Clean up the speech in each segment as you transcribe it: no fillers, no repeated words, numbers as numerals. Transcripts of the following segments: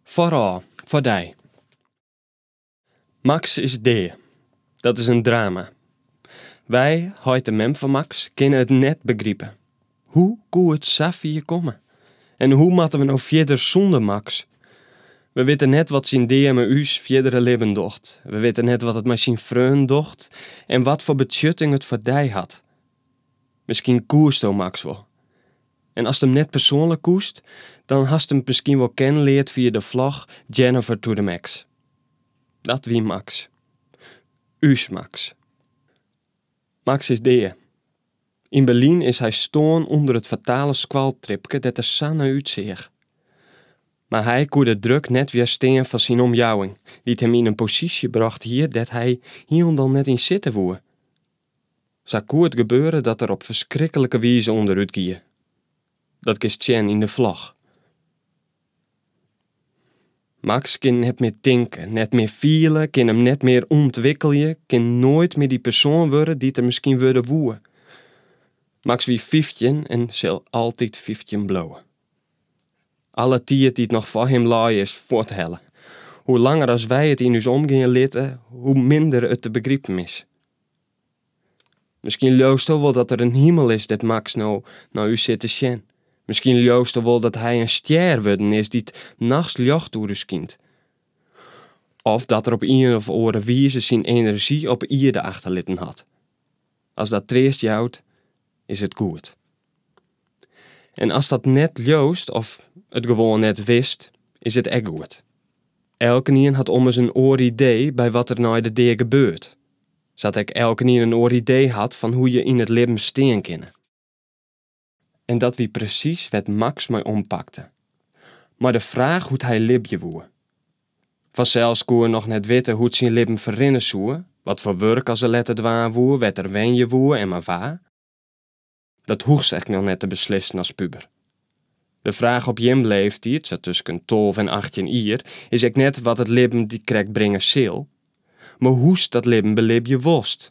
Foarôf, foar dy. Max is dea. Dat is in drama. Wy, heit en mem fan Max, kinne it net begripe. Hoe koe it safier komme? En hoe moatte we no fierder sûnder Max? We witte net wat syn dea mei ús fierdere libben docht. We witte net wat it mei syn freonen docht en wat foar betsjutting it foar dy hat. Miskien koesto Max wol. En ast him net persoanlik koest, dan hast him miskien wol kennen leard fia de vlog Jennifer to the Max. Dat wie Max. Us Max. Max is dea. Yn Berlyn is hy stoarn ûnder it fatale skoaltripke dêr't er sa nei útseach. Mar hy koe de druk net wjerstean fan syn omjouwing, dy't him yn in posysje brocht hie dêr't hy hielendal net yn sitte woe. Sa koe it gebeure dat er op ferskriklike wize ûnderút gie. Dat kinst sjen yn de vlog. Max kin net mear tinke, net mear fiele, kin him net mear ûntwikkelje, kin noait mear dy persoan wurde dy't er miskien wurde woe. Max wie 15 en sil altyd 15 bliuwe. Alle tiid dy't noch foar him lei is fuorthelle. Hoe langer as wy it yn ús omgean litte, hoe minder it te begripen is. Miskien leausto wol dat der in himel is dêr't Max no nei ús sit te sjen. Miskien leausto wol dat hy in stjer wurden is dy't nachts ljocht oer ús skynt. Of dat er op ien of oare wize syn enerzjy op ierde achterlitten hat. As dat treast jout, is it goed. En ast dat net leaust of it gewoan net witst, is it ek goed. Elkenien hat ommers in oar idee by wat der nei de dea gebeurt. Sa't ek elkenien in oar idee hat fan hoe't je yn it libben stean kinne. En dat wie presys wêr't Max mei ompakte. Mei de fraach hoe't hy libje woe. Fansels koe er noch net witte hoe't syn libben ferrinne soe, wat foar wurk as er letter dwaan woe, wêr't er wenje woe en mei wa. Dat hoechst ek noch net te beslissen as puber. De fraach op jim leeftiid, sa tusken 12 en 18 jier, is ek net wat it libben dy krekt bringe sil, mar hoe'tst dat libben belibje wolst.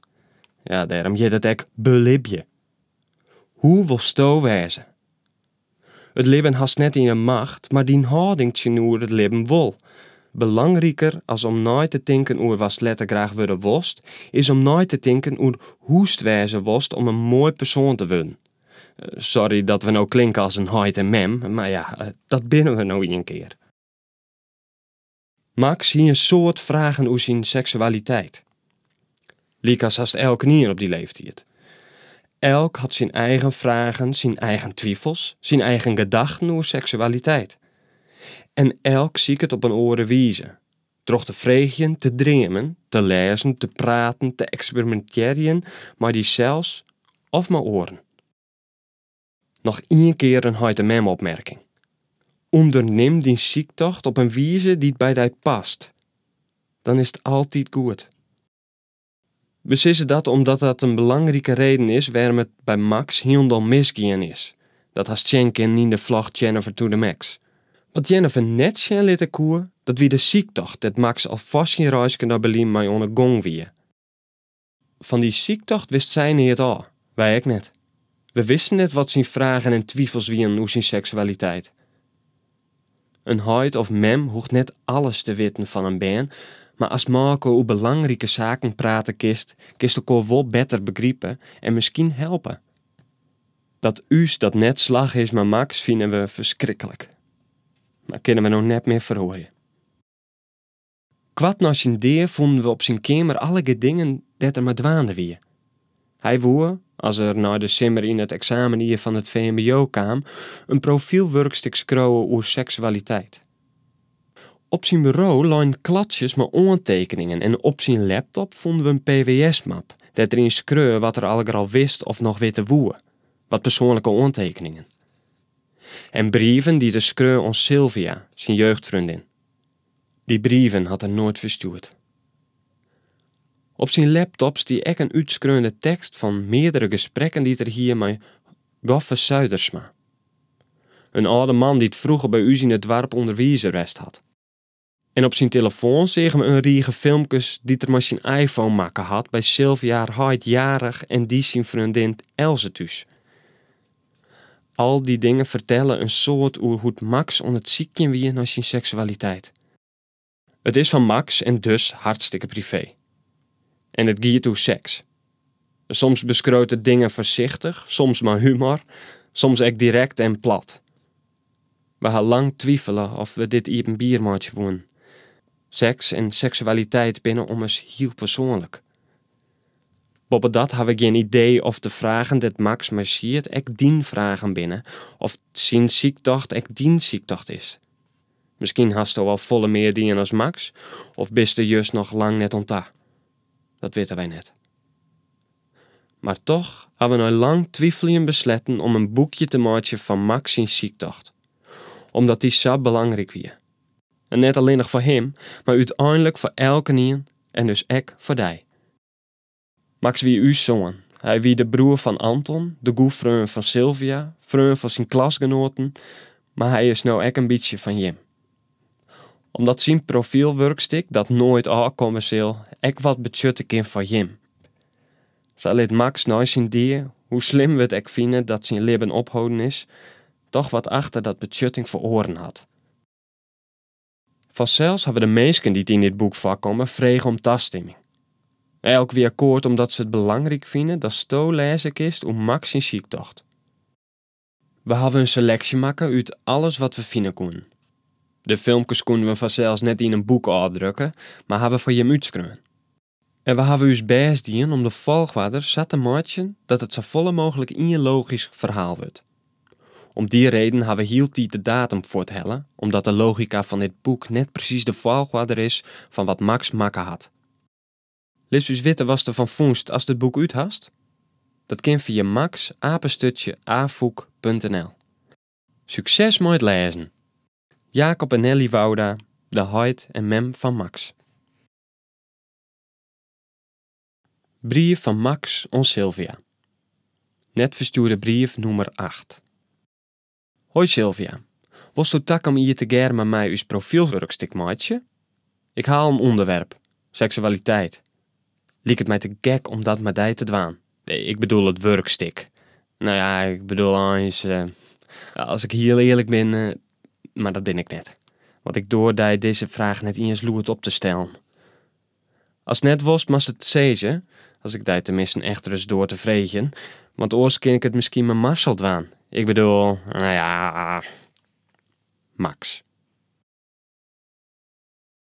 Ja, dêrom hjit it ek belibje. Hoe wolsto wêze? It libben hast net yn 'e macht, mar dyn hâlding tsjinoer it libben wol. Belangriker as om nei te tinken oer watst letter graach wurde wolst, is om nei te tinken oer hoe'tst wêze wolst om in moai persoan te wurden. Sorry dat we no klinke as in heit en mem, mar ja, dat binne we no ien kear. Max hie in soad fragen oer syn seksualiteit. Lykas hast elkenien op dy leeftiid. Elk hat syn eigen fragen, syn eigen twifels, syn eigen gedachten oer seksualiteit. En elk siket op in oare wize. Troch te freegjen, te dreamen, te lêzen, te praten, te eksperimintearjen mei dysels of mei oaren. Noch ien kear in heit en mem opmerking. Undernim dyn syktocht op in wize dy't by dy past. Dan is it altyd goed. We sizze dat omdat dat in belangrike reden is wêrom it by Max hielendal misgien is. Dat hast sjen kinnen yn de vlog Jennifer to the Max. Wat Jennifer net sjen litte koe, dat wie de syktocht dêr't Max al foar syn reiske nei Berlyn mei oan 'e gong wie. Fan dy syktocht wist sy neat ôf, wy ek net. We wisten net wat syn fragen en twifels wienen oer syn seksualiteit. In heit of mem hoecht net alles te witten fan in bern, mar ast mei elkoar oer belangrike saken prate kinst, kinst elkoar wol better begripe en miskien helpe. Dat ús dat net slagge is mei Max fine we ferskriklik. Mar kinne we no net mear feroarje. Koart nei syn dea fûnen we op syn keamer allegear dingen dêr't er mei dwaande wie. Hy woe, as er nei de simmer yn it eksamenjier fan it VMBO kaam, in profylwurkstik skriuwe oer seksualiteit. Op syn buro leinen kladsjes mei oantekeningen en op syn laptop fûnen we in PWS-map dêr't er yn skreau wat er allegear al wist of noch witte woe, wat persoanlike oantekeningen. En brieven dy't er skreau oan Sylvia, syn jeugdfreondin. Dy brieven hat er noait ferstjoerd. Op syn laptop stie ek in útskreaune tekst fan meardere gesprekken dy't er hie mei Goffe Zuidersma. In âlde man dy't froeger by ús yn it doarp ûnderwizer west hat. En op syn telefoan seagen we in rige filmkes dy't er mei syn iPhone makke hat by Sylvia har heit jarich en dy syn freondin Else thús. Al dy dingen fertelle in soad oer hoe't Max oan it sykjen wie nei syn seksualiteit. It is fan Max en dus hartstikke privee. En it giet oer seks. Soms beskriuwt er dingen foarsichtich, soms mei humor, soms ek direkt en plat. We ha lang twivele oft we dit iepenbier meitsje woenen. Seks en seksualiteit binne ommers hiel persoanlik. Boppedat ha we gjin idee oft de fragen dêr't Max mei siet ek dyn fragen binne, oft syn syktocht ek dyn syktocht is. Miskien hasto al folle mear dien as Max, of bist der just noch lang net oan ta. Dat witte wy net. Mar toch ha we nei lang twiveljen besletten om in boekje te meitsjen fan Max syn syktocht. Omdat dy sa belangryk wie. En net allinnich foar him, mar úteinlik foar elkenien en dus ek foar dy. Max wie ús soan. Hy wie de broer fan Anton, de goede freon fan Sylvia, freon fan syn klasgenoaten, mar hy is no ek in bytsje fan jim. Omdat syn profylwurkstik, dat noait ôfkomme sil, ek wat betsjutte kin foar jim. Sa lit Max nei syn dea, hoe slim we it ek fine dat syn libben opholden is, toch wat achter dat betsjutting foar oaren hat. Fansels hawwe de minsken dy't yn dit boek foarkomme frege om tastimming. Elk wie akkoart omdat se it belangryk fine datsto lêze kinst oer Max syn syktocht. We hawwe in seleksje makke út alles wat we fine koenen. De filmkes koenen we fansels net yn in boek ôfdrukke, mar hawwe foar jim útskreaun. En we hawwe ús bêst dien om de folchoarder sa te meitsjen dat it safolle mooglik ien logysk ferhaal wurdt. Om dy reden hawwe we hieltyd de datum fuorthelle, omdat de logika fan dit boek net presys de folchoarder is fan wat Max makke hat. Lit ús witte watst derfan fûnst ast it boek út hast. Dat kin fia max@afûk.nl. Sukses mei it lêzen! Jacob en Nelly Wouda, de heit en mem fan Max. Brief fan Max oan Sylvia. Net ferstjoerde brief nûmer acht. Hoi Sylvia, wolsto takom jier tegearre mei my ús profylwurkstik meitsje? Ik ha al in ûnderwerp, seksualiteit. Liket my te gek om dat mei dy te dwaan. Ik bedoel it wurkstik. No ja, ik bedoel eins, as ik hiel earlik bin, mar dat bin ik net. Want ik doar dy dizze fraach net iens lûd op te stellen. Ast net wolst, moatst it sizze, as ik dy teminsten echt ris doar te freegjen, want oars kin ik it miskien mei Marcel dwaan. Ik bedoel, no ja, Max.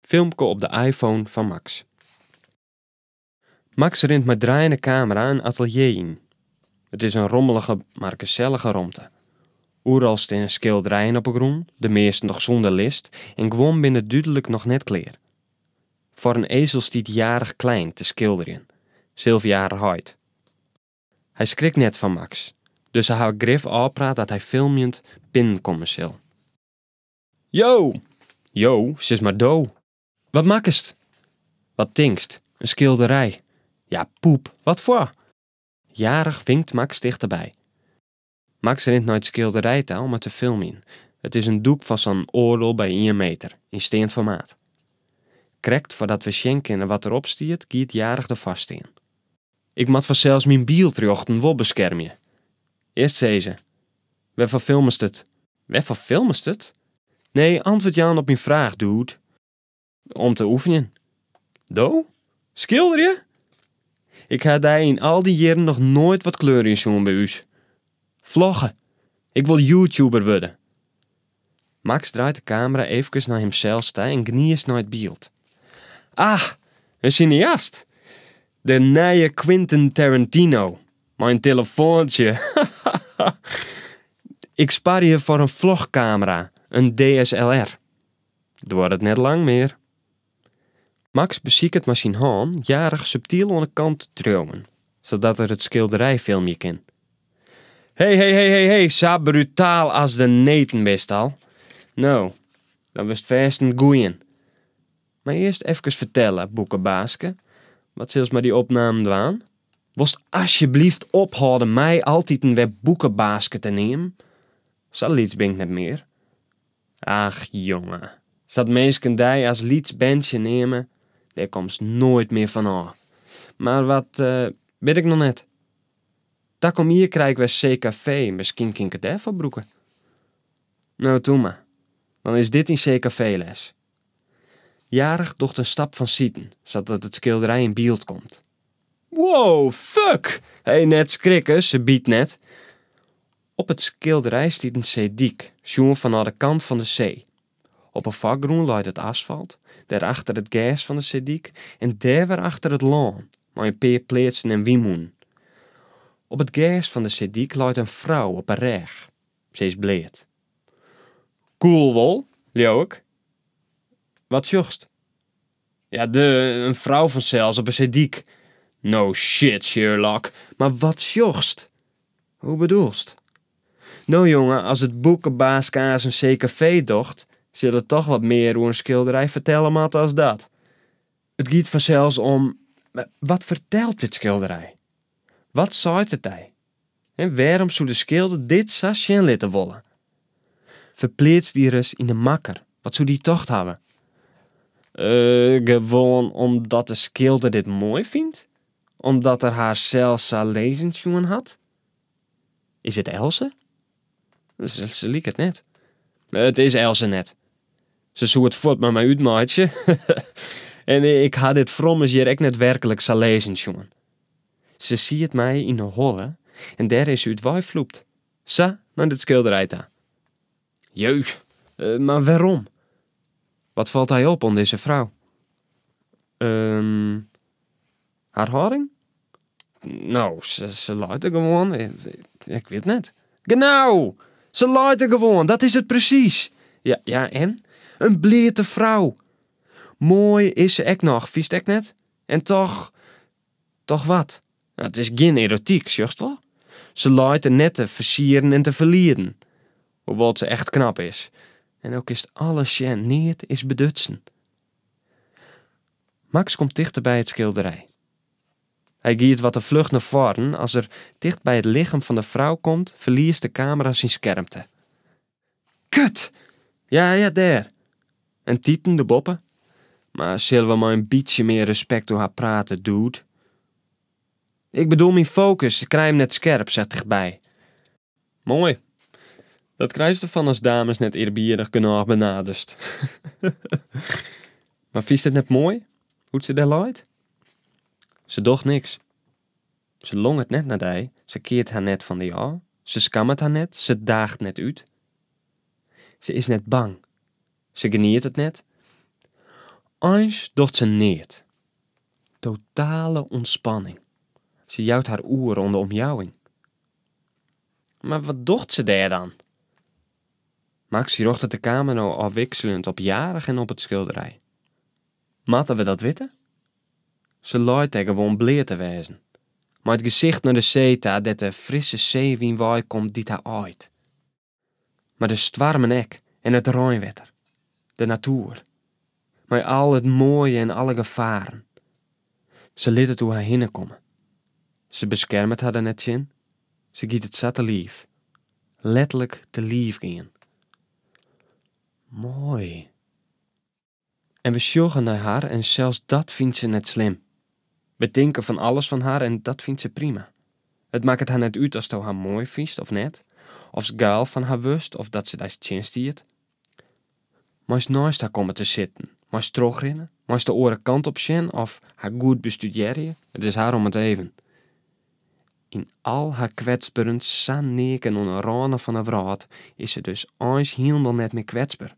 Filmke op de iPhone fan Max. Max rint mei draaiende kamera in atelier yn. It is in rommelige, mar gesellige romte. Oeral steane skilderijen op 'e grûn, de measten noch sûnder list en guon binne dúdlik noch net klear. Foar in ezel stiet Jarig Klein te skilderjen, Sylvia har heit. Hy skrikt net fan Max, dus se hawwe grif ôfpraat dat hy filmjend binnenkomme sil. Jo! Jo, sis mar do. Wat makkest? Wat tinkst, in skilderij? Ja, poep, wat foar? Jarig winkt Max tichterby. Max rint nei it skilderij ta om it te filmjen. It is in doek fan sa'n oardel by ien meter, yn steand formaat. Krekt foardat we sjen kinne wat derop stiet, giet Jarig derfoar stean. Ik moat fansels myn byldrjochten wol beskermje. Earst sizze, Wêrfoar filmest it? Wêrfoar filmest it? Nee, antwurd jaan op myn fraach, dude. Om te oefenjen. Do? Skilderje? Ik ha dy yn al dy jierren noch noait wat kleurjen sjoen by ús. Vlogge. Ik wol YouTuber wurde. Max draait de kamera eefkes nei himsels ta en gniist nei it byld. Ah, in sineast! De nije Quentin Tarantino. Mei in telefoantsje. Ik sparje foar in vlogkamera, in DSLR. Duorret net lang mear. Max besiket mei syn hân Jarig subtyl oan 'e kant te triuwen, sadat er it skilderij filmje kin. Hey, hey, hey, hey, hey, sa brutaal as de neten bist al. No, dan wurdst fêst in goeien. Mar earst efkes fertelle, boekebaaske, wat silst mei dy opnamen dwaan? Wolst asjebleaft ophâlde my altiten wer boekebaaske te neamen? Sa lyts bin ik net mear. Ach jonge, sa't minsken dy as lyts berntsje neame, dêr komst noait mear fan ôf. Mar wat wit ik noch net. Takom jier krij ik wer CKV, miskien kin ik it dêrfoar brûke. No, toe mar. Dan is dit dyn CKV-les. Jarich docht in stap fansiden, sadat it skilderij yn byld komt. Wow, fuck! Hé, net skrikke, se byt net. Op it skilderij stiet in seedyk, sjoen fanôf de kant fan de see. Op 'e foargrûn leit it asfalt, dêrachter it gers fan de seedyk en dêr wer achter it lân, mei in pear pleatsen en wynmûnen. Op it gers fan de seedyk leit in frou op 'e rêch. Se is bleat. Cool wol, leau ik. Wat sjochst? Ja, de, in frou fansels op 'e seedyk. No shit, Sherlock, mar wat sjochst? Hoe bedoelst? No jonge, as it boekebaaske aanst in CKV docht, sil er toch wat mear oer in skilderij fertelle moatte as dat. It giet fansels om, wat fertelt dit skilderij? Wat seit it dy? En wêrom soe de skilder dit sa sjen litte wolle? Ferpleats dy ris yn de makker, wat soe dy tocht hawwe? Gewoan omdat de skilder dit moai fynt? Omdat er har sels sa lizzen sjoen hat? Is it Else? Se liket net. It is Else net. Se soe it fuort mei my útmeitsje. En ik ha dit frommes hjir ek net werklik sa lizzen sjoen. Se siet my yn 'e holle en dêr is se út weifloept. Sa nei dit skilderij ta. Jeu, mar wêrom? Wat falt dy op oan dizze frou? Har hâlding? No, se leit der gewoan. Ik wit net. Genau! Se leit der gewoan, dat is it presys. Ja, ja en? In bleate frou. Moai is se ek noch, fynst ek net? En toch, toch wat? It is gjin erotyk, sjochst wol? Se leit der net te fersieren en te ferlieden. Hoewol't se echt knap is. En no kinst alles sjen, neat is bedutsen. Max komt tichter by it skilderij. Hy giet wat te fluch nei foaren, as er ticht by it lichem fan de frou komt, ferliest de kamera syn skerpte. Kut! Ja, ja, dêr. En titen derboppe. Mar sille we mei in bytsje mear respekt oer har prate, dude? Ik bedoel myn fokus, ik krij him net skerp, sa tichtby. Moai. Dat krijst derfan as dames net earbiedich genôch benaderst. Mar fynst it net moai, hoe't se dêr leit? Se docht niks. Se longet net nei dy, se keart har net fan dy ôf, se skammet har net, se daacht net út. Se is net bang. Se genietet net. Eins docht se neat. Totale ûntspanning. Se jout har oer oan de omjouwing. Mar wat docht se dêr dan? Max rjochtet de kamera no ôfwikseljend op Jarich en op it skilderij. Moatte we dat witte? Se leit dêr gewoan bleat te wêzen. Mei it gesicht nei de see ta dêr't de frisse seewyn wei komt dy't har aait. Mar de stoarmen ek en it reinwetter. De natoer. Mei al it moaie en alle gefaren. Se lit it oer har hinne komme. Se beskermet har der net tsjin. Se giet it sa te liif. Letterlik te liif gean. Moai. En we sjogge nei har en sels dat fynt se net slim. We tinke fan alles fan har en dat fynt se prima. It makket har net út asto har moai fynst of net, oftst geil fan har wurdst of dat se dy tsjinstiet. Meist neist har komme te sitten, meist trochrinne, meist de oare kant op sjen of har goed bestudearje, it is har om it even. Yn al har kwetsberens sa neaken oan 'e râne fan 'e wrâld is se dus eins hielendal net mear kwetsber.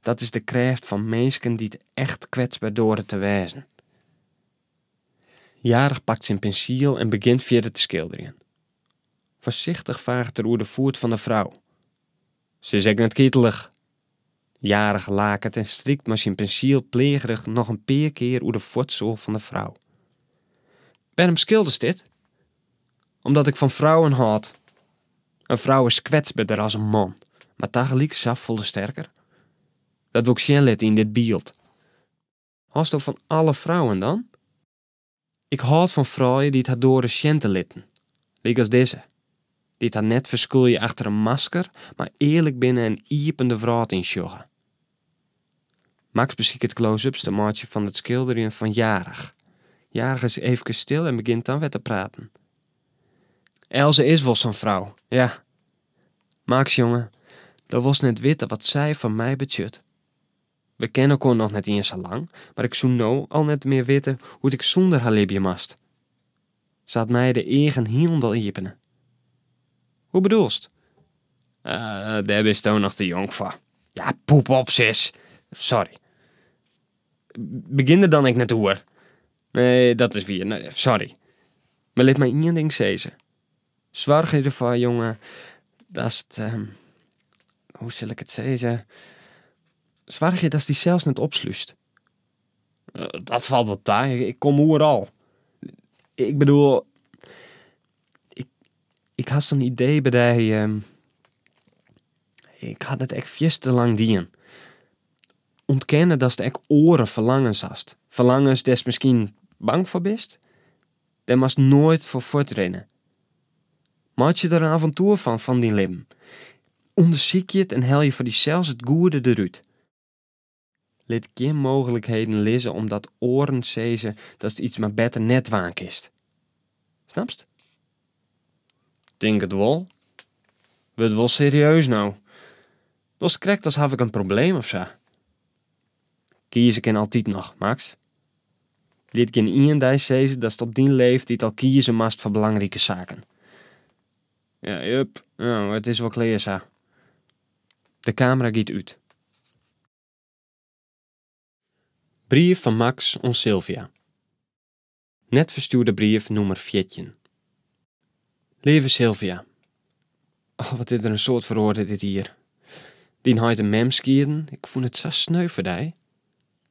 Dat is de krêft fan minsken dy't echt kwetsber doare te wêzen. Jarich pakt syn pinsiel en begjint fierder te skilderjen. Foarsichtich faaget er oer de foet fan de frou. Se is ek net kitelich. Jarich laket en strykt mei syn pinsiel pleagerich noch in pear kear oer de fuotsoal fan de frou. Wêrom skilderst dit? Omdat ik fan frouwen hâld. In frou is kwetsberder as in man, mar tagelyk safolle sterker. Dat wol ik sjen litte yn dit byld. Hâldsto fan alle frouwen dan? Ik hâld fan froulju dy't har doare sjen te litten, lykas dizze. Dy't har net ferskûlje achter in masker, mar earlik binne en iepen de wrâld yn sjogge. Max besiket close-ups te meitsjen fan it skilderjen fan Jarich. Jarich is eefkes stil en begjint dan wer te praten. Else is wol sa'n frou, ja. Max, jonge, do wolst net witte wat sy foar my betsjut. We kenne elkoar noch net iens sa lang, mar ik soe no al net mear witte hoe't ik sûnder har libje moast. Se hat my de eagen hielendal iepene. Hoe bedoelst? Uh, dêr bisto noch te jong foar. Ja, poep op, sis. Sorry. Begjin der dan ek net oer. Nee, dat is wier. Nee, sorry. Mar lit my ien ding sizze. Soargje derfoar, jonge, datst, hoe sil ik it sizze, soargje datst dysels net opslútst. Dat falt wol ta, ik kom oeral. Ik bedoel, ik, ik ha sa'n idee by dy, ik ha dat ek fierste lang dien. Ûntkenne datst ek oare ferlangens hast. Ferlangens dêr'tst miskien bang foar bist. Dêr moatst noait foar fuortrinne. Meitsje der in avontoer fan fan dyn libben. Undersykje it en helje foar dysels it goede derút. Lit gjin mooglikheden lizze omdat oaren sizze datst iets mar better net dwaan kinst. Snapst? Tink it wol. Wurdt wol serieus no. Dochst krekt as haw ik in probleem of sa. Kieze kin altyd noch, Max. Lit gjinien dy sizze datst op dyn leeftiid al kieze moatst foar belangrike saken. Ja, jup, no, it is wol klear sa. De kamera giet út. Brief fan Max oan Sylvia. Net ferstjoerde brief nûmer 14. Leave Sylvia. Oh, wat is der in soad feroare dit jier. Dyn heit en mem skieden, ik fûn it sa sneu foar dy.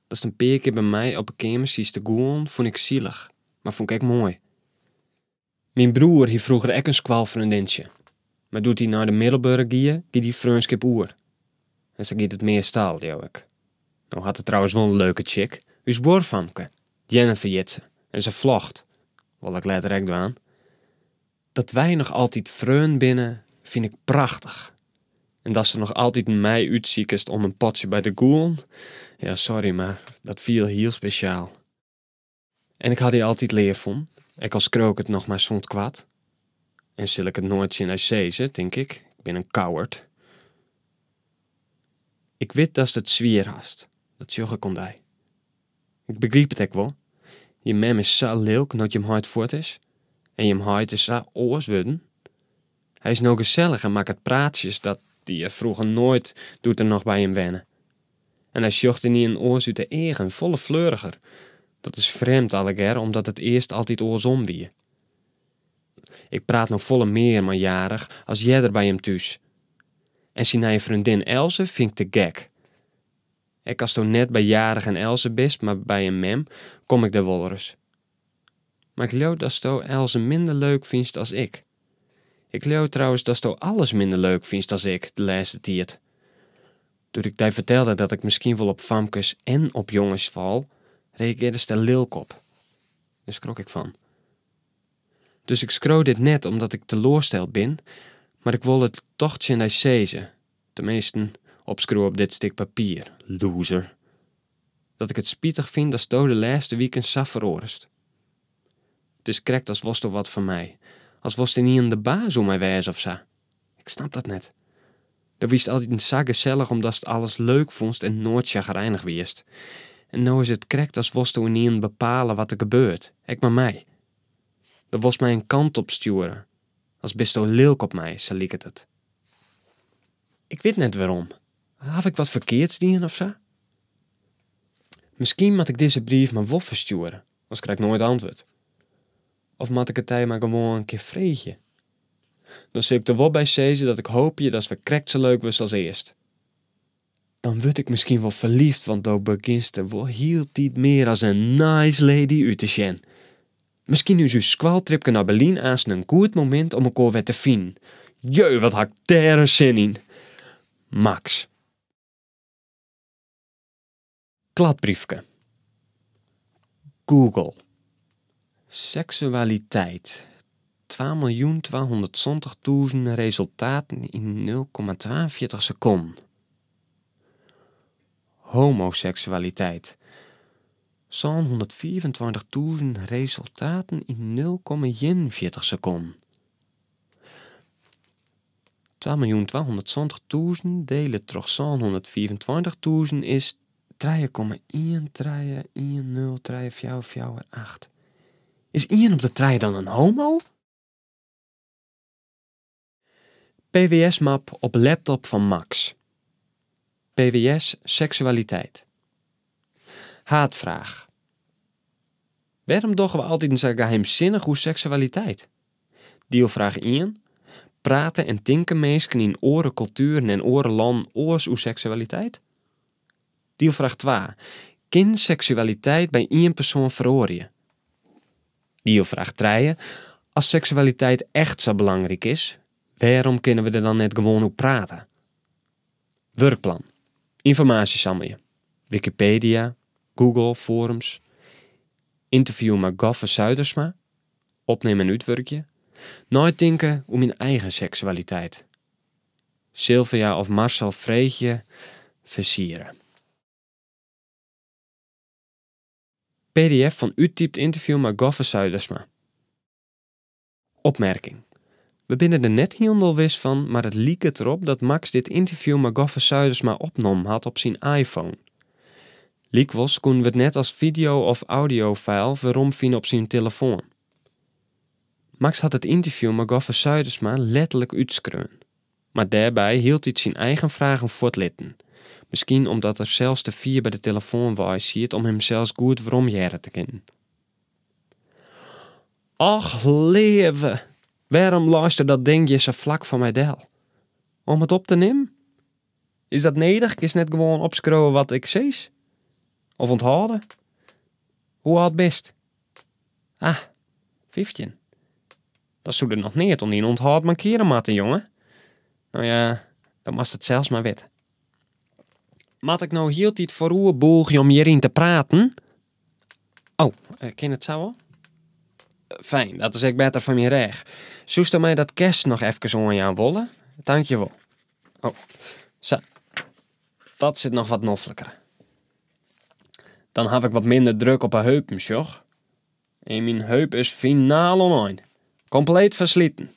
Datst in pear kear by my op 'e keamer siest te gûlen, fûn ik sielich, mar fûn ik ek moai. Myn broer hie froeger ek in skoalfreondintsje, mar doe't hy nei de middelbere gie, gie dy freonskip oer. En sa giet it meastal, leau ik. No hat er trouwens wol in leuke chick, ús buorfamke, Jennifer hjit se, en se vlogt. Wol ik letter ek dwaan. Dat wy noch altyd freonen binne, fyn ik prachtich. En datst noch altyd my útsikest om in potsje by te gûlen, ja sorry, mar dat fiel hiel spesjaal. En ik ha dy altyd leaf fûn, ek al skreau ik it noch mar sûnt koart. En sil ik it noait tsjin dy sizze, tink ik, ik bin in coward. Ik wit datst it swier hast, dat sjoch ik oan dy. Ik begryp it ek wol. Jim mem is sa lilk no't jim heit fuort is. En jim heit is sa oars wurden. Hy is no gesellich en makket praatsjes, dat die er froeger noait doe't er noch by jim wenne. En hy sjocht ynienen oars út de eagen, folle fleuriger. Dat is frjemd allegear, omdat it earst altyd oarsom wie. Ik praat no folle mear mei Jarich as earder by him thús. En syn nije freondin Else fyn ik te gek. Ek asto net by Jarich en Else bist, mar by jim mem, kom ik dêr wolris. Mar ik leau datsto Else minder leuk fynst as ik. Ik leau trouwens datsto alles minder leuk fynst as ik, de lêste tiid. Doe't ik dy fertelde dat ik miskien wol op famkes en op jonges fal, reagearrest der lilk op. Dêr skrok ik fan. Dus ik skriuw dit net omdat ik teloarsteld bin, mar ik wol it toch tsjin dy sizze, teminsten, opskriuwe op dit stik papier, loser. Dat ik it spitich fyn datsto de lêste wiken sa feroarest. It is krekt as wolsto wat fan my, as wolst ynienen de baas oer my wêze of sa. Ik snap dat net. Do wiest altiten sa gesellich omdatst alles leuk fûnst en noait sjagrijnich wiest. En no is it krekt as wolsto ynienen bepale wat der gebeurt, ek mei my. Do wolst my in kant op stjoere, as bisto lilk op my, sa liket it. Ik wit net wêrom. Haw ik wat ferkeards dien of sa? Miskien moat ik dizze brief mar wol ferstjoere, oars krij ik noait antwurd. Of moat ik it dy mar gewoan in kear freegje? Dan sil ik der wol by sizze dat ik hoopje datst wer krekt sa leuk wurdst as earst. Dan wurd ik miskien wol ferlyfd, want do begjinst der wol hieltyd mear as in nice lady út te sjen. Miskien is ús skoaltripke nei Berlyn aansten in goed momint om elkoar wer te finen. Jeu, wat ha ik dêr in sin yn! Max. Kladbriefke. Google. Seksualiteit. 2 270.000 resultaten yn 0,42 sekonden. Homoseksualiteit. 725.000 resultaten yn 0,41 sekonden. 2.270.000 diele troch 725.000 is trije komme ien trije ien nul trije fjouwer fjouwer acht. Is ien op de trije dan in homo? PWS-map op laptop fan Max. PWS seksualiteit. Haadfraach. Wêrom dogge we altiten sa geheimsinnich oer seksualiteit? Dielfraach ien, Prate en tinke minsken yn oare kultueren en oare lannen oars oer seksualiteit? Dielfraach twa, Kin seksualiteit by ien persoan feroarje? Dielfraach trije, As seksualiteit echt sa belangryk is, wêrom kinne we der dan net gewoan oer prate? Wurkplan, Ynformaasje sammelje, Wikipedia, Google, forums, Ynterview mei Goffe Zuidersma, opnimme en útwurkje, Neitinke oer myn eigen seksualiteit. Sylvia of Marcel freegje, fersiere. Pdf fan úttypt ynterview mei Goffe Zuidersma. Opmerking, We binne der net hielendal wis fan, mar it liket derop dat Max dit ynterview mei Goffe Zuidersma opnommen hat op syn iPhone. Lykwols koenen we it net as fideo of audiofile weromfine op syn telefoan. Max hat it ynterview mei Goffe Zuidersma letterlik útskreaun, mar dêrby hieltyd syn eigen fragen fuortlitten, miskien omdat er sels te fier by de telefoan wei siet om himsels goed weromhearre te kinnen. Och leave, wêrom leist dat ding hjir sa flak foar my del? Om it op te nimmen? Is dat nedich? Kinst net gewoan opskriuwe wat ik sis? Of ûnthâlde? Hoe âld bist? Ah, 15. Dan soe der noch neat oan dyn ûnthâld mankeare moatte, jonge. No ja, dan moatst it sels mar witte. Moat ik no hieltyd foaroer bûgje om hjiryn te praten? Oh, kin it sa wol? Fijn, dat is ek better foar myn rêch. Soesto my dat kêst noch efkes oanjaan wolle? Tankjewol. Oh, sa. Dat sit noch wat nofliker. Dan haw ik wat minder druk op 'e heupen, sjoch. En myn heup is finaal oan ein. Kompleet fersliten.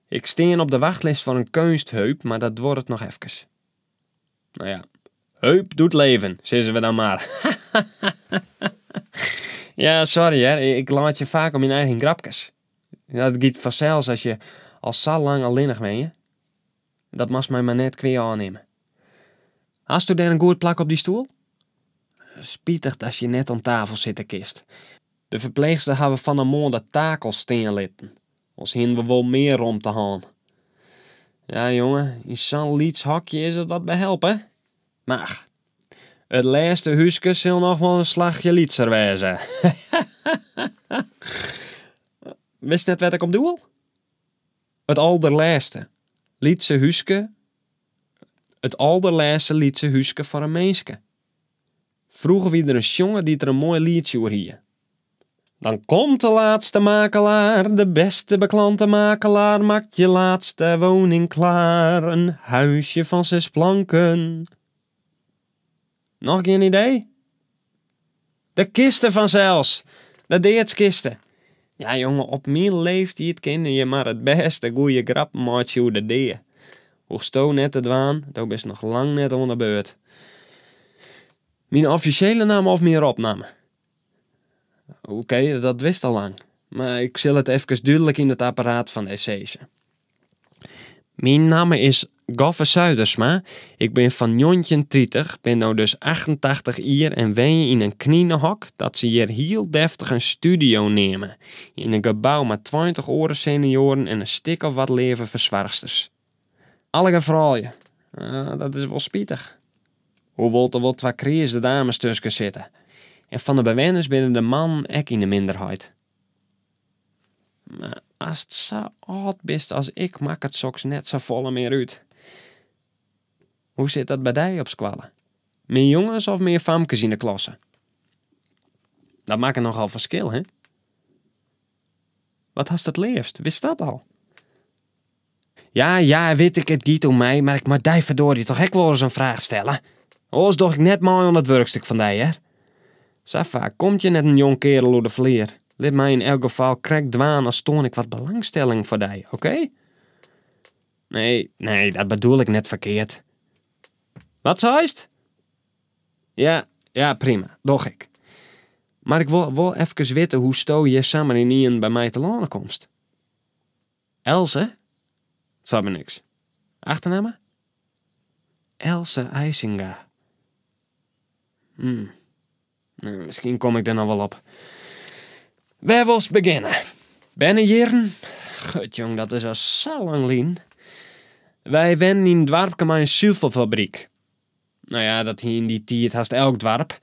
Ik stean op de wachtlist foar in keunstheup, mar dat duorret noch efkes. No ja, heup doet leven, sizze we dan mar. Ja, sorry hear, ik laitsje faak om myn eigen grapkes. Dat giet fansels as je al sa lang allinnich wenje. Dat moatst my mar net kwea ôfnimme. Hasto dêr in goed plak op dy stoel? Spitich datst hjir net oan tafel sitte kinst. De ferpleechster hawwe fan 'e moarn de takels stean litten. Oars hienen we wol mear romte hân. Ja, jonge, yn sa'n lyts hokje is it wat behelpe. Mar it lêste húske sil noch wol in slachje lytser wêze. Witst net wêr't ik op doel? It alderlêste lytse húske, it alderlêste lytse húske foar in minske. Froeger wie der in sjonger dy't der in moai lietsje oer hie. Dan komt de laatste makelaar, de beste beklante makelaar, maakt je laatste woning klaar, een huisje van zes planken. Noch gjin idee? De kiste fansels! De deadskiste! Ja jonge, op myn leeftiid kinne je mar it bêste goeie grappen meitsje oer de dea. Hoechsto net te dwaan, do bist noch lang net oan de beurt. Myn offisjele namme of myn ropnamme? Oké, dat witst al lang, mar ik sil it efkes dúdlik yn it apparaat fan dy sizze. Myn namme is Goffe Zuidersma, ik bin fan 1930, bin no dus 88 jier en wenje yn in kninehok dat se hjir hiel deftich in studio neame, yn in gebou mei 20 oare senioaren en in stik of wat leave fersoarchsters. Allegear froulju. Dat is wol spitich. Hoewol't der wol twa kreaze dames tusken sitte. En fan de bewenners binne de mannen ek yn de minderheid. Mar ast sa âld bist as ik makket soks net safolle mear út. Hoe sit dat by dy op skoalle? Mear jonges of mear famkes yn de klasse? Dat makket nochal ferskil, hè? Wat hast it leafst, witst dat al? Ja, ja, wit ik, it giet om my, mar ik mei dy ferdoarje toch ek wolris in fraach stelle? Oars doch ik net mei oan dat wurkstik fan dy, hear. Sa faak komt hjir net in jongkeardel oer de flier. Lit my yn elk gefal krekt dwaan as toan ik wat belangstelling foar dy, oké? Nee, nee, dat bedoel ik net ferkeard. Wat seist? Ja, ja, prima, doch ik. Mar ik wol wol efkes witte hoe'tsto hjir samar ynienen by my telâne komst. Else? Seit my niks. Achternamme? Else Eisinga. Hm. Miskien kom ik der noch wol op. Wêr wolst begjinne? Bernejierren? Gut jong, dat is al sa lang lyn. Wy wennen yn in doarpke mei in suvelfabryk. No ja, dat hie yn dy tiid hast elk doarp.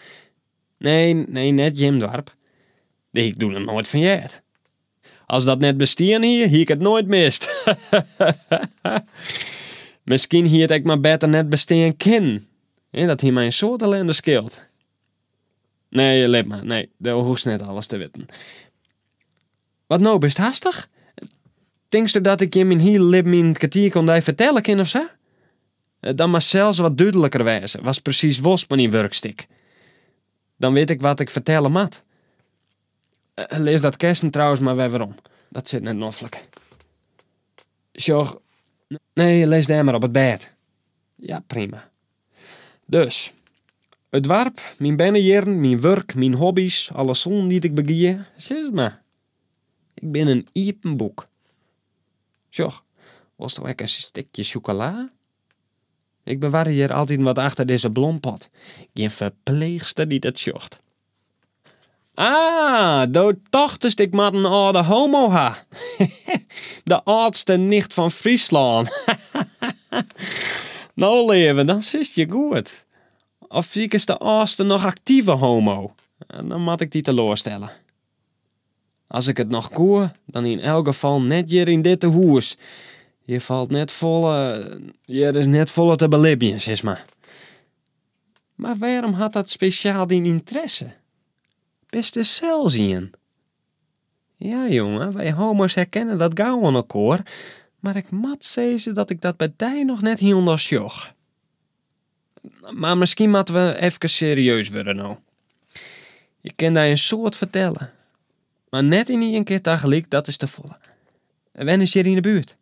Nee, nee, net jim doarp. Dêr hie ik doe noch noait fan heard. As dat net bestien hie, hie ik it noait mist. Miskien hie it ek mar better net bestean kinnen. Dat hie my in soad ellinde skeeld. Nee, lit mar. Nee, do hoechst net alles te witten. Wat no, bist hastich? Tinksto dat ik jim myn hiele libben yn in kertierke oan dy fertelle kin of sa? Dan moatst sels wat dúdliker wêze watst presys wolst mei dyn wurkstik. Dan wit ik wat ik fertelle moat. Lis dat kessen trouwens mar wer werom. Dat sit net noflik. Sjoch, nee, lis dêr mar op it bêd. Ja, prima. Dus, it doarp, myn bernejierren, myn wurk, myn hobbys, alle sûnden dy't ik begie, sis it mar. Ik bin in iepen boek. Sjoch, wolsto ek in stikje sjokola? Ik bewarje hjir altyd wat achter dizze blompot. Gjin ferpleechster dy't it sjocht. Ah, do tochtest ik moat in âlde homo ha. De âldste nicht fan Fryslân. No leave, dan sitst hjir goed. Of sikest de âldste noch aktive homo? Dan moat ik dy teloarstelle. As ik it noch koe, dan yn elk gefal net hjir yn dit tehûs. Hjir falt net folle, hjir is net folle te belibjen, sis mar. Mar wêrom hat dat spesjaal dyn ynteresse? Bist der sels ien? Ja jonge, wy homo's herkenne dat gau oan elkoar, mar ik moat sizze dat ik dat by dy noch net hielendal sjoch. Mar miskien moatte we efkes serieus wurde no. Ik kin dy in soad fertelle, mar net yn ien kear tagelyk, dat is te folle. Wennest hjir yn de buert?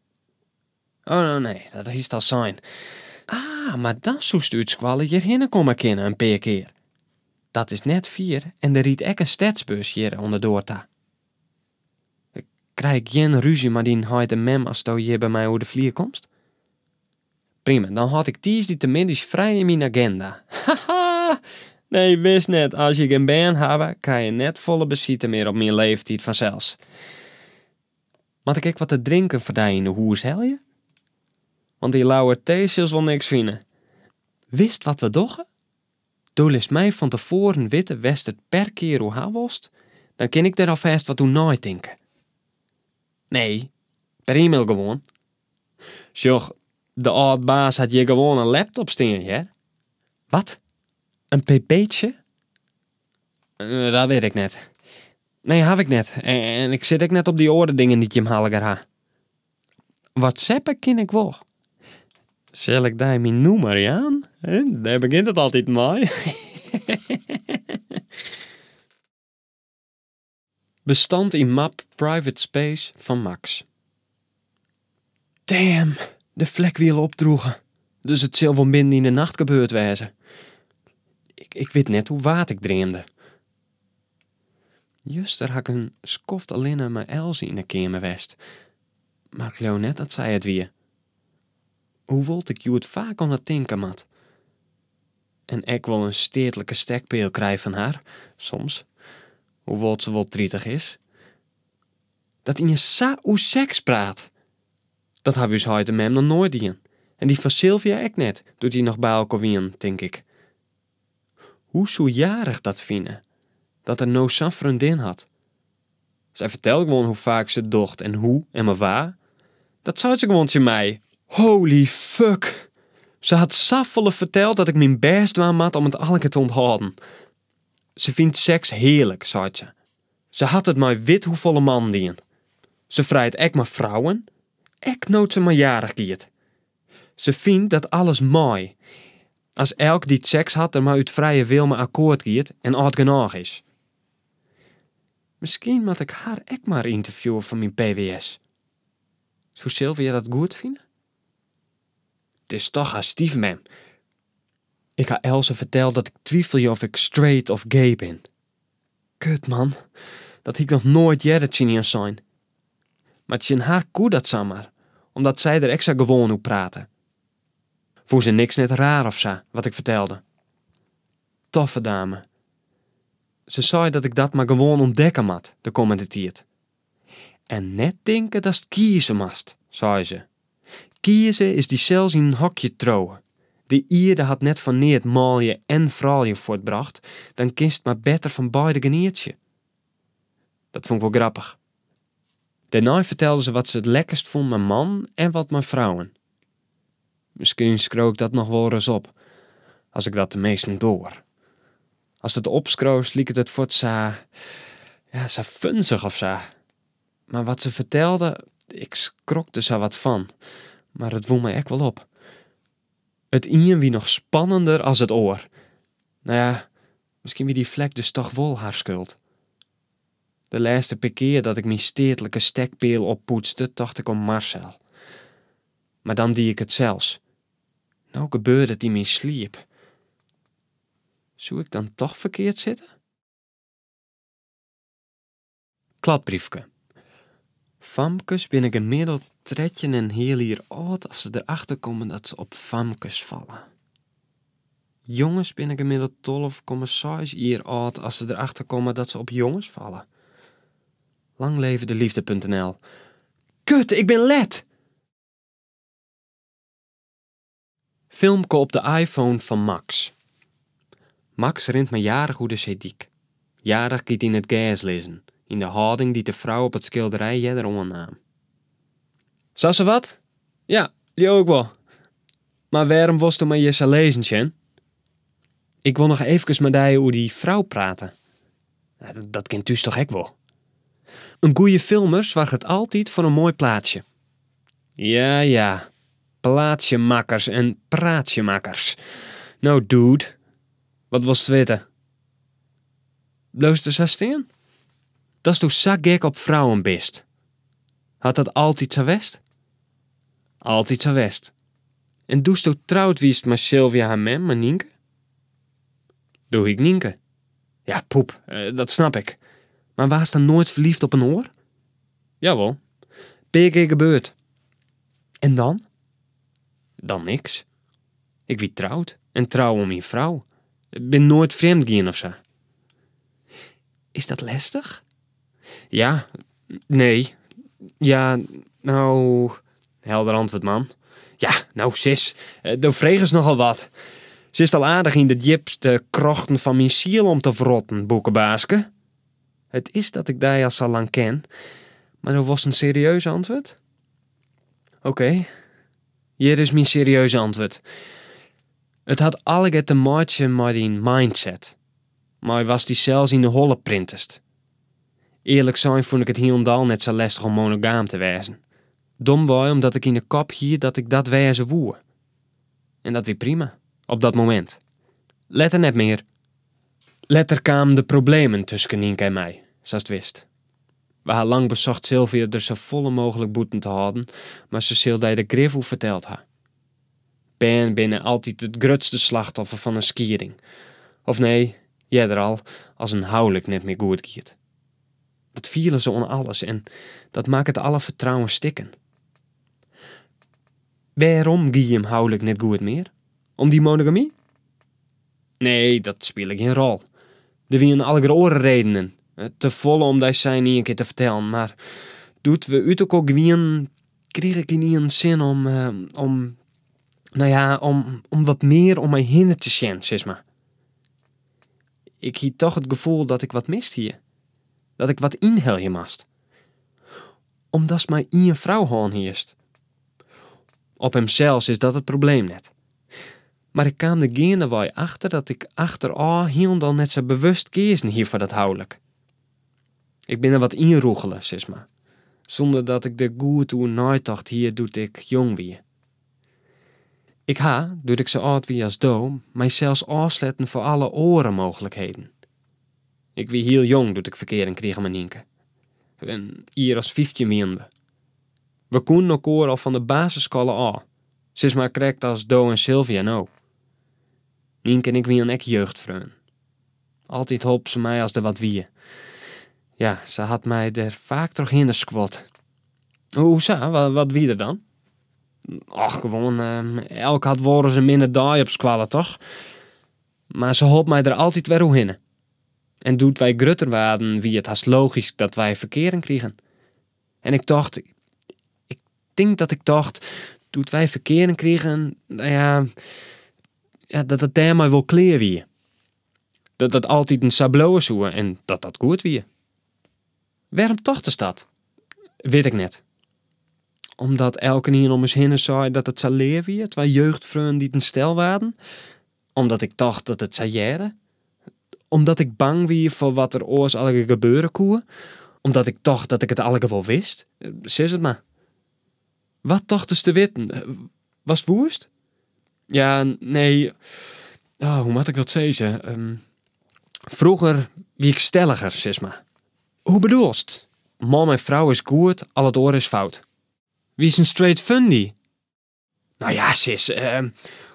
Oh no nee, dat hiest al sein. Ah, mar dan soest út skoalle hjirhinne komme kinne in pear kear. Dat is net fier en der rydt ek in stedsbus hjir oan de doar ta. Krij ik gjin rúzje mei dyn heit en mem asto hjir by my oer de flier komst? Prima, dan hâld ik tiisdeitemiddeis frij yn myn agenda. Haha! Nee, wis net, as je gjin bern hawwe, krije je net folle besite mear op myn leeftiid fansels. Moat ik ek wat te drinken foar dy yn 'e hûs helje? Want dy lauwe tee silst wol niks fine. Witst wat we dogge? Do litst my fan tefoaren witte wêr'tst it per kear oer ha wolst, dan kin ik der alfêst wat oer neitinke. Nee, per e-mail gewoan. Sjoch, de âld baas hat hjir gewoan in laptop stean, hear. Wat? In pb'tsje? Dat wit ik net. Nee, haw ik net. En ik sit ek net op dy oare dingen dy't jim allegear ha. Whatsappe kin ik wol. Sil ik dy myn nûmer jaan? Dêr begjint it altyd mei. Bestand yn map Private Space fan Max. Damn, de flek wie al opdroege. Dus it sil wol midden yn de nacht gebeurd wêze. Ik wit net oer wa't ik dreamde. Juster ha ik in skoft allinne mei Else yn 'e keamer west, mar ik leau net dat sy it wie. Hoewol't ik hjoed faak oan har tinke moat. En ek wol in steatlike stekpeal krij fan har, soms, hoewol't se wol 30 is. Dat ien sa oer seks praat! Dat hawwe ús heit en mem noch noait dien. En dy fan Sylvia ek net, doe't dy noch by elkoar wienen, tink ik. Hoe soe Jarich dat fine, dat er no sa'n freondin hat? Sy fertelt gewoan hoe faak se it docht en hoe en mei wa. Dat seit se gewoan tsjin my. Holy fuck! Se hat safolle ferteld dat ik myn bêst dwaan moat om it allegear te ûnthâlden. Se fynt seks hearlik, seit se. Se hat it mei wit hoefolle mannen dien. Se frijt ek mei frouwen, ek no't se mei Jarich giet. Se fynt dat alles mei, as elk dy't seks hat der mar út frije wil mei akkoart giet en âld genôch is. Miskien moat ik har ek mar ynterviewe foar myn PWS. Soe Sylvia dat goed fine? It is toch har styfmem. Ik ha Else ferteld dat ik twivelje oft ik straight of gay bin. Kut, man. Dat hie ik noch noait earder tsjin ien sein. Mar tsjin har koe dat samar, omdat sy der ek sa gewoan oer prate. Fûn se niks net raar of sa, wat ik fertelde. Toffe dame. Se sei dat ik dat mar gewoan ûntdekke moat de kommende tiid. En net tinke datst kieze moatst, sei se. Kieze is dysels yn in hokje triuwe. De ierde hat net foar neat manlju en froulju fuortbrocht, dan kinst mar better fan beide genietsje. Dat fûn ik wol grappich. Dêrnei fertelde se wat se it lekkerst fûn mei mannen en wat mei frouwen. Miskien skriuw ik dat noch wol ris op, as ik dat teminsten doar. Ast it opskriuwst liket it fuort sa, ja, sa funzich of sa. Mar wat se fertelde, ik skrok der sa wat fan, mar it wûn my ek wol op. It ien wie noch spannender as it oar. No ja, miskien wie dy flek dus toch wol har skuld. De lêste pear kear dat ik myn steatlike stekpeal oppoetste, tocht ik oan Marcel. Mar dan die ik it sels. No gebeurde it yn myn sliep. Soe ik dan toch ferkeard sitte? Kladbriefke. Famkes binne gemiddeld 13 en heal jier âld as se derachter komme dat se op famkes falle. Jonges binne gemiddeld 12,6 jier âld as se derachter komme dat se op jonges falle. Lang leve de liefde.nl. Kut, ik bin let! Filmke op de iPhone fan Max. Max rint mei Jarich oer de seedyk. Jarich giet yn it gers lizzen, yn de hâlding dy't de frou op it skilderij earder oannaam. Sa sawat? Ja, leau ik wol. Mar wêrom wolsto my hjir sa lizzen sjen? Ik wol noch eefkes mei dy oer dy frou prate. Dat kin thús toch ek wol? In goeie filmer soarget altyd foar in moai plaatsje. Ja, ja, plaatsjemakkers en praatsjemakkers. No, dude, wat wolst witte? Bliuwst der sa stean? Datsto sa gek op frouwen bist. Hat dat altyd sa west? Altyd sa west. En doesto troud wiest mei Sylvia har mem, mei Nynke? Doe hie ik Nynke. Ja, poep, dat snap ik. Mar waardst dan noait ferliefd op in oar? Jawol, pear kear gebeurd. En dan? Dan niks. Ik wie troud en trou oan myn frou. Bin noait frjemd gien of sa. Is dat lestich? Ja, nee, ja, no, helder antwurd, man. Ja, no sis, do fregest nochal wat. Sitst al aardich yn de djipste krochten fan myn siel om te wrotten, boekebaaske. It is dat ik dy al sa lang ken, mar do wolst in serieus antwurd? Oké, hjir is myn serieuze antwurd. It hat allegear te meitsjen mei dyn mindset, mei watst dysels yn 'e holle printest. Earlik sein fûn ik it hielendal net sa lestich om monogaam te wêzen. Domwei omdat ik yn 'e kop hie dat ik dat wêze woe. En dat wie prima, op dat momint. Letter net mear. Letter kamen de problemen tusken Nynke en my, sa'tst witst. We ha lang besocht Sylvia der safolle mooglik bûten te hâlden, mar se sil dy der grif oer ferteld ha. Bern binne altyd it grutste slachtoffer fan in skieding. Of nee, earder al, as in houlik net mear goed giet. Dat fiele se oan alles en dat makket alle fertrouwen stikken. Wêrom gie jim houlik net goed mear? Om dy monogamy? Nee, dat spile gjin rol. Der wiene allegear oare redenen. Te folle om dy sa yn ien kear te fertellen, mar doe't we út elkoar gienen, krige ik ynienen sin om, om, no ja, om wat mear om my hinne te sjen, sis mar. Ik hie toch it gefoel dat ik wat mist hie. Dat ik wat ynhelje moast. Omdatst mar ien frou hân hiest. Op himsels is dat it probleem net. Mar ik kaam der geandewei achter dat ik achterôf hielendal net sa bewust keazen hie foar dat houlik. Ik bin der wat ynrûgele, sis mar, sûnder dat ik der goed oer neitocht hie doe't ik jong wie. Ik ha, doe't ik sa âld wie as do, mysels ôfsletten foar alle oare mooglikheden. Ik wie hiel jong doe't ik ferkearing krige mei Nynke. In jier as 15 wienen we. We koenen elkoar al fan de basisskoalle ôf. Sis mar krekt as do en Sylvia no. Nynke en ik wienen ek jeugdfreonen. Altyd holp se my as der wat wie. Ja, se hat my der faak trochhinne skuord. Hoe sa? Wat wie der dan? Och, gewoan, elk hat wolris in minne dei op skoalle, toch? Mar se holp my der altyd wer oerhinne. En doe't wy grutter waarden, wie it hast logysk dat wy ferkearing krigen. En ik tocht, ik tink dat ik tocht, doe't wy ferkearing krigen, no ja, ja, dat it dêrmei wol klear wie. Dat dat altiten sa bliuwe soe en dat dat goed wie. Wêrom tochtest dat? Wit ik net. Omdat elkenien om ús hinne sei dat it sa leaf wie, twa jeugdfreonen dy't in stel waarden? Omdat ik tocht dat it sa hearde? Omdat ik bang wie foar wat der oars allegear gebeure koe? Omdat ik tocht dat ik it allegear wol wist? Sis it mar. Wat tochtest te witten? Watst woest? Ja, nee. Oh, hoe moat ik dat sizze? Froeger wie ik stelliger, sis mar. Hoe bedoelst? Man en frou is goed, al it oare is fout. Wiest in straight fundy? No ja, sis,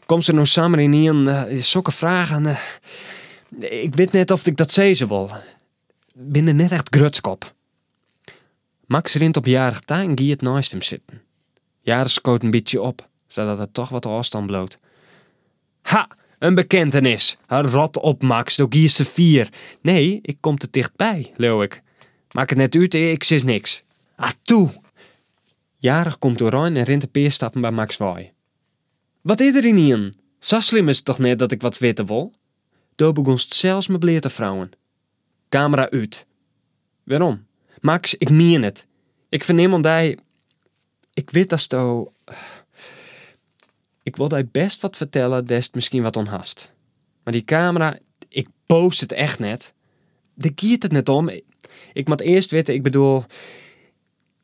komst der no samar ynienen sokke fragen? Ik wit net oft ik dat sizze wol. Bin der net echt grutsk op. Max rint op Jarich ta en giet neist him sitten. Jarich skoot in bytsje op, sadat der toch wat ôfstân bliuwt. Ha, in bekentenis! Rot op, Max, do giest te fier. Nee, ik kom te tichtby, leau ik. Makket net út, ik sis niks. Ah, toe! Jarich komt oerein en rint in pear stappen by Max wei. Wat is der ynienen? Sa slim is it toch net dat ik wat witte wol? Do begûnst sels my bleat te wriuwen. Kamera út. Wêrom? Max, ik mien it. Ik fernim oan dy. Ik wit datsto. Ik wol dy bêst wat fertelle dêr'tst miskien wat oan hast. Mar dy kamera, ik post it echt net. Dêr giet it net om. Ik moat earst witte, ik bedoel,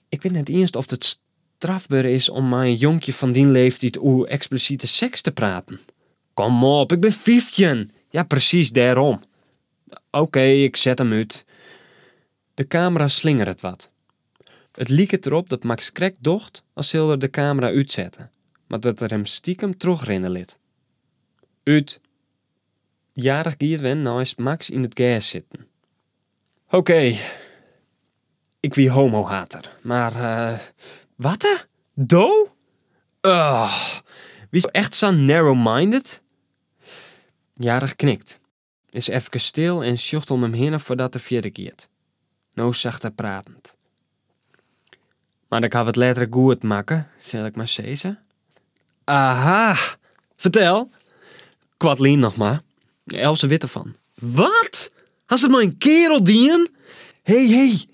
ik wit net iens oft it strafber is om mei in jonkje fan dyn leeftiid oer eksplisite seks te praten. Kom op, ik bin 15! Ja, presys dêrom. Oké, ik set him út. De kamera slingeret wat. It liket derop dat Max krekt docht as sil er de kamera útsette, mar dat er him stikem trochrinne lit. Ut. Jarich giet wer neist Max yn it gers sitten. Oké, ik wie homohater, mar watte? Do? Ugh, wiest echt sa narrow-minded? Jarich knikt, is efkes stil en sjocht om him hinne foardat er fierder giet. No sachter pratend. Mar ik haw it letter goed makke, sil ik mar sizze. Aha! Fertel! Koartlyn noch mar. Else wit derfan. Wat? Hast it mei in kearel dien? Hé, hé!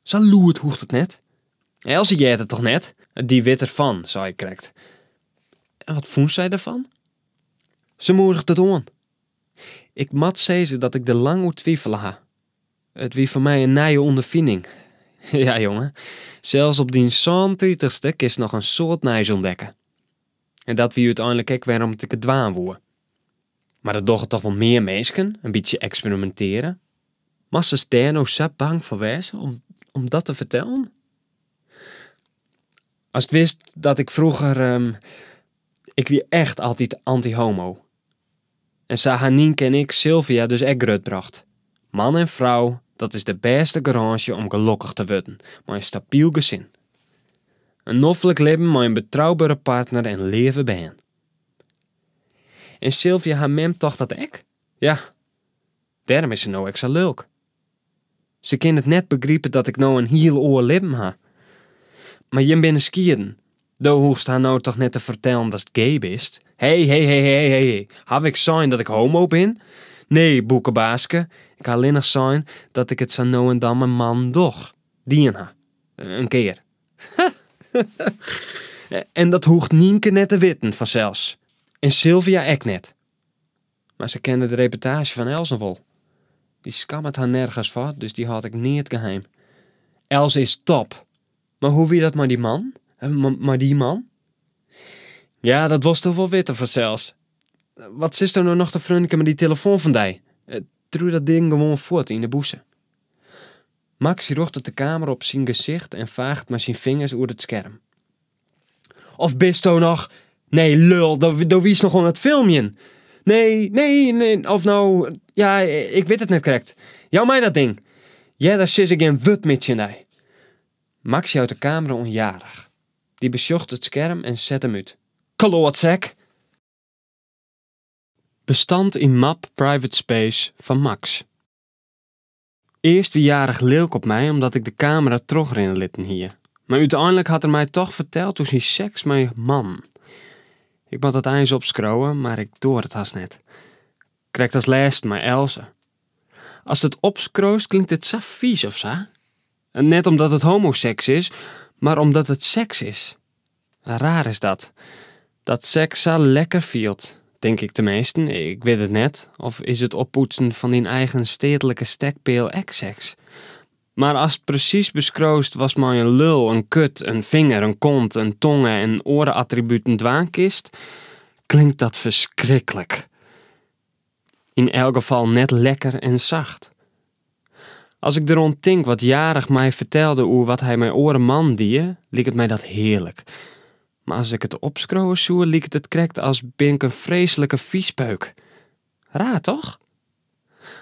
Sa lûd hoecht it net. Else heart it toch net? Dy wit derfan, sei ik krekt. En wat fûn sy derfan? Se moediget it oan. Ik moat sizze dat ik der lang oer twifele ha. It wie foar my in nije ûnderfining. Ja, jonge, sels op dyn sânentritichste kinst noch in soad nijs ûntdekke. En dat wie úteinlik ek wêrom't ik it dwaan woe. Mar dat dogge toch wol mear minsken, in bytsje eksperiminteare. Moatst dêr no sa bang foar wêze om dat te fertellen? Ast witst dat ik froeger, ik wie echt altyd anty-homo. En sa ha Nynke en ik Sylvia dus ek grutbrocht. Man en frou, dat is de bêste garânsje om gelokkich te wurden mei in stabyl gesin. In noflik libben mei in betroubere partner en leave bern. En Sylvia har mem tocht dat ek? Ja, dêrom is se no ek sa lulk. Se kin it net begripe dat ik no in hiel oar libben ha. Mar jim binne skieden. Do hoechst har no toch net te fertellen datst gay bist? Hé, hé, hé, hé, hé, haw ik sein dat ik homo bin? Nee, boekebaaske, ik ha allinnich sein dat ik it sa no en dan mei mannen doch. Dien ha. In kear. En dat hoecht Nynke net te witten, fansels. En Sylvia ek net. Mar se kenne de reputaasje fan Els noch wol. Dy skammet har nergens foar, dus dy hâldt ek neat geheim. Els is top. Mar hoe wie dat mei dy man? Mei dy man? Ja, dat wolsto wol witte fansels. Wat sitsto no noch te frunniken mei dy telefoan fan dy? Triuw dat ding gewoan fuort yn de bûse. Max rjochtet de kamera op syn gesicht en faacht mei syn fingers oer it skerm. Of bisto noch. Nee, lul, do wiest noch oan it filmjen. Nee, nee, nee, of no, ja, ik wit it net krekt. Jou my dat ding. Earder sis ik gjin wurd mear tsjin dy. Max jout de kamera oan Jarich. Dy besjocht it skerm en set him út. Kloatsek! Bestand yn map Private Space fan Max. Earst wie Jarich lilk op my omdat ik de kamera trochrinne litten hie. Mar úteinlik hat er my toch ferteld oer syn seks mei mannen. Ik moat dat eins opskriuwe, mar ik doar it hast net. Krekt as lêsten mei Else. Ast it opskriuwst klinkt it sa fys of sa. Net omdat it homoseks is, mar omdat it seks is. Raar is dat. Dat seks sa lekker fielt, tink ik teminsten, ik wit it net. Of is it oppoetsen fan dyn eigen steatlike stekpeal ek seks? Mar ast presys beskriuwst watst mei in lul, in kut, in finger, in kont, in tonge en oare attributen dwaan kinst, klinkt dat ferskriklik. Yn elk gefal net lekker en sacht. As ik deroan tink wat Jarich my fertelde oer wat hy mei oare mannen die, liket my dat hearlik. Mar as ik it opskriuwe soe, liket it krekt as bin ik in freeslike fyspeuk. Raar toch?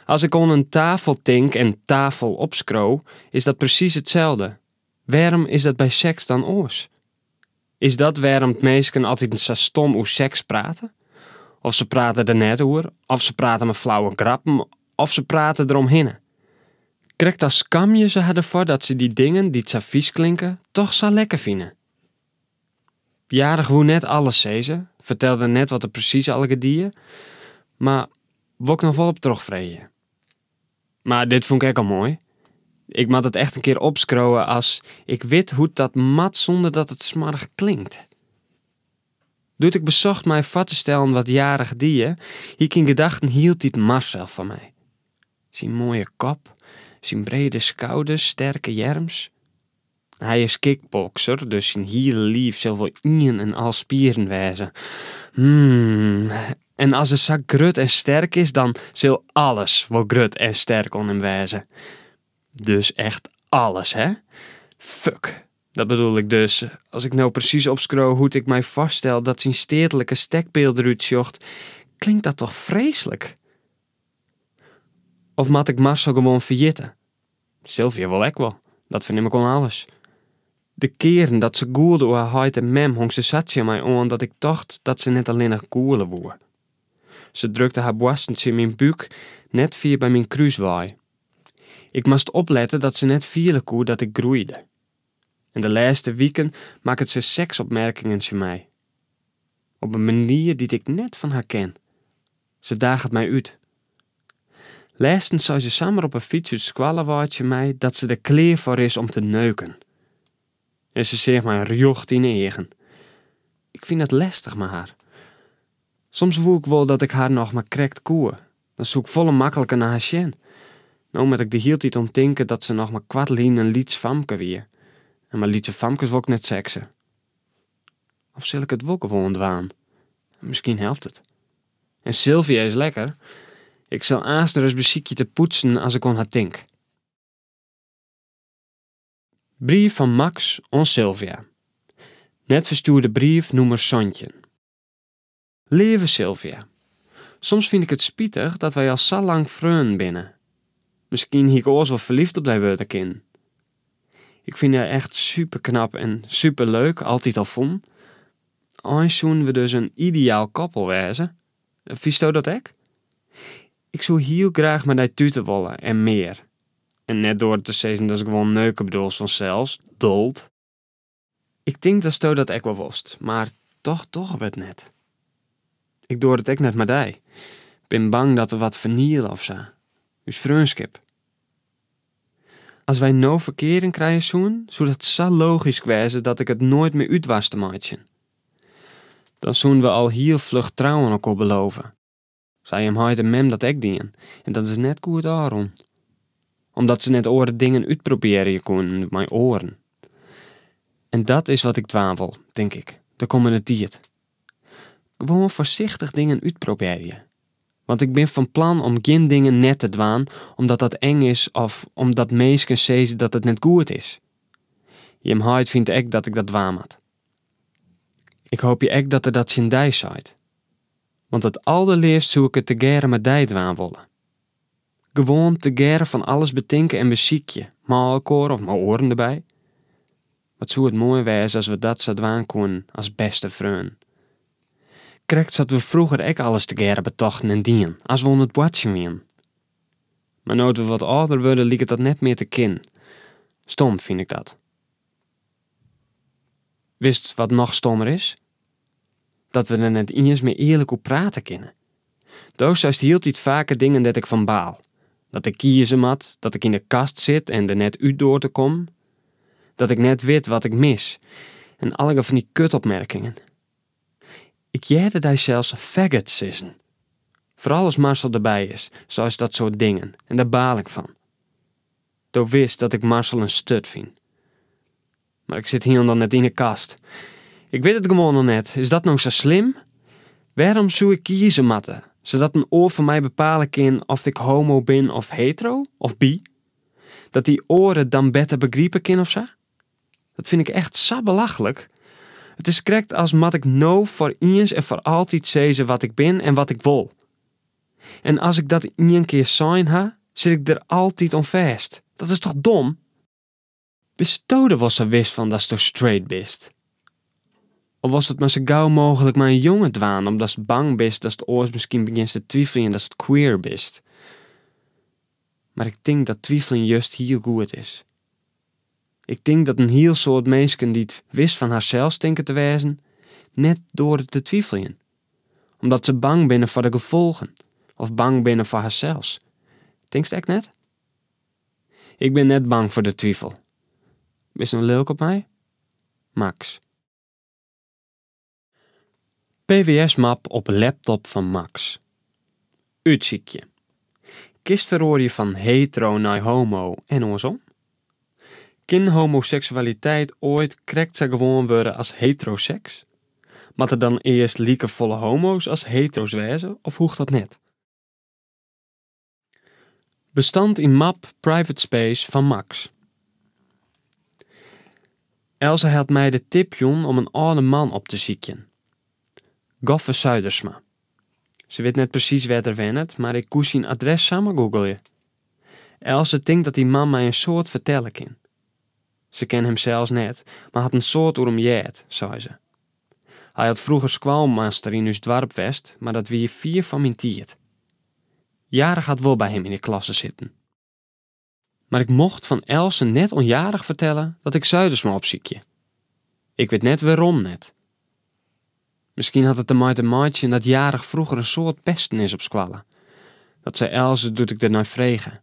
As ik oan in tafel tink en tafel opskriuw, is dat presys itselde. Wêrom is dat by seks dan oars? Is dat wêrom't minsken altiten sa stom oer seks prate? Of se prate der net oer, of se prate mei flauwe grappen, of se prate deromhinne. Krekt as skamje se har derfoar dat se dy dingen dy't sa fys klinke, toch sa lekker fine. Jarich woe net alles sizze, fertelde net wat er presys allegear die, mar wol ik noch wol op trochfreegje. Mar dit fûn ik ek al moai. Ik moat it echt in kear opskriuwe as ik wit hoe't dat moat sûnder dat it smoarch klinkt. Doe't ik besocht my foar te stellen wat Jarich die, hie ik yn gedachten hieltyd Marcel foar my. Syn moaie kop, syn brede skouders, sterke earms. Hy is kickbokser, dus syn hiele liif sil wol ien en al spieren wêze. Hmm, en as er sa grut en sterk is, dan sil alles wol grut en sterk oan him wêze. Dus echt alles, hè? Fuck, dat bedoel ik dus. As ik no presys opskriuw hoe't ik my foarstel dat syn steatlike stekpeal derút sjocht, klinkt dat toch freeslik? Of moat ik Marcel gewoan ferjitte? Sylvia wol ek wol, dat fernim ik oan alles. De kearen dat se gûlde oer har heit en mem hong se sa tsjin my oan dat ik tocht dat se net allinnich gûle woe. Se drukte har boarsten tsjin myn búk, net fier by myn krús wei. Ik moast oplette dat se net fiele koe dat ik groeide. En de lêste wiken makket se seksopmerkingen tsjin my. Op in manier dy't ik net fan har ken. Se daget my út. Lêsten sei se samar op 'e fyts út skoalle wei tsjin my dat se der klear foar is om te neuken. En se seach my rjocht yn 'e eagen. Ik fyn dat lestich mei har. Soms woe ik wol dat ik har noch mar krekt koe. Dan soe ik folle makliker nei har sjen. No moat ik der hieltyd oan tinke dat se noch mar koart lyn in lyts famke wie. En mei lytse famkes wol ik net sekse. Of sil ik it wol gewoan dwaan? Miskien helpt it. En Sylvia is lekker. Ik sil aanst ris besykje te poetsen as ik oan har tink. Brief fan Max oan Sylvia. Net ferstjoerde brief nûmer 17. Leave Sylvia, Soms fyn ik it spitich dat wy al sa lang freonen binne. Miskien hie ik oars wol ferlyfd op dy wurde kinnen. Ik fyn dy echt superknap en superleuk, altyd al fûn. Eins soenen we dus in ideaal koppel wêze. Fynsto dat ek? Ik soe hiel graach mei dy tute wolle en mear. En net doar te sizzen datst gewoan neuke bedoelst fansels, dolt. Ik tink datsto dat ek wol wolst, mar toch dogge we it net. Ik doar it ek net mei dy. Bin bang dat we wat ferniele of sa. Us freonskip. As wy no ferkearing krije soenen, soe dat sa logysk wêze dat ik it noait mear út doarst te meitsjen. Dan soenen we al hiel fluch trouwen elkoar belove. Sa ha jim heit en mem dat ek dien en dat is net goed ôfrûn. Omdat se net oare dingen útprobearje koenen mei oaren. En dat is wat ik dwaan wol, tink ik, de kommende tiid. Gewoan foarsichtich dingen útprobearje. Want ik bin fan plan om gjin dingen net te dwaan omdat dat eng is of omdat minsken sizze dat it net goed is. Jim heit fynt ek dat ik dat dwaan moat. Ik hoopje ek dat er dat tsjin dy seit. Want it alderleafst soe ik it tegearre mei dy dwaan wolle. Gewoan tegearre fan alles betinke en besykje, mei elkoar of mei oaren derby. Wat soe it moai wêze as we dat sa dwaan koenen as bêste freonen. Krekt sa't we froeger ek alles tegearre betochten en dienen as we oan it boartsjen wienen. Mar no't we wat âlder wurde liket dat net mear te kinnen. Stom fyn ik dat. Witst wat noch stommer is? Dat we der net iens mear earlik oer prate kinne. Do seist hieltyd faker dingen dêr't ik fan baal. Dat ik kieze moat, dat ik yn de kast sit en der net út doar te kommen. Dat ik net wit wat ik mis. En allegear fan dy kutopmerkingen. Ik hearde dy sels faggot sizzen. Foaral as Marcel derby is, seist dat soart dingen en dêr baal ik fan. Do witst dat ik Marcel in stut fyn. Mar ik sit hielendal net yn 'e kast. Ik wit it gewoan noch net. Is dat no sa slim? Wêrom soe ik kieze moatte, sadat in oar foar my bepale kin oft ik homo bin of hetero of bi? Dat dy oar it dan better begripe kin of sa? Dat fyn ik echt sa belachlik. It is krekt as moat ik no foar iens en foar altyd sizze wat ik bin en wat ik wol. En as ik dat ien kear sein ha, sit ik der altyd oan fêst. Dat is toch dom? Bisto der wol sa wis fan datsto straight bist? Of wolst it mar sa gau mooglik mei in jonge dwaan omdatst bang bist datst oars miskien begjinst te twifeljen datst queer bist? Mar ik tink dat twifeljen just hiel goed is. Ik tink dat in hiel soad minsken dy't wis fan harsels tinke te wêzen, net doare te twifeljen. Omdat se bang binne foar de gefolgen of bang binne foar harsels. Tinkst ek net? Ik bin net bang foar de twifel. Bist no lilk op my? Max. PWS-map op laptop fan Max. Útsykje. Kinst feroarje fan hetero nei homo en oarsom? Kin homoseksualiteit oait krekt sa gewoan wurde as heteroseks? Moat der dan earst likefolle homo's as hetero's wêze of hoecht dat net? Bestand yn map Private Space fan Max. Else hat my de tip jûn om in âlde man op te sykjen. Goffe Zuidersma. Se wit net presys wêr't er wennet, mar ik koe syn adres samar googelje. Else tinkt dat dy man my in soad fertelle kin. Se ken him sels net, mar hat in soad oer him heard, sei se. Hy hat froeger skoalmaster yn ús doarp west, mar dat wie fier foar myn tiid. Jarich hat wol by him yn de klasse sitten. Mar ik mocht fan Else net oan Jarich fertelle dat ik Zuidersma opsykje. Ik wit net wêrom net. Miskien hat it dermei te meitsjen dat Jarich froeger in soad pesten is op skoalle. Dat sei Else doe't ik dernei frege.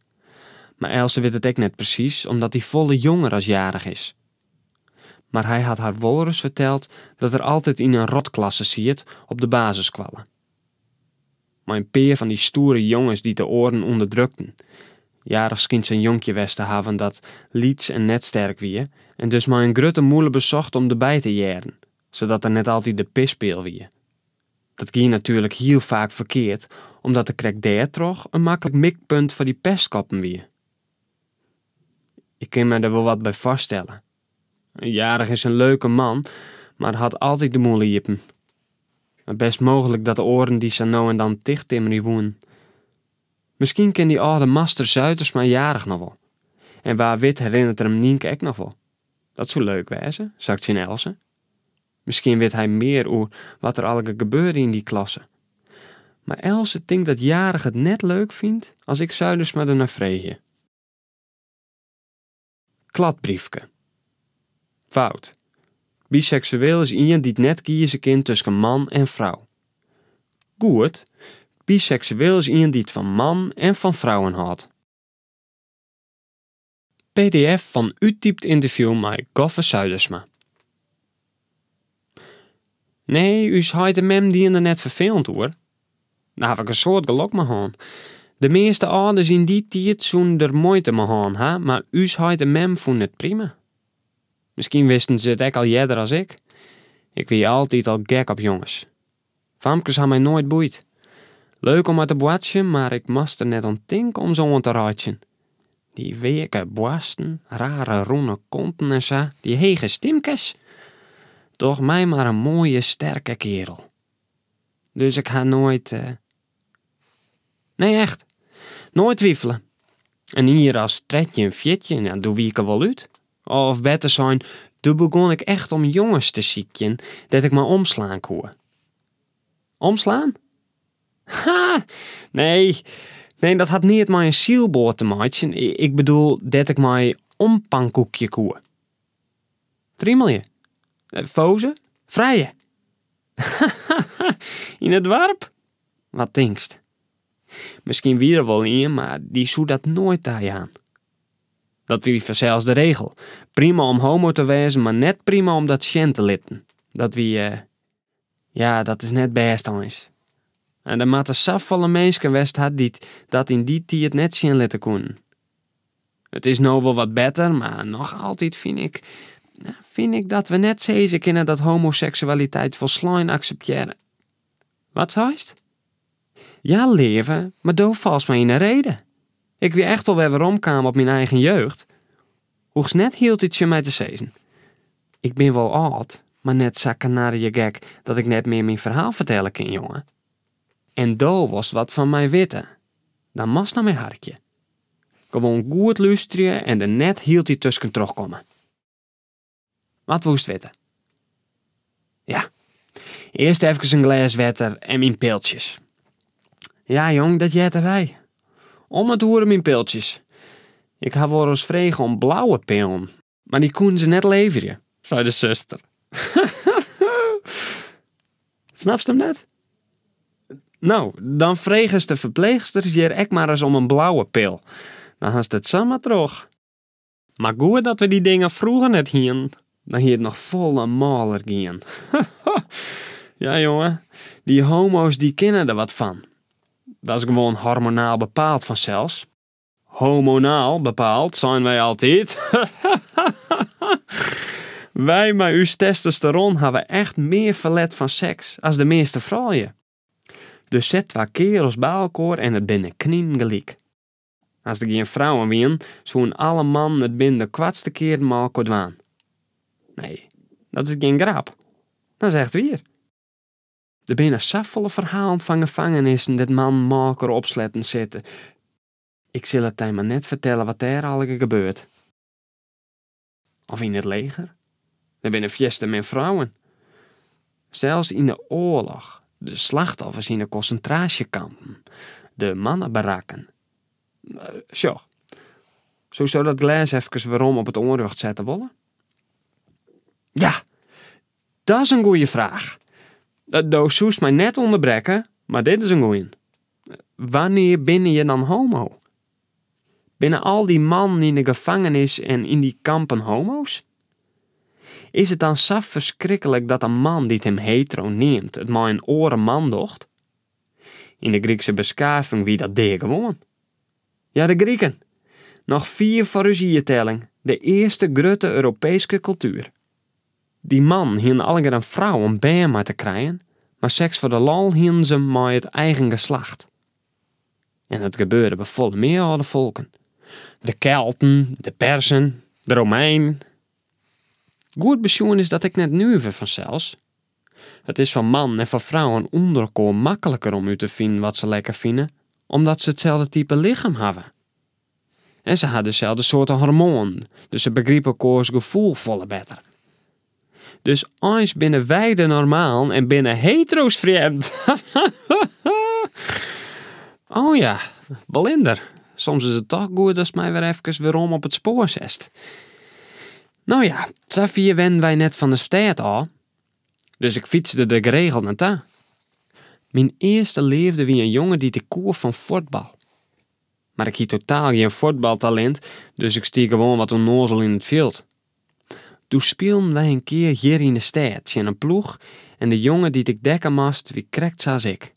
Mar Else wit it ek net presys omdat dy folle jonger as Jarich is. Mar hy hat har wolris ferteld dat er altyd yn in rotklasse siet op de basisskoalle. Mei in pear fan dy stoere jonges dy't de oaren ûnderdrukten. Jarich skynt sa'n jonkje west te hawwen dat lyts en net sterk wie en dus mei in grutte mûle besocht om derby te hearren, sadat er net altyd de pispeal wie. Dat gie natuerlik hiel faak ferkeard, omdat er krekt dêrtroch in maklik mikpunt foar dy pestkoppen wie. Ik kin my der wol wat by foarstelle. Jarich is in leuke man, mar hat altyd de mûle iepen. Mar bêst mooglik dat de oaren dy sa no en dan tichttimmerje woenen. Miskien ken dy âlde master Zuidersma Jarich noch wol. En wa wit herinnert er him Nynke ek noch wol. Dat soe leuk wêze, sei ik tsjin Else. Miskien wit hy mear oer wat der allegear gebeurde yn dy klasse. Mar Else tinkt dat Jarich it net leuk fynt as ik Zuidersma dernei freegje. Kladbriefke. Fout. Biseksueel is ien dy't net kieze kin tusken man en frou. Goed. Biseksueel is ien dy't fan man en fan frouwen hâldt. Pdf fan úttypt ynterview mei Goffe Zuidersma. Nee, ús heit en mem dienen der net ferfelend oer. Dêr haw ik in soad gelok mei hân. De measte âlders yn dy tiid soenen der muoite mei hân ha, mar ús heit en mem fûnen it prima. Miskien wisten se it ek al earder as ik. Ik wie altyd al gek op jonges. Famkes ha my noait boeid. Leuk om mei te boartsjen, mar ik moast der net oan tinke om se oan te reitsjen. Dy weake boarsten, rare rûne konten en sa, dy hege stimkes. Doch my mar in moaie sterke kearel. Dus ik ha noait. Nee echt, noait twifele. In jier as 13, 14, ja, doe wie ik der wol út. Of better sein, doe begûn ik echt om jonges te sykjen dêr't ik mei omslaan koe. Omslaan? Ha! Nee, nee, dat hat neat mei in sylboat te meitsjen. Ik bedoel dêr't ik mei ompankoekje koe. Frimelje. Foze? Frije. Yn it doarp? Wat tinkst? Miskien wie der wol ien, mar dy soe dat noait tajaan. Dat wie fansels de regel. Prima om homo te wêzen, mar net prima om dat sjen te litten. Dat wie, ja, dat is net bêst eins. En der moatte safolle minsken west ha dy't dat yn dy tiid net sjen litte koenen. It is no wol wat better, mar noch altyd fyn ik, fyn ik dat we net sizze kinne dat homoseksualiteit folslein akseptearre. Wat seist? Ja, leave, mar do falst my yn 'e rede. Ik wie echt wol wer weromkaam op myn eigen jeugd. Hoechst net hieltyd tsjin my te sizzen. Ik bin wol âld, mar net sa kanarjegek dat ik net mear myn ferhaal fertelle kin, jonge. En do wolst wat fan my witte, dan moatst nei my harkje. Gewoan goed lústerje en der net hieltyd tuskentroch komme. Wat woest witte? Ja, earst efkes in glês wetter en myn piltsjes. Ja, jong, dat heart derby. Om it oere myn piltsjes. Ik ha wolris frege om blauwe pillen, mar dy koenen se net leverje, sei de suster. Snapst him net? No, dan fregest de ferpleechsters hjir ek mar ris om in blauwe pil. Dan hast it samar troch. Mar goed dat we dy dingen froeger net hienen, dan hie it noch folle mâler gien. Ja jonge, dy homo's dy kinne der wat fan. Dat is gewoan hormonaal bepaald fansels. Homonaal bepaald, seinen wy altyd. Wy mei ús testosteron hawwe echt mear ferlet fan seks as de measte froulju. Dus set twa kearels by elkoar en it binne kninen gelyk. As der gjin frouwen wienen, soenen alle mannen it binnen de koartste kearen mei elkoar dwaan. Nee, dat is gjin grap. Dat is echt wier. Der binne safolle ferhalen fan gefangenissen dêr't mannen mei elkoar opsletten sitte. Ik sil it dy mar net fertelle wat dêr allegear gebeurt. Of yn it leger. Der binne fierste min frouwen. Sels yn de oarloch, de slachtoffers yn de konsintraasjekampen, de mannebarakken. Sjoch, soesto dat glês efkes werom op it oanrjocht sette wolle? Ja, dat is in goeie fraach. Do soest my net ûnderbrekke, mar dit is in goeien. Wannear binne je dan homo? Binne al dy mannen yn de gefangenis en yn dy kampen homo's? Is it dan sa ferskriklik dat in man dy't him hetero neamt it mei in oare man docht? Yn de Grykse beskaving wie dat deagewoan. Ja, de Griken. Noch fier foar ús jiertelling, de earste grutte Europeeske kultuer. Dy mannen hienen allegear in frou om bern mei te krijen, mar seks foar de lol hienen se mei it eigen geslacht. En it gebeurde by folle mear âlde folken. De Kelten, de Perzen, de Romeinen. Goed besjoen is dat ek net nuver fansels. It is foar mannen en foar frouwen ûnder elkoar makliker om út te finen wat se lekker fine, omdat se itselde type lichem hawwe. En se ha deselde soarte hormoanen, dus se begripe elkoars gefoel folle better. Dus eins binne wy de normalen en binne hetero's frjemd. Oh ja, Belinder, soms is it toch goed datst my wer efkes werom op it spoar setst. No ja, safier wennen wy net fan de stêd ôf, dus ik fytste der geregeld nei ta. Myn earste leafde wie in jonge dy't ik koe fan fuotbal. Mar ik hie totaal gjin fuotbaltalint, dus ik stie gewoan wat ûnnoazel yn it fjild. Doe spilen wy in kear hjir yn de stêd tsjin in ploech en de jonge dy't ik dekke moast wie krekt sa as ik.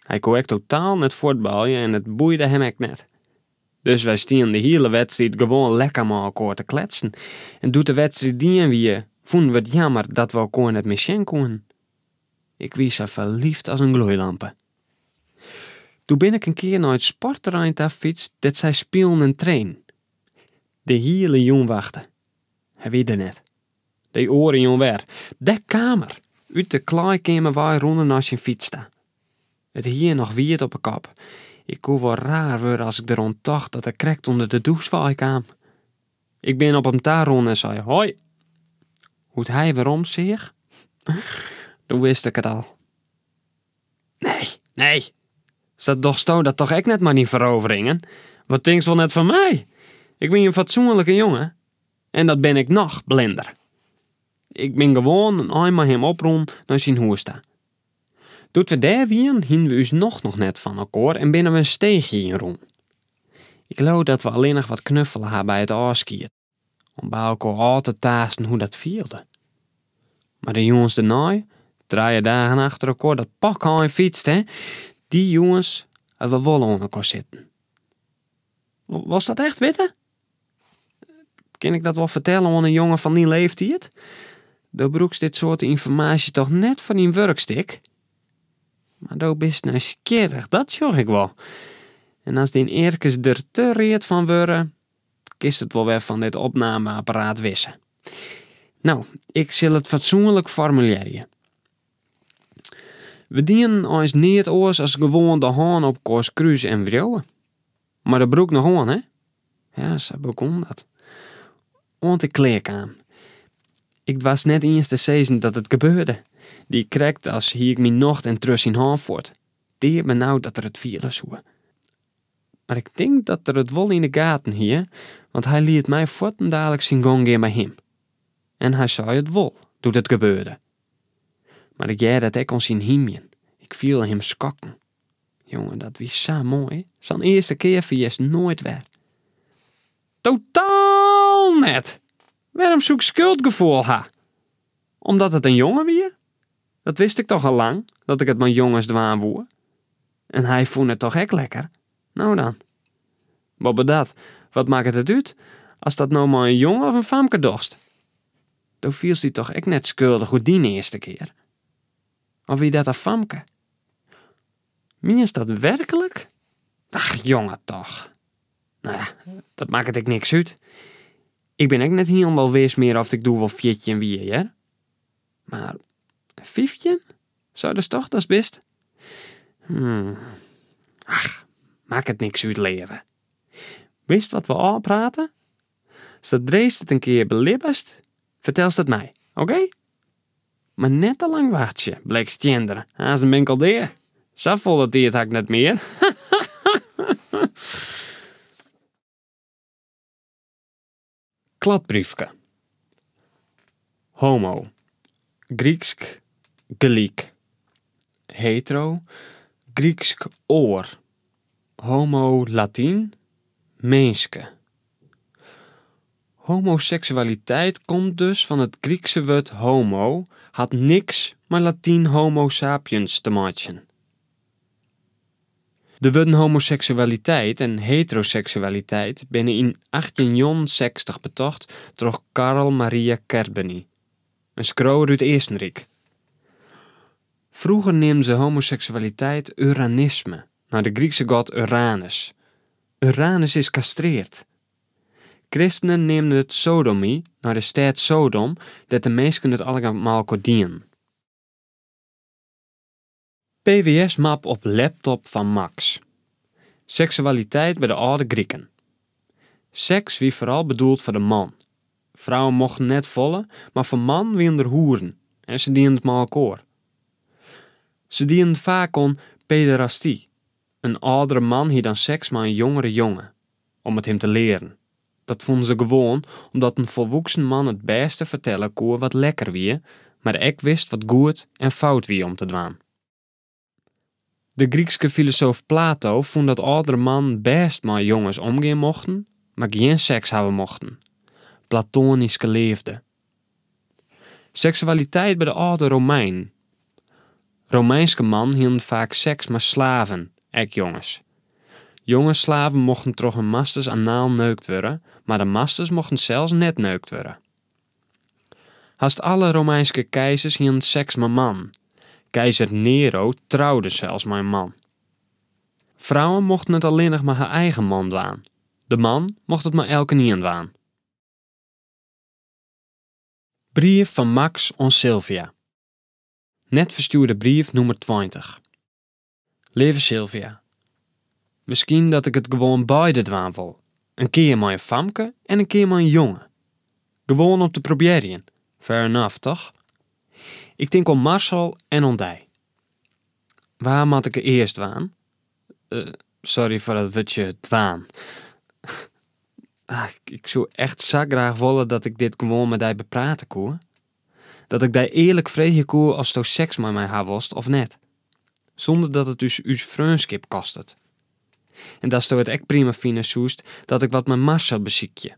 Hy koe ek totaal net fuotbalje en it boeide him ek net. Dus wy stienen de hiele wedstriid gewoan lekker mei elkoar te kletsen en doe't de wedstriid dien wie, fûnen we it jammer dat we elkoar net mear sjen koenen. Ik wie sa ferlyfd as in gloeilampe. Doe bin ik in kear nei it sportterrein ta fytst dêr't sy spilen en trainden. De hiele jûn wachte. Hy wie der net. Dy oare jûn wer. Dêr kaam er! Ut de klaaikeamer wei rûn er nei syn fyts ta. It hier noch wiet op 'e kop. Ik koe wol raar wurde as ik deroan tocht dat er krekt ûnder de dûs wei kaam. Ik bin op him ta rûn en sei hoi. Hoe't hy werom seach? Doe wist ik it al. Nee, nee, sa dochsto dat toch ek net mei dyn feroveringen? Wat tinkst wol net fan my? Ik wie in fatsoenlike jonge. En dat bin ik noch, blinder. Ik bin gewoan in ein mei him oprûn nei syn hûs ta. Doe't we dêr wienen, hienen we ús nocht noch net fan elkoar en binne we in steechje ynrûn. Ik leau dat we allinnich wat knuffele ha by it ôfskied, om by elkoar ôf te taasten hoe dat fielde. Mar de jûns dernei, trije dagen achter elkoar dat pak ein fytst, hè, dy jûns ha we wol oan elkoar sitten. Wolst dat echt witte? Kin ik dat wol fertelle oan in jonge fan dyn leeftiid? Do brûkst dit soarte ynformaasje toch net foar dyn wurkstik? Mar do bist nijsgjirrich, dat sjoch ik wol. En as dyn earkes der te read fan wurde, kinst it wol wer fan dit opnameapparaat wisse. No, ik sil it fatsoenlik formulearje. We dienen eins neat oars as gewoan de hân op elkoars krús en wriuwe. Mei de broek noch oan, hè? Ja, sa begûn dat. Oant ik klear kaam. Ik doarst net iens te sizzen dat it gebeurde. Die krekt as hie ik myn nocht en trust syn hân fuort. Deabenaud dat er it fiele soe. Mar ik tink dat er it wol yn de gaten hie, want hy liet my fuortendaliks syn gong gean by him. En hy sei it wol, doe't it gebeurde. Mar ik hearde it ek oan syn hymjen. Ik fielde him skokken. Jonge, dat wie sa moai. Sa'n earste kear ferjitst noait wer. Totaal net! Wêrom soe ik skuldgefoel ha? Omdat it in jonge wie? Dat wist ik toch al lang, dat ik it mei jonges dwaan woe. En hy fûn it toch ek lekker? No dan. Boppedat, wat makket it út ast dat no mei in jonge of in famke dochst? Do fielst dy toch ek net skuldich oer dyn earste kear? Of wie dat in famke? Mienst dat werklik? Ach, jonge toch. No ja, dat makket ek niks út. Ik bin ek net hielendal wis mear oft ik doe wol 14 wie, hear. Mar 15? Seidest toch datst bist? Hmm. Ach, makket niks út, leave. Witst wat we ôfprate? Sadree'tst it in kear belibbest, fertelst it my, oké? Mar net te lang wachtsje, blikstjinder, aanst bin ik al dea. Safolle tiid ha ik net mear. Kladbriefke. Homo, Gryksk gelyk. Hetero, Gryksk oar. Homo, Latyn, minske. Homoseksualiteit komt dus fan it Grykske wurd homo, hat niks mei Latyn homo sapiens te meitsjen. De wurden homoseksualiteit en heteroseksualiteit binne yn 1869 betocht troch Carl Maria Kertbeny, in skriuwer út Eastenryk. Froeger neamden se homoseksualiteit uranisme, nei de Grykske god Uranus. Uranus is kastreard. Kristenen neamden it sodomy, nei de stêd Sodom, dêr't de minsken it allegear mei elkoar dienen. PWS-map op laptop fan Max. Seksualiteit by de âlde Griken. Seks wie foaral bedoeld foar de man. Frouwen mochten net folle, mar foar mannen wienen der hoeren en se dienen it mei elkoar. Se dienen faak oan pederasty. In âldere man hie dan seks mei in jongere jonge, om it him te learen. Dat fûnen se gewoan omdat in folwoeksen man it bêste fertelle koe wat lekker wie, mar ek wist wat goed en fout wie om te dwaan. De Grykske filosoof Plato fûn dat âldere mannen bêst mei jonges omgean mochten, mar gjin seks hawwe mochten. Platoanyske leafde. Seksualiteit by de âlde Romeinen. Romeinske mannen hienen faak seks mei slaven, ek jonges. Jonge slaven mochten troch hun masters anaal neukt wurde, mar de masters mochten sels net neukt wurde. Hast alle Romeinske keizers hienen seks mei mannen. Keizer Nero troude sels mei in man. Frouwen mochten it allinnich mei har eigen man dwaan. De man mocht it mei elkenien dwaan. Brief fan Max oan Sylvia. Net ferstjoerde brief nûmer 20. Leave Sylvia. Miskien dat ik it gewoan beide dwaan wol. In kear mei in famke en in kear mei in jonge. Gewoan om te probearjen. Fair enough, toch? Ik tink oan Marcel en oan dy. Wa moat ik earst dwaan? Sorry foar dat wurdsje dwaan. Ah, ik soe echt sa graach wolle dat ik dit gewoan mei dy beprate koe. Dat ik dy earlik freegje koe oftsto seks mei my ha wolst of net. Sûnder dat it ús ús freonskip kostet. En datsto it ek prima fine soest dat ik wat mei Marcel besykje.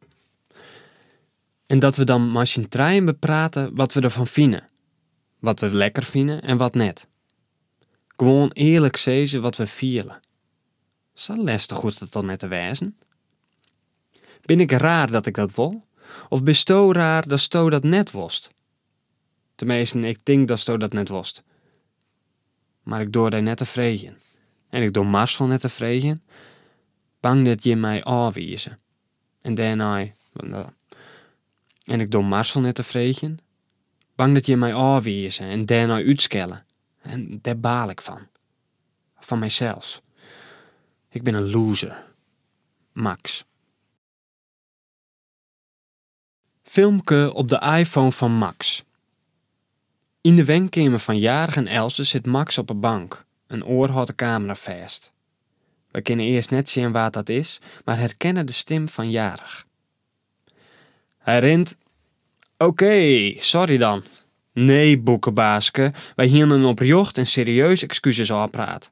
En dat we dan mei syn trijen beprate wat we derfan fine. Wat we lekker fine en wat net. Gewoan earlik sizze wat we fiele. Sa lestich hoecht it toch net te wêzen? Bin ik raar dat ik dat wol? Of bisto raar datsto dat net wolst? Teminsten, ik tink datsto dat net wolst. Mar ik doar dy net te freegjen. En ik doar Marcel net te freegjen. Bang dat jim my ôfwize. En dêrnei. En ik doar Marcel net te freegjen. Bang dat jim my ôfwize en dêrnei útskelle. En dêr baal ik fan. Fan mysels. Ik bin in loser. Max. Filmke op de iPhone fan Max. Yn de wenkeamer fan Jarig en Else sit Max op 'e bank. In oar hâldt de kamera fêst. Wy kinne earst net sjen wa't dat is, mar herkenne de stim fan Jarig. Hy rint. Oké, sorry dan. Nee, boekebaaske, wy hiene in oprjocht en serieus ekskuses ôfpraat.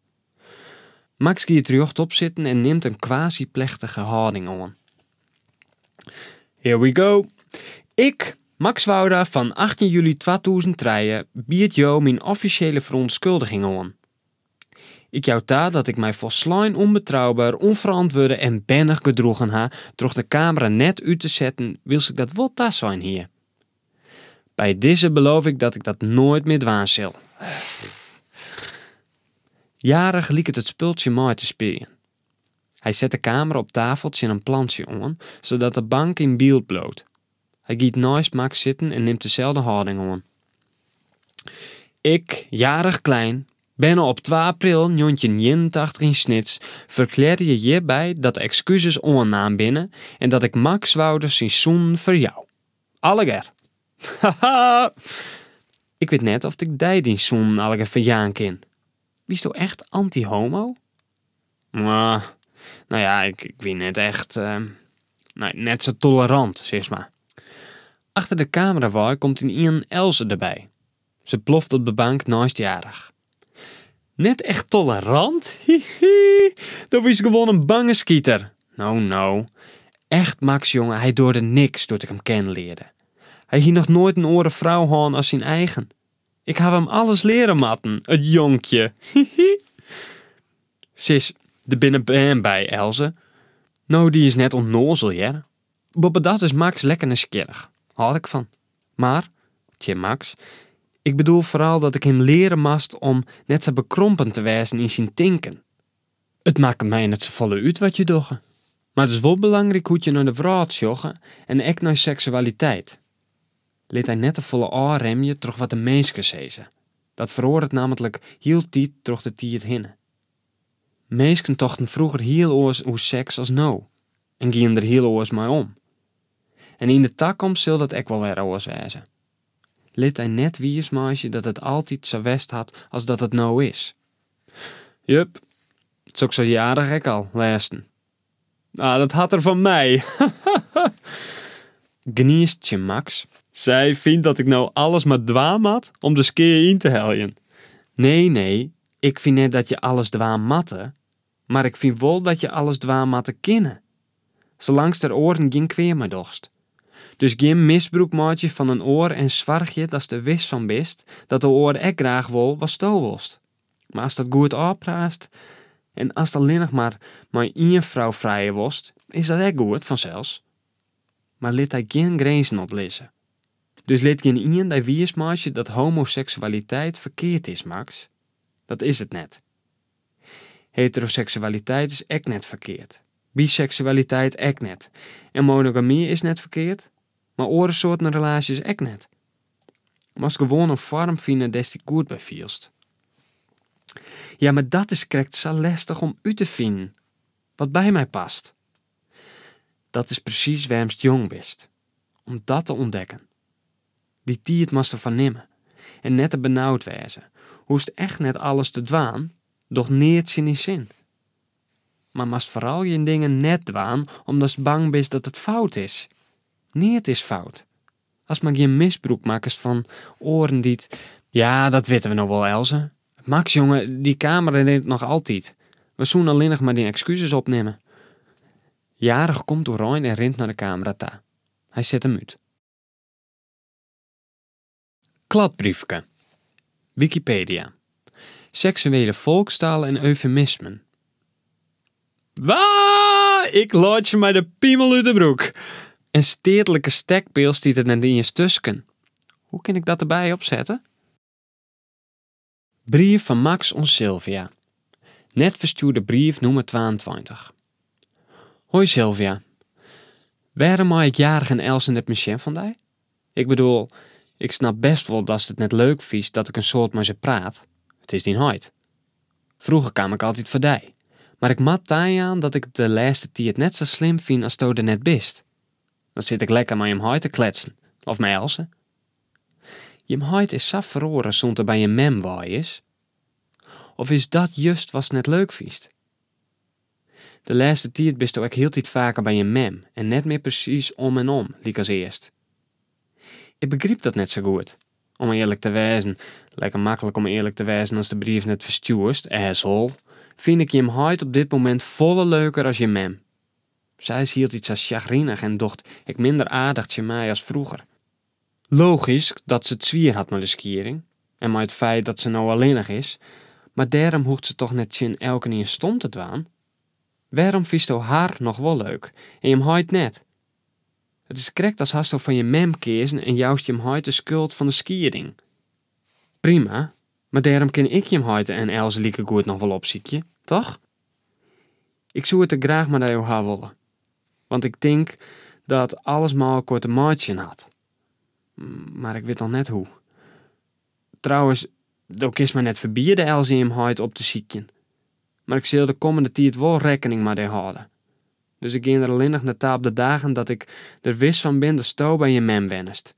Max giet rjochtop sitten en nimt in quasi-plechtige hâlding oan. Here we go. Ik, Max Wouda fan 18 july 2003, bied jo myn offisjele ferûntskuldiging oan. Ik jou ta dat ik my folslein ûnbetrouber, ûnferantwurde en bernich gedroegen ha troch de kamera net út te setten wylst ik dat wol tasein hie. By dizze beloof ik dat ik dat noait mear dwaan sil. Jarig liket it spultsje mei te spyljen. Hy set de kamera op tafel tsjin in plantsje oan, sadat de bank yn byld bliuwt. Hy giet neist Max sitten en nimt deselde hâlding oan. Ik, Jarig Klein, berne op twa april 1981 yn Snits, ferklearje hjirby dat de ekskuzes oannaam binne en dat ik Max Wouders syn sûnden ferjou. Allegear. Haha! Ik wit net oft ik dy dyn sûnden allegear ferjaan kin. Wiesto echt anty-homo? Mwah, no ja, ik, ik wie net echt, nee, net sa tolerant, sis mar. Achter de kamera wei komt ynienen Else derby. Se ploft op de bank neist Jarig. Net echt tolerant? Hihi, do wiest gewoan in bange skiter. No, no. Echt Max, jonge, hy doarde niks doe't ik him kennen learde. Hy hie noch noait in oare frou hân as syn eigen. Ik haw him alles leare moatten, it jonkje. Hihi. Sis, der binne bern by, Else. No, dy is net ûnnoazel, hear. Boppedat is Max lekker nijsgjirrich. Hâld ik fan. Mar, tsjin Max, ik bedoel foaral dat ik him leare moast om net sa bekrompen te wêzen yn syn tinken. It makket my net safolle út wat je dogge. Mar it is wol belangryk hoe't je nei de wrâld sjogge en ek nei seksualiteit. Lit dy net te folle ôfremje troch wat de minsken sizze. Dat feroaret nammentlik hieltyd troch de tiid hinne. Minsken tochten froeger hiel oars oer seks as no en gienen der hiel oars mei om. En yn de takomst sil dat ek wol wer oars wêze. Lit dy net wiismeitsje dat it altyd sa west hat as dat it no is. Jup, soks sei Jarig ek al, lêsten. Ah, dat hat er fan my. Gniist tsjin Max. Sy fynt dat ik no alles mar dwaan moat om de skea yn te heljen. Nee, nee, ik fyn net dat je alles dwaan moatte, mar ik fyn wol dat je alles dwaan moatte kinne. Salangst der oaren gjin kwea mei dochst. Dus gjin misbrûk meitsje fan in oar en soargje datst der wis fan bist dat de oar ek graach wol watsto wolst. Mar ast dat goed ôfpraatst en ast allinnich mar mei ien frou frije wolst, is dat ek goed, fansels. Mar lit dy gjin grinzen oplizze. Dus lit gjinien dy wiismeitsje dat homoseksualiteit ferkeard is, Max. Dat is it net. Heteroseksualiteit is ek net ferkeard. Biseksualiteit ek net. En monogamy is net ferkeard, mar oare soarten relaasjes ek net. Moatst gewoan in foarm fine dêr'tst dy goed by fielst. Ja, mar dat is krekt sa lestich om út te finen, wat by my past. Dat is presys wêrom'tst jong bist, om dat te ûntdekken. Dy tiid moatst derfoar nimme en net te benaud wêze. Hoechst echt net alles te dwaan, doch neat tsjin dyn sin. Mar moatst foaral gjin dingen net dwaan omdatst bang bist dat it fout is. Neat is fout. Ast mar gjin misbrûk makkest fan oaren dy't. Ja, dat witte we no wol, Else. Max, jonge, dy kamera rint noch altyd. We soene allinnich mar dyn ekskuzes opnimme. Jarich komt oerein en rint nei de kamera ta. Hy set him út. Kladbriefke. Wikipedia. Seksuele folkstaal en eufemismen. Wa! Ik laitsje my de piemel út de broek. In steatlike stekpeal stiet der net iens tusken. Hoe kin ik dat derby opsette? Brief fan Max oan Sylvia. Net ferstjoerde brief nûmer 22. Hoi Sylvia. Wêrom mei ik Jarich en Else net mear sjen fan dy? Ik bedoel, ik snap bêst wol datst it net leuk fynst dat ik in soad mei se praat. It is dyn heit. Froeger kaam ik altyd foar dy. Mar ik moat tajaan dat ik it de lêste tiid net sa slim fyn asto der net bist. Dan sit ik lekker mei jim heit te kletsen. Of mei Else. Jim heit is sa feroare sûnt er by jim mem wei is. Of is dat just watst net leuk fynst? De lêste tiid bisto ek hieltyd faker by jim mem en net mear presys om en om, lykas earst. Ik begryp dat net sa goed. Om earlik te wêzen, lekker maklik om earlik te wêzen ast de brief net ferstjoerst, asshole, fyn ik jim heit op dit momint folle leuker as jim mem. Sy is hieltyd sa sjagrinich en docht ek minder aardich tsjin my as froeger. Logysk dat se it swier hat mei de skieding en mei it feit dat se no allinnich is, mar dêrom hoecht se toch net tsjin elkenien stom te dwaan? Wêrom fynsto har noch wol leuk en jim heit net? It is krekt as hasto foar jim mem keazen en joust jim heit de skuld fan de skieding. Prima, mar dêrom kin ik jim heit en Else likegoed noch wol opsykje, toch? Ik soe it der graach mei dy oer ha wolle, want ik tink dat alles mei elkoar te meitsjen hat. Mar ik wit noch net hoe. Trouwens, do kinst my net ferbiede Else en jim heit op te sykjen. Mar ik sil de kommende tiid wol rekkening mei dy hâlde. Dus ik gean der allinnich nei ta op de dagen dat ik der wis fan bin datsto by jim mem wennest.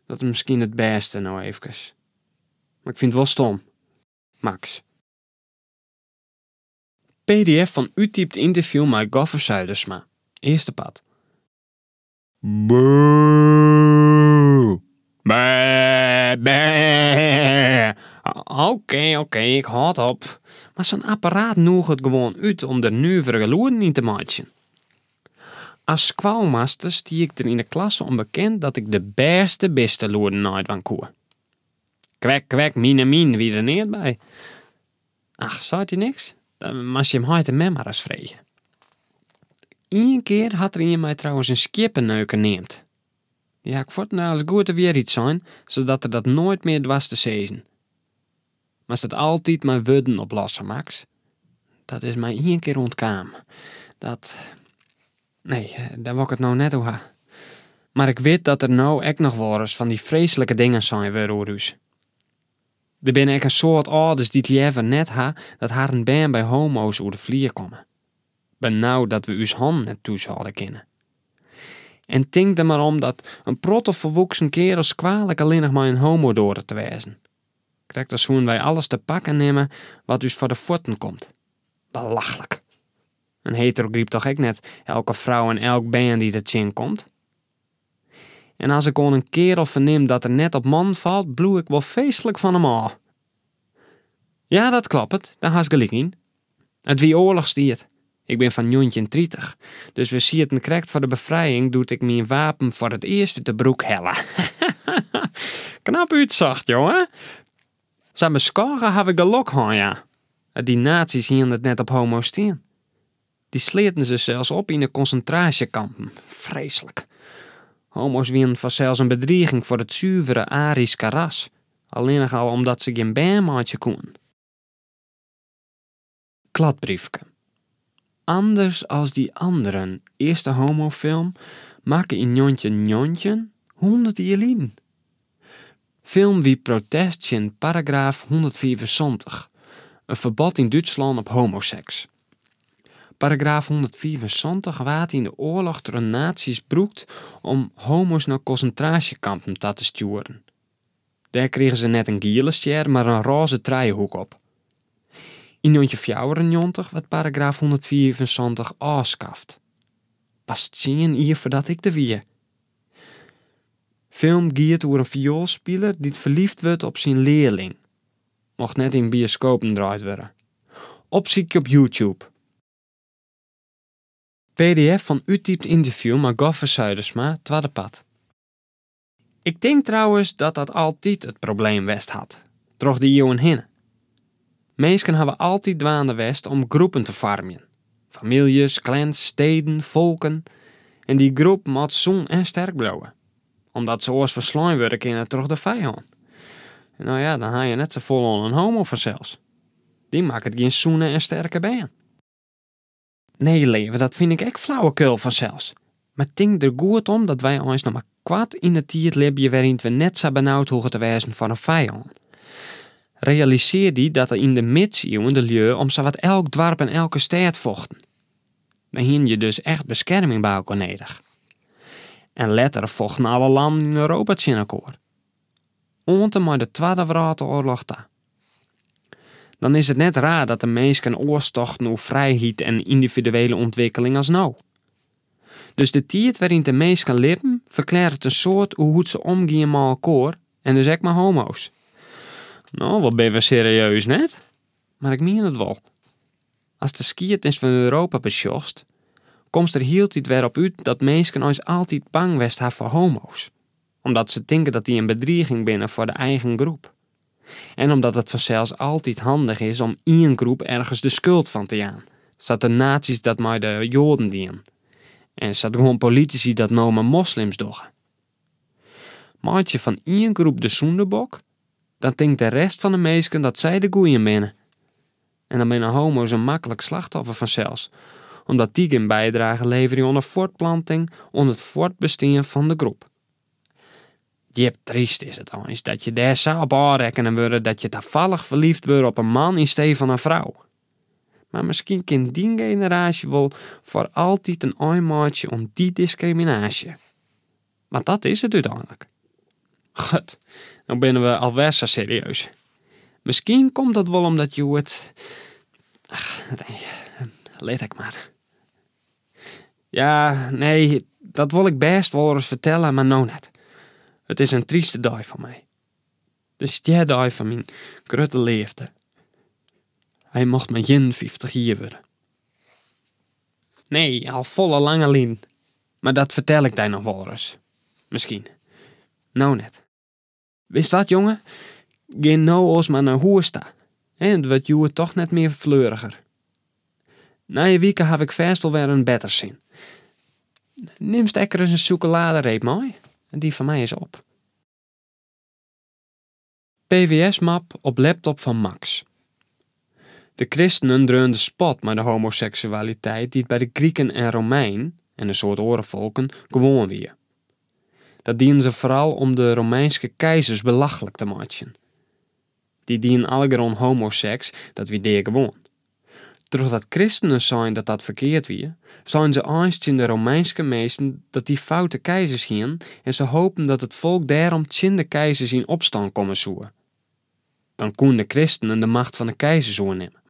Dat is miskien it bêste no eefkes. Mar ik fyn it wol stom. Max. Pdf fan úttypt ynterview mei Goffe Zuidersma. Earste part. Boe! Bê! Bê! Oké, oké, ik hâld op. Mar sa'n apparaat nûget gewoan út om der nuvere gelûden yn te meitsjen. As skoalmaster stie ik der yn de klasse om bekend dat ik de bêste bistelûden neidwaan koe. Kwek, kwek, myn en myn wie der neat by. Ach, seit dy niks? Dan moatst jim heit en mem mar ris freegje. Ien kear hat der ien my trouwens in skieppenneuker neamd. Dy ha ik fuortendaliks goed de wierheid sein, sadat er dat noait mear doarst te sizzen. Moatst it altyd mei wurden oplosse, Max. Dat is my ien kear ûntkaam. Dat. Nee, dêr wol ik it no net oer ha. Mar ik wit dat der no ek noch wolris fan dy freeslike dingen sein wurde oer ús. Der binne ek in soad âlders dy't leaver net ha dat harren bern by homo's oer de flier komme. Benaud dat we ús hannen net thús hâlde kinne. En tink der mar om dat in protte folwoeksen kearels kwalik allinnich mei in homo doare te wêzen. Krekt as soenen wy alles te pakken nimme wat ús foar de fuotten komt. Belachlik. In hetero grypt toch ek net elke frou en elk bern dy't er tsjinkomt? En as ik oan in kearel fernim dat er net op mannen falt, bliuw ik wol feestlik fan him ôf. Ja, dat kloppet, dêr hast gelyk yn. It wie oarlochstiid. Ik bin fan 1930, dus we sieten krekt foar de befrijing doe't ik myn wapen foar it earst út de broek helle. Knap útsocht, jonge. Sa beskôge haw ik gelok hân, ja. Dy nazi's hienen it net op homo's stean. Dy sleaten se sels op yn de konsintraasjekampen. Freeslik. Homo's wienen fansels in bedriging foar it suvere Aryske ras, allinnich al omdat se gjin bern meitsje koenen. Kladbriefke. Anders als die anderen, earste homofilm, makke yn 1919, hûndert jier lyn. Film wie protest tsjin paragraaf 175, in ferbod yn Dútslân op homoseks. Paragraaf 175 waard yn de oarloch troch nazi's brûkt om homo's nei konsintraasjekampen ta te stjoeren. Dêr krigen se net in giele stjer, mar in rôze trijehoek op. Yn 1994 waard paragraaf 175 ôfskaft. Pas tsien jier foardat ik der wie. Film giet oer in fioelspiler dy't ferlyfd wurdt op syn learling. Mocht net yn bioskopen draaid wurde. Opsykje op YouTube. Pdf fan úttypt ynterview mei Goffe Zuidersma, twadde part. Ik tink trouwens dat dat altyd it probleem west hat, troch de iuwen hinne. Minsken hawwe altyd dwaande west om groepen te foarmjen. Famyljes, clans, steden, folken. En dy groep moat sûn en sterk bliuwe. Omdat se oars ferslein wurde kinne troch de fijân. No ja, dan ha je net safolle oan in homo fansels. Dy makket gjin sûne en sterke bern. Nee, leave, dat fyn ik ek flauwekul fansels. Mar tink der goed om dat wy eins noch mar koart yn de tiid libje wêryn't we net sa benaud hoege te wêzen foar in fijân. Realisearje dy dat yn de midsiuwen de lju om sawat elk doarp en elke stêd fochten. Dan hiene je dus echt beskerming by elkoar nedich. En letter fochten alle lannen yn Europa tsjin elkoar. Oant en mei de Twadde Wrâldoarloch ta. Dan is it net raar dat de minsken oars tochten oer frijheid en yndividuele ûntwikkeling as no. Dus de tiid wêryn't de minsken libben ferklearret in soad oer hoe't se omgien mei elkoar en dus ek mei homo's. No, wat binne we serieus, net? Mar ik mien it wol. Ast de skiednis fan Europa besjochst, komst der hieltyd wer op út dat minsken eins altyd bang west ha foar homo's. Omdat se tinke dat dy in bedriging binne foar de eigen groep. En omdat it fansels altyd handich is om ien groep ergens de skuld fan te jaan, sa't de nazi's dat mei de Joaden dienen. En sa't guon politisy dat no mei moslims dogge. Meitsje fan ien groep de sûndebok, dan tinkt de rest fan de minsken dat sy de goeien binne. En dan binne homo's in maklik slachtoffer fansels, omdat dy gjin bydrage leverje oan de fuortplanting, oan it fuortbestean fan de groep. Djip tryst is it eins dat je dêr sa op ôfrekkene wurde dat je tafallich ferlyfd wurde op in man yn stee fan in frou. Mar miskien kin dyn generaasje wol foar altyd in ein meitsje oan dy diskriminaasje. Want dat is it úteinlik. Gut, no binne we alwer sa serieus. Miskien komt dat wol omdat hjoed. Ach, nee, lit ik mar. Ja, nee, dat wol ik bêst wolris fertelle, mar no net. It is in tryste dei foar my. De stjerdei fan myn grutte leafde. Hy mocht mar 51 jier wurde. Nee, al folle langer lyn. Mar dat fertel ik dy noch wolris. Miskien. No net. Witst wat, jonge? Gean no oars mar nei hûs ta. It wurdt hjoed toch net mear fleuriger. Nije wike haw ik fêst wol wer in better sin. Nimst ek ris in sûkeladereep mei? Dy fan my is op. PWS-map op laptop fan Max. De kristenen dreaun de spot mei de homoseksualiteit dy't by de Griken en Romeinen, en in soad oare folken, gewoan wie. Dat dienen se foaral om de Romeinske keizers belachlik te meitsjen. Dy dienen allegear oan homoseks, dat wie deagewoan. Trochdat kristenen seinen dat dat ferkeard wie, seinen se eins tsjin de Romeinske minsken dat dy foute keizers hienen en se hopen dat it folk dêrom tsjin de keizers yn opstân komme soe. Dan koenen de kristenen de macht fan de keizers oernimme.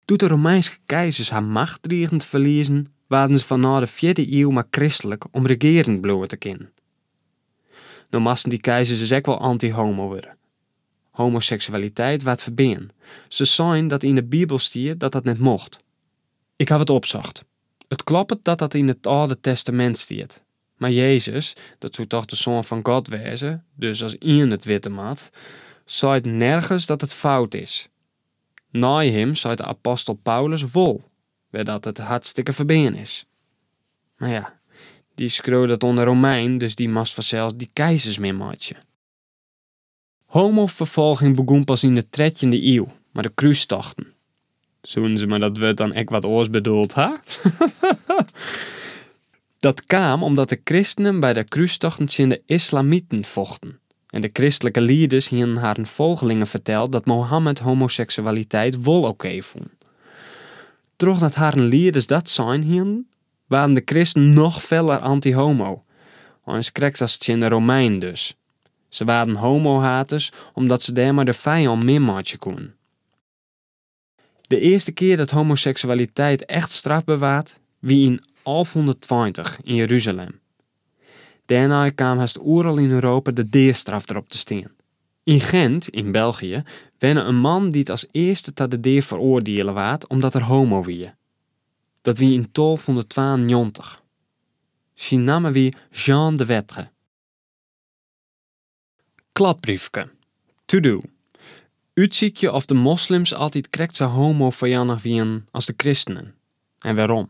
Doe't de Romeinske keizers har macht drigen te ferliezen, waarden se fanôf de fjirde iuw mar kristlik om regearend bliuwe te kinnen. No moasten dy keizers dus ek wol anty-homo wurde. Homoseksualiteit waard ferbean. Se seinen dat yn de Bibel stie dat dat net mocht. Ik haw it opsocht. It kloppet dat dat yn it Alde Testamint stiet. Mar Jezus, dat soe toch de soan fan God wêze, dus as ien it witte moat, seit nergens dat it fout is. Nei him seit de apostel Paulus wol wer dat it hartstikke ferbean is. Mar ja, dy skreau dat oan de Romein, dus dy moast fansels dy keizers min meitsje. Homoferfolging begûn pas yn de trettjinde iuw mei de krústochten. Soenen se mei dat wurd dan ek wat oars bedoeld ha? Dat kaam omdat de kristenen by de krústochten tsjin de islamiten fochten. En de kristlike lieders hienen harren folgelingen ferteld dat Mohammed homoseksualiteit wol okee fûn. Trochdat harren lieders dat sein hienen, waarden de kristenen noch feller anty-homo. Eins krekt as tsjin de Romeinen dus. Se waarden homohaters omdat se dêrmei de fijân min meitsje koenen. De earste kear dat homoseksualiteit echt strafber waard, wie yn 1120 yn Jeruzalem. Dêrnei kaam hast oeral yn Europa de deastraf derop te stean. Yn Gent, yn België, wenne in man dy't as earste ta de dea feroardiele waard omdat er homo wie. Dat wie yn 1292. Syn namme wie Jean de Wettre. Kladbriefke. To do. Útsykje oft de moslims altyd krekt sa homofijannich wienen as de kristenen en wêrom.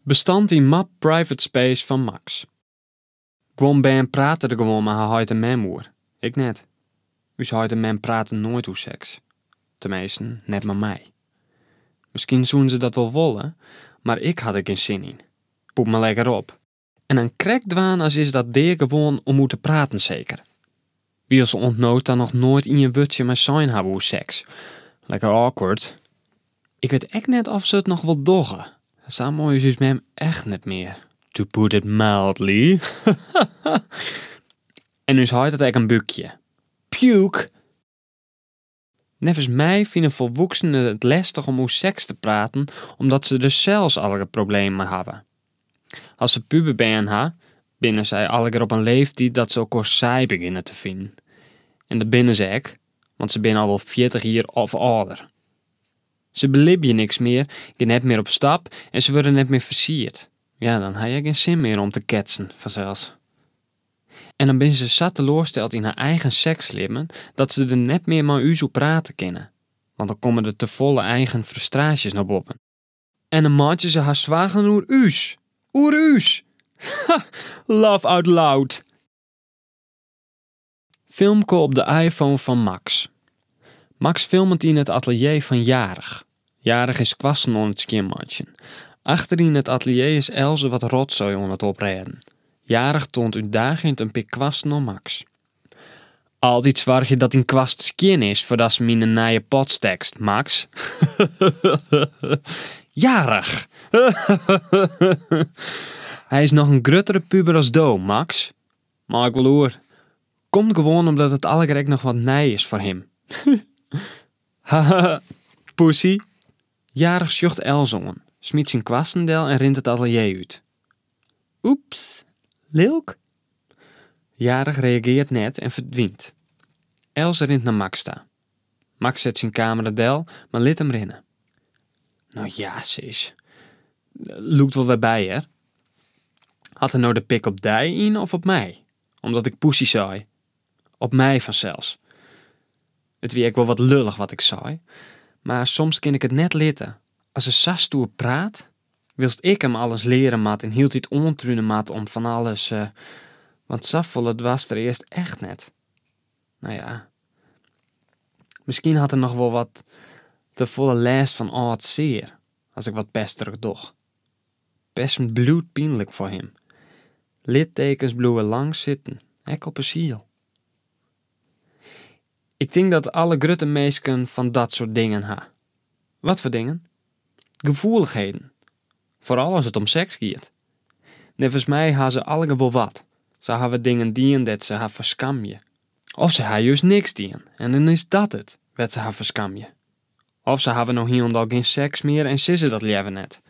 Bestand yn map Private Space fan Max. Guon bern prate der gewoan mei har heit en mem oer. Ik net. Us heit en mem prate noait oer seks. Teminsten, net mei my. Miskien soenen se dat wol wolle, mar ik ha der gjin sin yn. Poep mar lekker op. En dan krekt dwaan as is dat deagewoan om oer te praten seker. Wylst se oant no ta noch noait ien wurd tsjin my sein hawwe oer seks. Lekker awkward. Ik wit ek net oft se it noch wol dogge. Sa moai is ús mem echt net mear. To put it mildly. En ús heit hat ek in búkje. Puke! Neffens my fine folwoeksenen it lestich om oer seks te praten omdat se der sels allegear problemen mei hawwe. As se puberbern ha, binne sy allegear op in leeftiid dat se elkoar saai begjinne te finen. En dat binne se ek, want se binne al wol 40 jier of âlder. Se belibje niks mear, gean net mear op stap en se wurde net mear fersierd. Ja, dan ha je gjin sin mear om te ketsen, fansels. En dan binne se sa teloarsteld yn har eigen sekslibben dat se der net mear mei ús oer prate kinne, want dan komme der tefolle eigen frustraasjes nei boppen. En dan meitsje se har soargen oer ús! Oer ús! Ha! Laugh out loud! Filmke op de iPhone fan Max. Max filmet yn it atelier fan Jarich. Jarich is kwasten oan it skjinmeitsjen. Achteryn it atelier is Else wat rotsoai oan it oprêden. Jarich toant útdaagjend in pear kwasten oan Max. Altyd soargje dat dyn kwast skjin is foardatst 'm yn in nije pot stekst, Max. Jarich! Hy is noch in gruttere puber as do, Max. Mei ik wol oer. Komt gewoan omdat it allegear ek noch wat nij is foar him. Haha, pussy. Jarich sjocht Els oan, smyt syn kwasten del en rint it atelier út. Oeps, lilk? Jarich reagearret net en ferdwynt. Els rint nei Max ta. Max set syn kamera del, mar lit him rinne. No ja, sis. Lûkt wol wer by, hear. Hat er no de pik op dy yn of op my? Omdat ik pussy sei? Op my fansels. It wie ek wol wat lullich wat ik sei, mar soms kin ik it net litte. As er sa stoer praat, wylst ik him alles leare moat en hieltyd oantrune moat om fan alles, want safolle doarst er earst echt net. No ja, miskien hat er noch wol wat tefolle lêst fan âld sear as ik wat pesterich doch. Pesten bliuwt pynlik foar him. Littekens bliuwe lang sitten, ek op 'e siel. Ik tink dat alle grutte minsken fan dat soart dingen ha. Wat foar dingen? Gefoelichheden. Foaral as it om seks giet. Neffens my ha se allegear wol wat. Se hawwe dingen dien dêr't se har foar skamje. Of se ha just niks dien en dan is dat it wêr't se har foar skamje. Of se hawwe no hielendal gjin seks mear en sizze dat leaver net.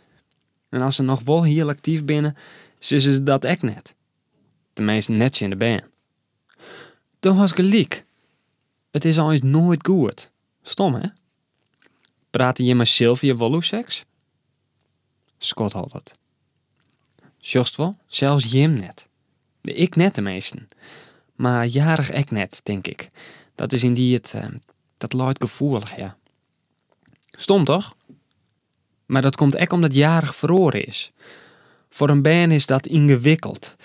En as se noch wol hiel aktyf binne, sizze se dat ek net. Teminsten net tsjin de bern. Do hast gelyk. It is eins noait goed. Stom, hè? Prate jim mei Sylvia wol oer seks? Skodhollet. Sjochst wol, sels jim net. Ik net teminsten. Mar Jarich ek net, tink ik. Dat is yndied, dat leit gefoelich, ja. Stom, toch? Mar dat komt ek omdat Jarich feroare is. Foar in bern is dat yngewikkeld.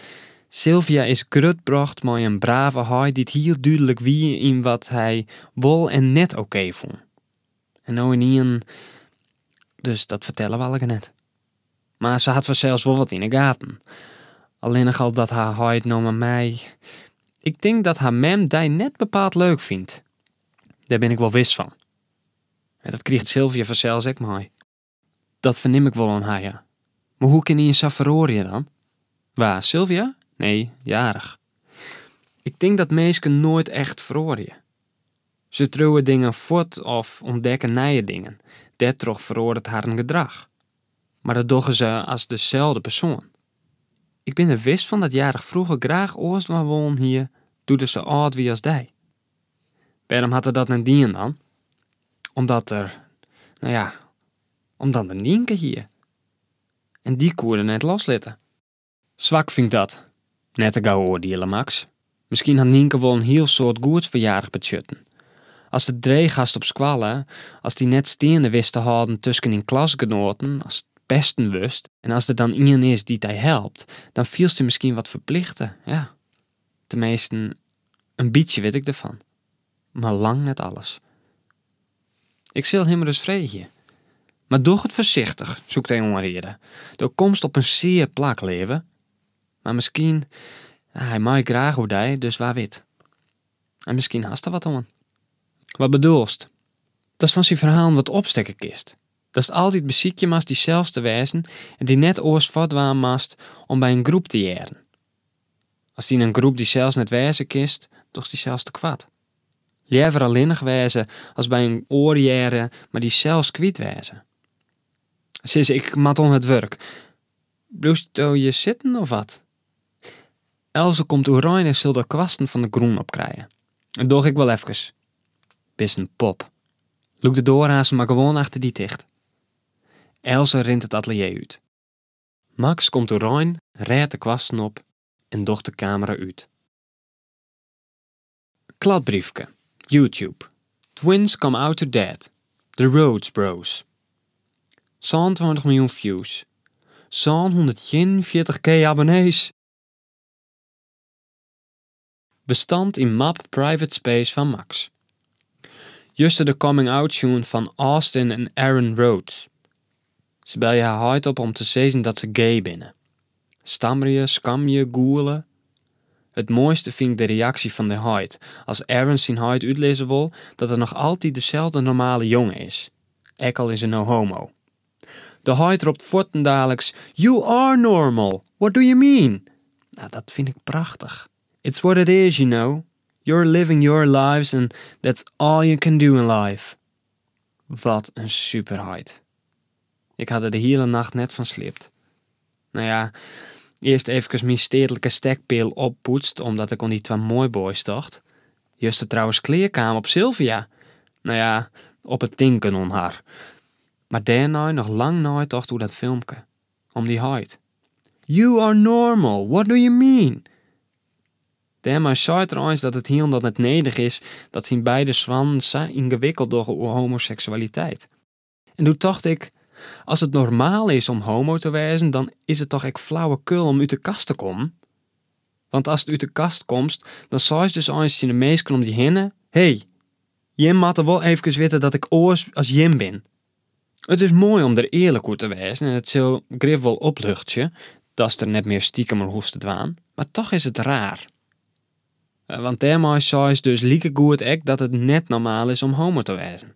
Sylvia is grutbrocht mei in brave heit dy't hiel dúdlik wie yn wat hy wol en net okee fûn. En no ynienen, dus dat fertelle we allegear net. Mar se hat fansels wol wat yn 'e gaten. Allinnich al dat har heit no mei my. Ik tink dat har mem dy net bepaald leuk fynt. Dêr bin ik wol wis fan. En dat kriget Sylvia fansels ek mei. Dat fernim ik wol oan har, ja. Mar hoe kin ien sa feroarje dan? Wa, Sylvia? Nee, Jarich. Ik tink dat minsken noait echt feroarje. Se triuwe dingen fuort of ûntdekke nije dingen. Dêrtroch feroaret harren gedrach. Mar dat dogge se as deselde persoan. Ik bin der wis fan dat Jarich froeger graach oars dwaan wollen hie doe't er sa âld wie as dy. Wêrom hat er dat net dien dan? Omdat er, no ja, omdat er Nynke hie. En dy koe er net loslitte. Swak fyn ik dat. Net te gau oardiele, Max. Miskien hat Nynke wol in hiel soad goeds foar Jarich betsjutten. Ast it dreech hast op skoalle, ast dy net steande witst te hâlden tusken dyn klasgenoaten, ast pesten wurdst en as der dan ien is dy't dy helpt, dan fielst dy miskien wat ferplichte, ja. Teminsten, in bytsje wit ik derfan. Mar lang net alles. Ik sil him ris freegje. Mar doch it foarsichtich, soe ik dy oanriede. Do komst op in sear plak, leave. Mar miskien, hy mei graach oer dy, dus wa wit. En miskien hast der wat oan. Wat bedoelst? Datst fan syn ferhalen wat opstekke kinst. Datst altyd besykje moatst dysels te wêzen en dy net oars foardwaan moatst om by in groep te hearren. Ast yn in groep dysels net wêze kinst, dochst dysels tekoart. Leaver allinnich wêze as by in oar hearre, mar dysels kwyt wêze. Sis, ik moat oan it wurk. Bliuwsto hjir sitten of wat? Else komt oerein en sil de kwasten fan de grûn opkrije. Dat doch ik wol efkes. Bist in pop. Lûk de doar aansten mar gewoan achter dy ticht. Else rint it atelier út. Max komt oerein, rêdt de kwasten op en docht de kamera út. Kladbriefke, YouTube, Twins come out to dad, The Rhodes Bros. 27 miljoen views, 741 k abonnees. Bestand yn map Private Space fan Max. Juster de coming out sjoen fan Austin en Aaron Rhodes. Se belje har heit op om te sizzen dat se gay binne. Stammerje, skamje, gûle. It moaiste fyn ik de reaksje fan de heit as Aaron syn heit útlizze wol dat er noch altyd deselde normale jonge is, ek al is er no homo. De heit ropt fuortendaliks, You are normal! What do you mean? Nou, dat fyn ik prachtich. It's what it is, you know. You're living your lives and that's all you can do in life. Wat in superheit. Ik ha der de hiele nacht net fan sliept. No ja, earst efkes myn steatlike stekpeal oppoetst omdat ik oan dy twa moaiboys tocht. Juster trouwens klear kaam op Sylvia. No ja, op it tinken oan har. Mar dêrnei noch lang neitocht oer dat filmke. Om dy heit. You are normal, what do you mean? Dêrmei seit er eins dat it hielendal net nedich is dat syn beide soannen sa yngewikkeld dogge oer homoseksualiteit. En doe tocht ik, as it normaal is om homo te wêzen, dan is it toch ek flauwekul om út de kast te kommen? Want ast út de kast komst, dan seist dus eins tsjin de minsken om dy hinne, Hey, jim moatte wol efkes witte dat ik oars as jim bin. It is moai om der earlik oer te wêzen en it sil grif wol opluchtsje datst der net mear stikem oer hoechst te dwaan, mar toch is it raar. Want dêrmei seist dus likegoed ek dat it net normaal is om homo te wêzen.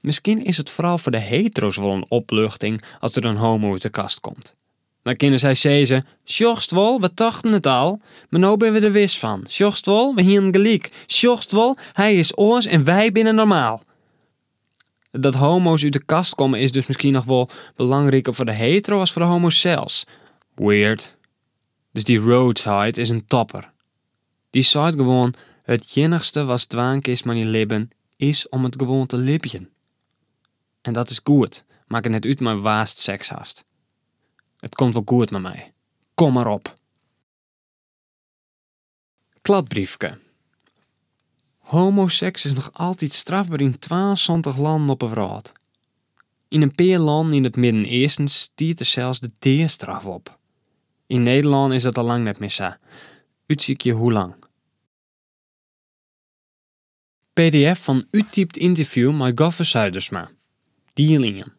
Miskien is it foaral foar de hetero's wol in opluchting as der in homo út de kast komt. Dan kinne sy sizze, sjochst wol, we tochten it al, mar no binne we der wis fan. Sjochst wol, we hienen gelyk. Sjochst wol, hy is oars en wy binne normaal. Dat homo's út de kast komme is dus miskien noch wol belangriker foar de hetero as foar de homo's sels. Weird. Dus dy Rhodes-heit is in topper. Dy seit gewoan, it iennichste watst dwaan kinst mei dyn libben is om it gewoan te libjen. En dat is goed, makket net út mei wa'tst seks hast. It komt wol goed mei my. Kom mar op. Kladbriefke. Homoseks is noch altyd strafber yn 72 lannen op 'e wrâld. Yn in pear lannen yn it Midden-Easten stiet der sels de deastraf op. Yn Nederlân is dat al lang net mear sa. Útsykje hoe lang. Pdf fan úttypt ynterview mei Goffe Zuidersma. Diel ien.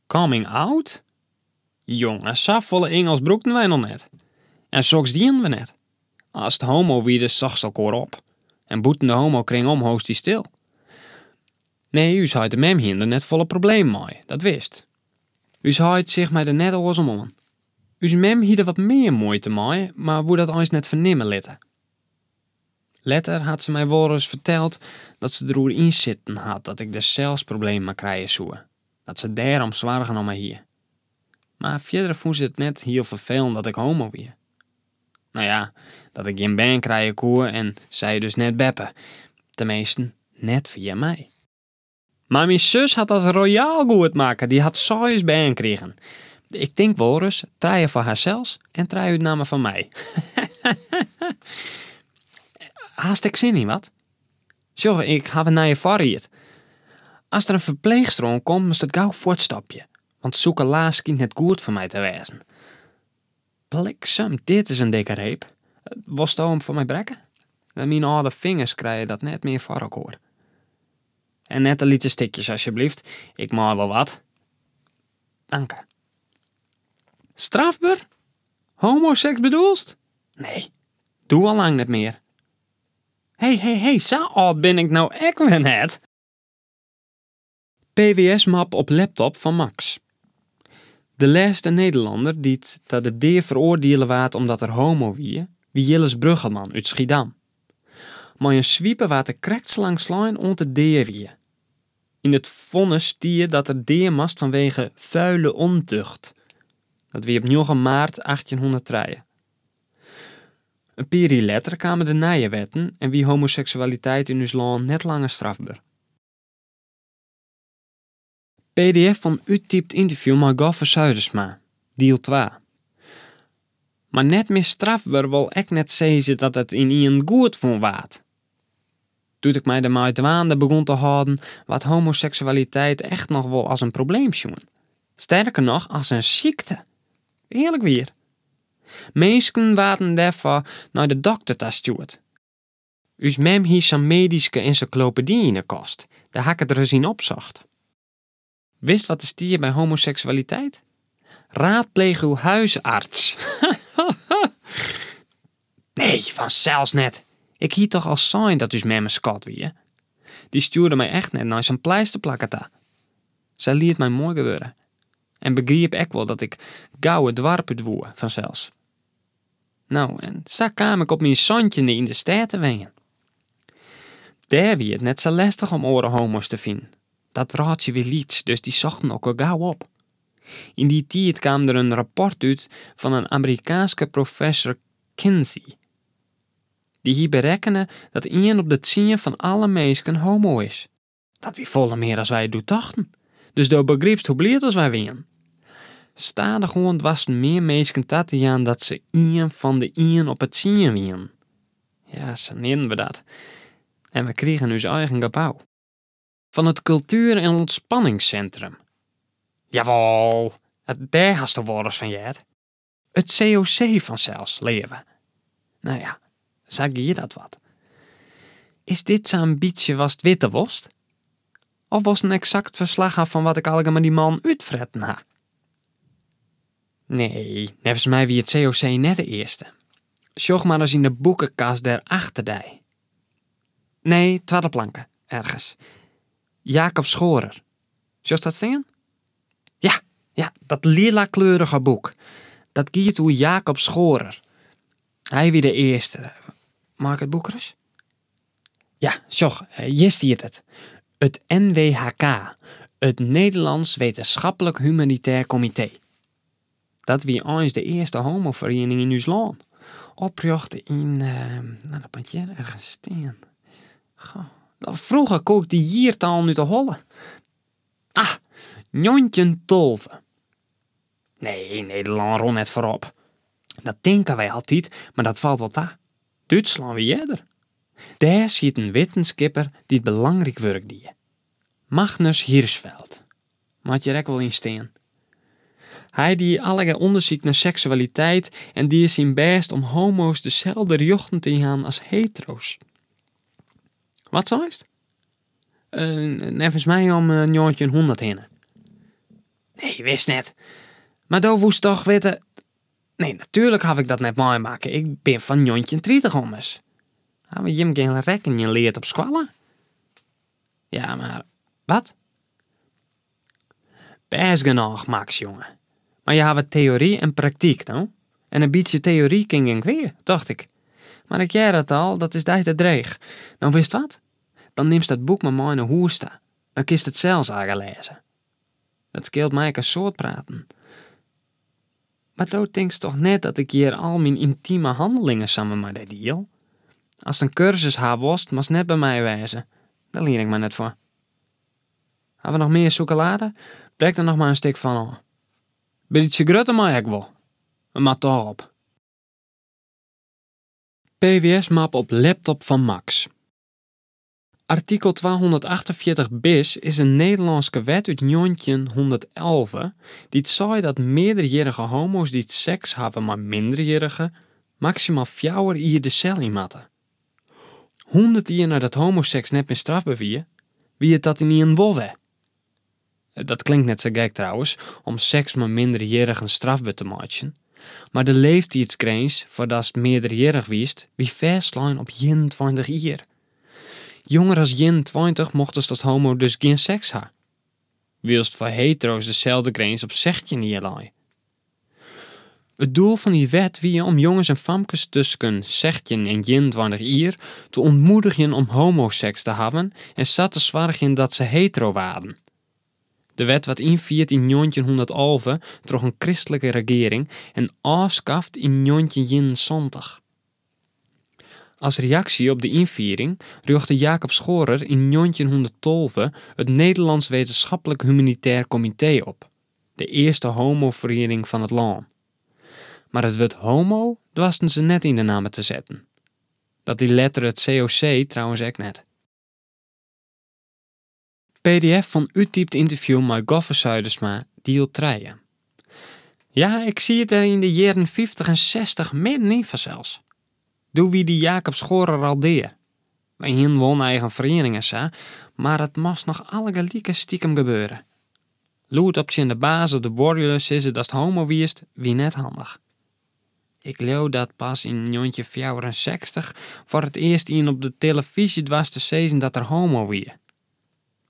Coming out? Jonge, safolle Ingelsk brûkten wy noch net. En soks dienen we net. Ast homo wiest, sochtst elkoar op. En bûten de homokring om holst dy stil. Nee, ús heit en mem hiene der net folle probleem mei, dat wist. Us heit seach my der net oars om oan. Us mem hie der wat mear muoite mei, mar woe dat eins net fernimme litte. Letter hat se my wolris ferteld dat se deroer ynsitten hat dat ik der sels problemen mei krije soe, dat se dêrom soargen om my hie. Mar fierder fûn se it net hiel ferfelend dat ik homo wie. No ja, dat ik gjin bern krije koe en sy dus net beppe. Teminsten, net fia my. Mar myn sus hat dat royaal goed makke, dy hat seis bern krigen. Ik tink wolris, trije foar harsels en trije út namme fan my. Hast ek sin yn wat? Sjoch, ik haw in nije foarried. As der in ferpleechster oankomt, moatst it gau fuortstopje, want sûkela skynt net goed foar my te wêzen. Bliksem, dit is in dikke reep. Wolsto him foar my brekke? Myn âlde fingers krije dat net mear foar elkoar. En net de lytse stikjes asjebleaft, ik mei wol wat. Danke. Strafber? Homoseks bedoelst? Nee, doe al lang net mear. Hé, hé, hé, sa âld bin ik no ek wer net. PWS-map op laptop fan Max. De lêste Nederlanner dy't ta de dea feroardiele waard omdat er homo wie, wie Jilles Bruggeman út Schiedam. Mei in swipe waard er krekt salang slein oant er dea wie. Yn it fonnis stie dat er dea moast fanwege vuile ontucht. Dat wie op njoggen maart achttjinhûnderttrije. In pear jier letter kamen de nije wetten en wie homoseksualiteit yn ús lân net langer strafber. Pdf fan úttypt ynterview mei Goffe Zuidersma, diel twa. Mar net mear strafber wol ek net sizze dat it ynienen goed fûn waard. Doe't ik my dermei dwaande begûn te hâlden, waard homoseksualiteit echt noch wol as in probleem sjoen. Sterker noch, as in sykte. Earlik wier. Minsken waarden dêrfoar nei de dokter ta stjoerd. Us mem hie sa'n medyske ensyklopedy yn 'e kast, dêr ha ik it ris yn opsocht. Witst wat der stie by homoseksualiteit? Raadpleeg uw huisarts. Nee, fansels net. Ik hie toch al sein dat ús mem in skat wie. Dy stjoerde my echt net nei sa'n pleisterplakker ta. Sy liet my moai gewurde. En begriep ek wol dat ik gau it doarp út woe, fansels. No, en sa kaam ik op myn santjinde yn de stêd te wenjen. Dêr wie it net sa lestich om oare homo's te finen. Dat wrâldsje wie lyts, dus dy sochten elkoar gau op. Yn dy tiid kaam der in rapport út fan in Amerikaanske professor Kinsey. Dy hie berekkene dat ien op de tsien fan alle minsken homo is. Dat wie folle mear as wy doe tochten. Dus do begrypst hoe bliid as wy wienen. Stadichoan doarsten mear minsken ta te jaan dat se ien fan de ien op 'e tsien wienen. Ja, sa neamden we dat. En we krigen ús eigen gebou. Fan it kultuer en ûntspanningssintrum. Jawol, dêr hasto wolris fan heard. It COC fansels, leave. No ja, sa gie dat wat. Is dit sa'n bytsje watst witte wolst? Of wolst in eksakt ferslach ha fan wat ik allegear mei dy man útfretten ha? Nee, neffens my wie it COC net de earste. Sjoch mar ris yn de boekekast dêr achter dy. Nee, twadde planke, ergens. Jacob Schorer. Sjochst dat stean? Ja, ja, dat lila-kleurige boek. Dat giet oer Jacob Schorer. Hy wie de earste. Mei ik it boek ris? Ja, sjoch, hjir stiet it. It NWHK, it Nederlands Wetenschappelijk Humanitair Comité. Dat wie eins de earste homoferiening yn ús lân. Oprjochte yn, no dat moat hjir ergens stean. Goh, froeger koe ik dy jiertallen út 'e holle. Ah, njoggentjintolve. Nee, Nederlân rûn net foarop. Dat tinke wy altyd, mar dat falt wol ta. Dútslân wie earder. Dêr siet in wittenskipper dy't belangryk wurk die. Magnus Hirschfeld. Moat hjir ek wol yn stean. Hy die allegear ûndersyk nei seksualiteit en die syn bêst om homo's deselde rjochten te jaan as hetero's. Wat seist? Neffens my om njoggentjinhûndert hinne. Nee, wist net. Mar do woest toch witte. Nee, natuerlik haw ik dat net meimakke. Ik bin fan 1930 ommers. Hawwe jim gjin rekkenjen leard op skoalle? Ja, mar wat? Bêst genôch, Max, jonge. Mar je hawwe teory en praktyk, no? En in bytsje teory kin gjin kwea, tocht ik. Mar ik hear it al, dat is dy te dreech. No witst wat? Dan nimst dat boek mar mei nei hûs ta. Dan kinst it sels aardich lêze. Dat skeelt my ek in soad praten. Mar do tinkst toch net dat ik hjir al myn yntime hannelingen samar mei dy diel? Ast in kursus ha wolst, moatst net by my wêze. Dêr lien ik my net foar. Ha we noch mear sûkelade? Brek der noch mar in stik fan ôf. Bytsje grutter mei ek wol. It moat toch op. PWS-map op laptop fan Max. Artikel 248 bis is in Nederlânske wet út 1911 dy't sei dat mearderjierrige homo's dy't seks hawwe mei minderjierrigen maksimaal 4 jier de sel yn moatte. 100 jier neidat homoseks net mear strafber wie, wie it dat ynienen wol wer. Dat klinkt net sa gek trouwens, om seks mei minderjierrigen strafber te meitsjen. Mar de leeftiidsgrins foardatst mearderjierrich wiest, wie fêstlein op 21 jier. Jonger as 21 mochtest as homo dus gjin seks ha. Wylst foar hetero's deselde grins op 16 jier lei. It doel fan dy wet wie om jonges en famkes tusken 16 en 21 jier te ûntmoedigjen om homoseks te hawwen en sa te soargjen dat se hetero waarden. De wet waard ynfierd yn 1911 troch in kristlike regearing en ôfskaft yn 1971. As reaksje op de ynfiering rjochte Jacob Schorer yn 1912 it Nederlands Wetenschappelijk Humanitair Comité op, de earste homoferiening fan it lân. Mar it wurd homo doarsten se net yn de namme te setten. Dat die letter it COC trouwens ek net. PDF fan úttypt ynterview mei Goffe Zuidersma, diel 3. Ja, ik siet der yn de jierren 50 en 60 middenyn fansels. Doe wie dy Jacob Schorer al dea. Wy hienen wol in eigen feriening en sa, mar it moast noch allegeliken stikem gebeure. Lûd op tsjin de baas of de buorlju sizze datst homo wiest, wie net handich. Ik leau dat pas yn 1964 foar it earst ien op de telefyzje doarst te sizzen dat er homo wie.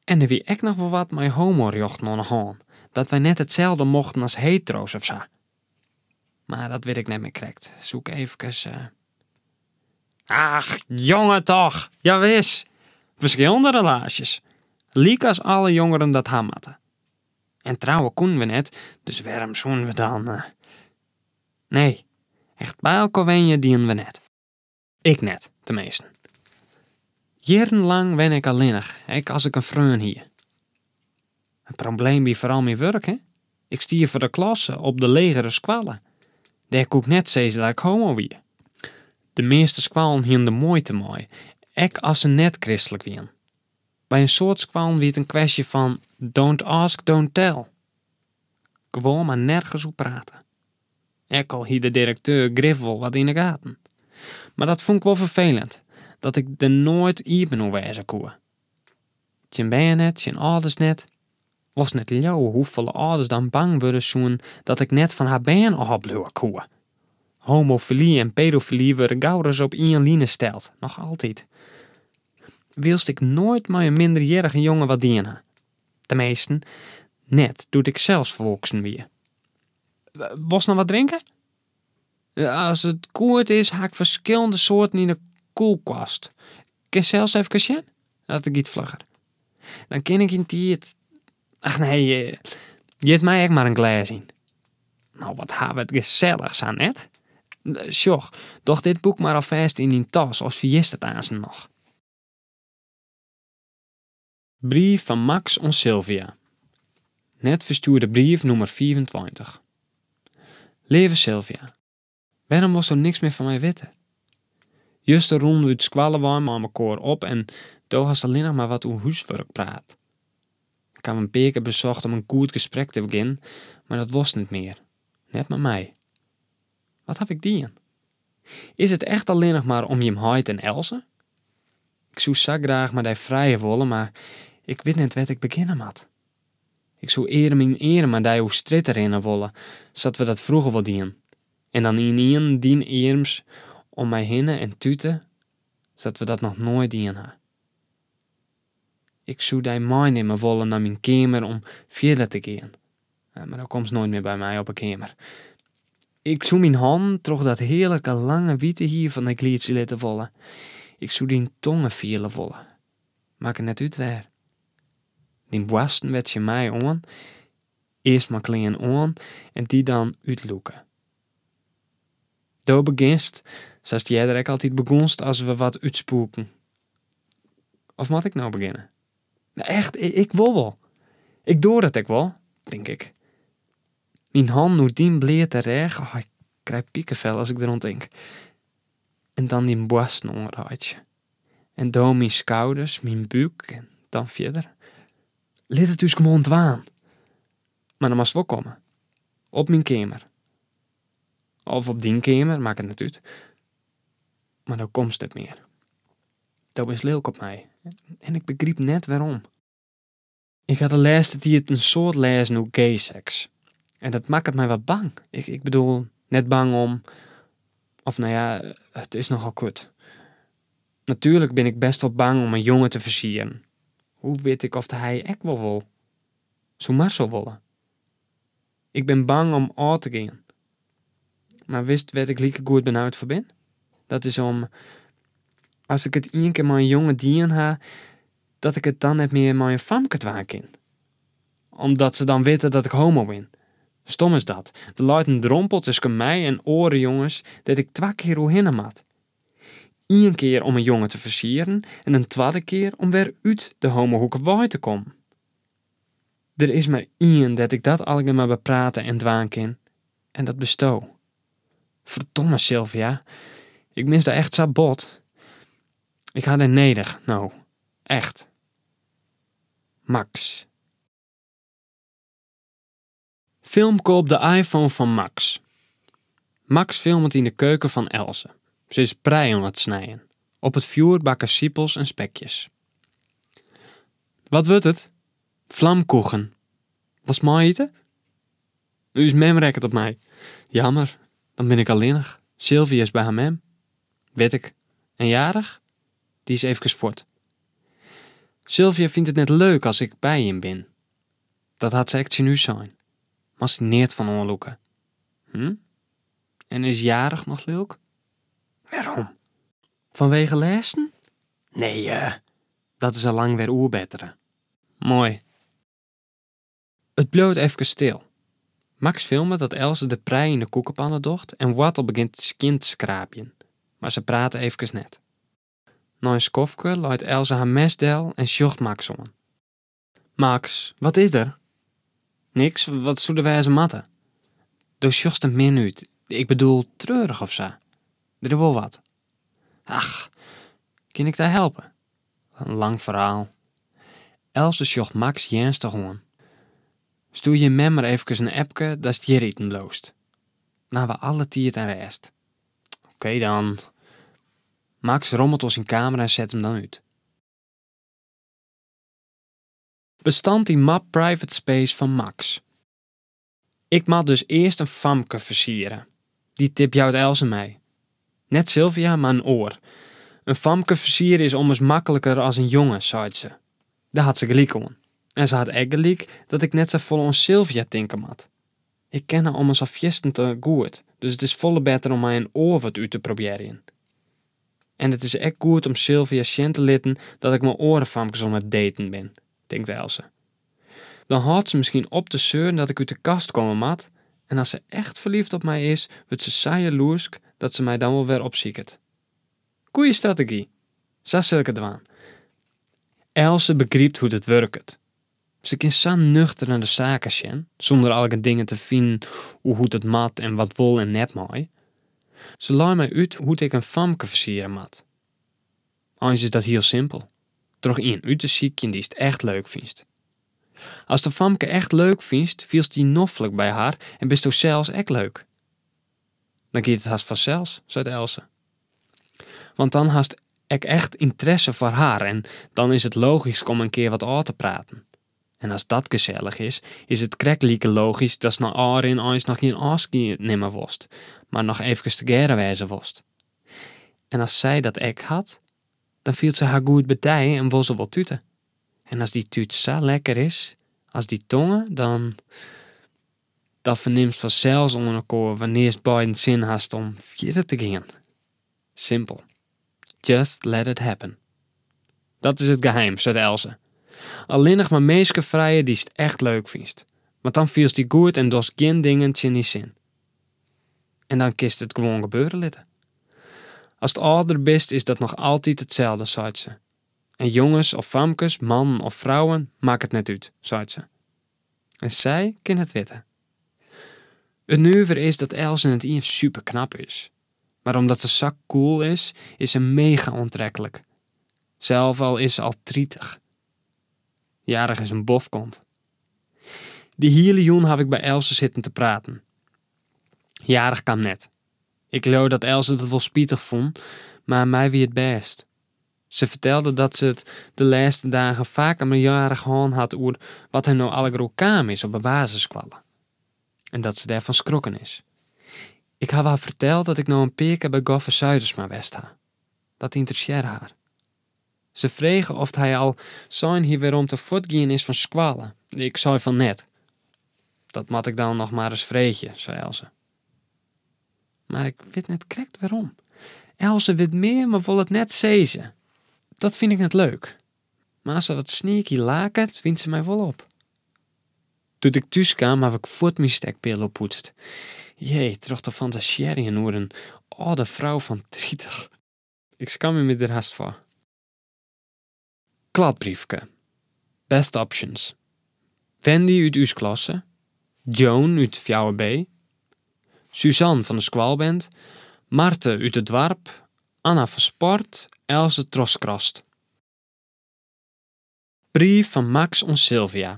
En der wie ek noch wol wat mei homorjochten oan 'e hân, dat wy net itselde mochten as hetero's of sa. Mar dat wit ik net mear krekt. Soe ik eefkes. Ach, jonge toch! Jawis! Ferskillende relaasjes. Lykas alle jongeren dat ha moatte. En trouwe koenen we net, dus wêrom soenen we dan. Nee, echt by elkoar wenje dienen we net. Ik net, teminsten. Jierrenlang wenne ik allinnich, ek as ik in freon hie. In probleem wie foaral myn wurk, hè. Ik stie foar de klasse op de legere skoalle. Dêr koe ik net sizze dat ik homo wie. De measte skoallen hienen der muoite mei, ek as se net kristlik wienen. By in soad skoallen wie it in kwestje fan don't ask, don't tell. Gewoan mar nergens oer prate. Ek al hie de direkteur grif wol wat yn 'e gaten. Mar dat fûn ik wol ferfelend, dat ik der noait iepen oer wêze koe. Tsjin bern net, tsjin âlders net. Wolst net leauwe hoefolle âlders dan bang wurde soenen dat ik net fan har bern ôfbliuwe koe. Homofily en pedofily wurde gauris op ien line steld, noch altyd. Wylst ik noait mei in minderjierrige jonge wat dien ha. Teminsten, net doe't ik sels folwoeksen wie. Wolst noch wat drinke? As it goed is, ha ik ferskillende soarten yn 'e kuolkast. Kinst sels efkes sjen? Dat giet flugger. Dan kin ik yn tiid. Ach nee, jit my ek mar in glês yn. No, wat ha we it gesellich sa net? Sjoch, doch dit boek mar alfêst yn dyn tas of ferjitst it aansten noch. Brief fan Max oan Sylvia. Net ferstjoerde brief nûmer 25. Leave Sylvia, wêrom wolsto niks mear fan my witte? Juster rûnen we út skoalle wei mei mekoar op en do hast allinnich mar wat oer húswurk praat. Ik haw in pear kear besocht om in goed gesprek te begjinnen, mar dat wolst net mear. Net mei my. Wat haw ik dien? Is it echt allinnich mar om jim heit en Else? Ik soe sa graach mei dy frije wolle, mar ik wit net wêr't ik begjinne moat. Ik soe earm yn earm mei dy oer strjitte rinne wolle, sa't we dat froeger wol dienen. En dan ynienen dyn earms om my hinne en tute, sa't we dat noch noait dien ha. Ik soe dy meinimme wolle nei myn keamer om fierder te gean. Mar do komst noait mear by my op 'e keamer. Ik soe myn hannen troch dat hearlike lange wite hier fan dy glydzje litte wolle. Ik soe dyn tonge fiele wolle. Makket net út wêr. Dyn boarsten wer tsjin my oan, earst mei klean oan en dy dan útlûke. Do begjinst, sa'tst earder ek altyd begûnst as we wat útspoeken. Of moat ik no begjinne? Echt, ik wol wol. Ik doar it ek wol, tink ik. Myn hannen oer dyn bleate rêch, oh, ik krij pikefel as ik deroan tink. En dan dyn boarsten oanreitsje. En do myn skouders, myn búk en dan fierder. Lit it ús gewoan dwaan. Mar dan moatst wol komme. Op myn keamer. Of op dyn keamer, makket net út. Mar do komst net mear. Do bist lilk op my en ik begryp net wêrom. Ik ha de lêste tiid in soad lêzen oer gayseks. En dat makket my wat bang. Ik bedoel, net bang om, of no ja, it is nochal kut. Natuerlik bin ik bêst wol bang om in jonge te fersieren. Hoe wit ik oft hy ek wol wol? Soe Marcel wolle? Ik bin bang om ôf te gean. Mar witst wêr't ik likegoed benaud foar bin? Dat is om, as ik it ien kear mei in jonge dien ha, dat ik it dan net mear mei in famke dwaan kin. Omdat se dan witte dat ik homo bin. Stom is dat. Der leit in drompel tusken my en oare jonges dêr't ik twa kear oerhinne moat. Ien kear om in jonge te fersieren en in twadde kear om wer út de homohoeke wei te kommen. Der is mar ien dêr't ik dat allegear mei beprate en dwaan kin en dat bisto. Ferdomme Sylvia, ik mis dy echt sa bot. Ik ha dy nedich, no. Echt. Max. Filmke op de iPhone fan Max. Max filmet yn de keuken fan Else. Se is prei oan it snijen. Op it fjoer bakke sipels en spekjes. Wat wurdt it? Flamkuchen. Wolst mei-ite? Us mem rekket op my. Jammer, dan bin ik allinnich. Sylvia is by har mem. Wit ik. En Jarich? Dy is eefkes fuort. Sylvia fynt it net leuk as ik by jim bin. Dat hat se ek tsjin ús sein. Moatst dy neat fan oanlûke. Hm? En is Jarich noch lilk? Wêrom? Fanwege lêsten? Nee, dat is al lang wer oerbettere. Moai. It bliuwt efkes stil. Max filmet dat Else de prei yn de koekepanne docht en woartel begjint skjin te skraabjen. Mar se prate efkes net. Nei in skoftke leit Else har mes del en sjocht Max oan. Max, wat is der? Niks, wat soe der wêze moatte? Do sjochst der min út, ik bedoel treurich of sa. Der is wol wat. Ach, kin ik dy helpe? In lang ferhaal. Else sjocht Max earnstich oan. Stjoer jim mem mar efkes in appke datst hjir iten bliuwst. Dan ha we alle tiid en rêst. Oké dan. Max rommelt oan syn kamera en set him dan út. Bestand yn map Private Space fan Max. Ik moat dus earst in famke fersiere. Dy tip jout Else my. Net Sylvia, mar in oar. In famke fersiere is ommers makliker as in jonge, seit se. Dêr hat se gelyk oan. En se hat ek gelyk dat ik net safolle oan Sylvia tinke moat. Ik ken har ommers al fierstente goed, dus it is folle better om mei in oar wat út te probearjen. En it is ek goed om Sylvia sjen te litten dat ik mei oare famkes oan it daten bin, tinkt Else. Dan hâldt se miskien op te seuren dat ik út de kast komme moat en as se echt ferliefd op my is, wurdt se sa jaloersk dat se my dan wol wer opsiket. Goeie strategy. Sa sil ik it dwaan. Else begrypt hoe't it wurket. Se kin sa nuchter nei de saken sjen, sûnder allegear dingen te finen oer hoe't it moat en wat wol en net mei. Se lei my út hoe't ik in famke fersiere moat. Eins is dat hiel simpel, troch ien út te sykjen dy'tst echt leuk fynst. Ast in famke echt leuk fynst, fielst dy noflik by har en bisto sels ek leuk. Dan giet it hast fansels, seit Else. Want dan hast ek echt ynteresse foar har en dan is it logysk om in kear wat ôf te praten. En as dat gesellich is, is it krekt like logysk datst nei ôfrin eins noch gjin ôfskie nimme wolst, mar noch eefkes tegearre wêze wolst. En as sy dat ek hat, dan fielt se har goed by dy en wol se wol tute. En as dy tút sa lekker is as dy tonge, dan. Dan fernimst fansels oan elkoar wannear'tst beiden sin hast om fierder te gean. Simpel. Just let it happen. Dat is it geheim, seit Else. Allinnich mar minsken frije dy'tst echt leuk fynst. Want dan fielst dy goed en dochst gjin dingen tsjin dyn sin. En dan kinst it gewoan gebeure litte. Ast âlder bist is dat noch altyd itselde, seit se. En jonges of famkes, mannen of frouwen, makket net út, seit se. En sy kin it witte. It nuver is dat Else net iens superknap is. Mar omdat se sa cool is, is se mega oantreklik. Sels al is se al 30. Jarich is in bofkont. Dy hiele jûn haw ik by Else sitten te praten. Jarich kaam net. Ik leau dat Else dat wol spitich fûn, mar my wie it bêst. Se fertelde dat se it de lêste dagen faker mei Jarich hân hat oer wat him no allegear oerkaam is op 'e basisskoalle. En dat se dêrfan skrokken is. Ik haw har ferteld dat ik no in pear kear by Goffe Zuidersma west ha. Dat ynteressearre har. Se frege oft hy al sein hie wêrom't er fuortgien is fan skoalle. Ik sei fan net. Dat moat ik dan noch mar ris freegje, sei Else. Mar ik wit net krekt wêrom. Else wit mear, mar wol it net sizze. Dat fyn ik net leuk. Mar as se wat sneaky laket, wynt se my wol op. Doe't ik thús kaam haw ik fuort myn stekpeal oppoetst. Jee, troch te fantasearjen oer in âlde frou fan 30. Ik skamje my der hast foar. Kladbriefke. Best options. Wendy út ús klasse. Joan út 4B. Suzanne fan de skoalband. Marte út it doarp. Anna fan sport. Else trochskrast. Brief fan Max oan Sylvia.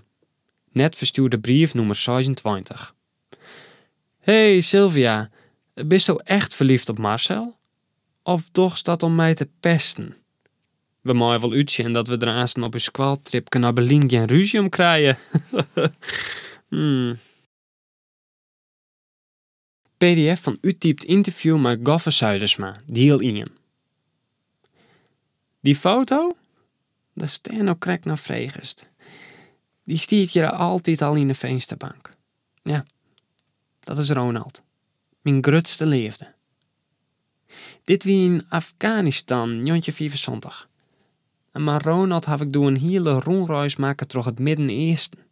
Net ferstjoerde brief nûmer 26. Hey Sylvia, bisto echt ferlyfd op Marcel? Of dochst dat om my te pesten? We meie wol útsjen dat we der aansten op ús skoaltripke nei Berlyn gjin rúzje om krije. Hmm. Pdf fan úttypt ynterview mei Goffe Zuidersma, diel ien. Dy foto? Datst dêr no krekt nei fregest. Dy stiet hjir altyd al yn de finsterbank. Ja, dat is Ronald. Myn grutste leafde. Dit wie yn Afganistan 1975. En mei Ronald haw ik doe in hiele rûnreis makke troch it Midden-Easten.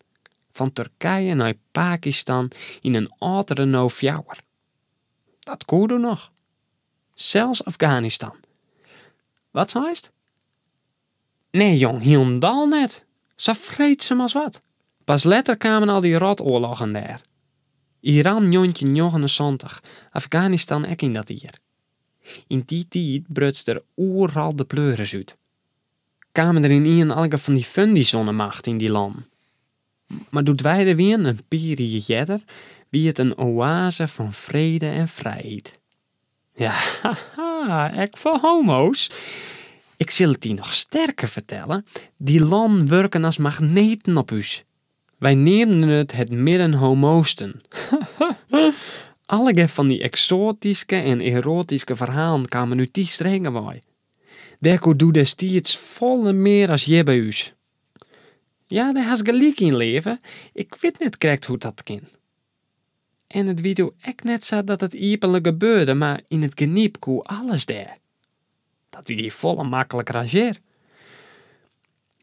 Fan Turkije nei Pakistan yn in âld Renault 4. Dat koe doe noch. Sels Afganistan. Wat seist? Nee jong, hielendal net. Sa freedsum as wat. Pas letter kamen al dy rotoarloggen dêr. Iran 1979, Afganistan ek yn dat jier. Yn dy tiid bruts der oeral de pleuris út. Kamen der ynienen allegear fan dy fundys oan 'e macht yn dy lannen. Mar doe't wy der wienen, in pear jier earder, wie it in oaze fan frede en frijheid. Ja, haha, ek foar homo's. Ik sil it dy noch sterker fertelle, dy lannen wurken as magneten op ús. Wy neamden it het Midden-Homoosten. Allegear fan dy eksoatyske en eroatyske ferhalen kamen út dy streken wei. Dêr koe doe destiids folle mear as hjir by ús. Ja, dêr hast gelyk yn, leave. Ik wit net krekt hoe't dat kin. En it wie doe ek net sa dat it iepenlik gebeurde, mar yn it geniep koe alles dêr. Dat wie folle makliker as hjir.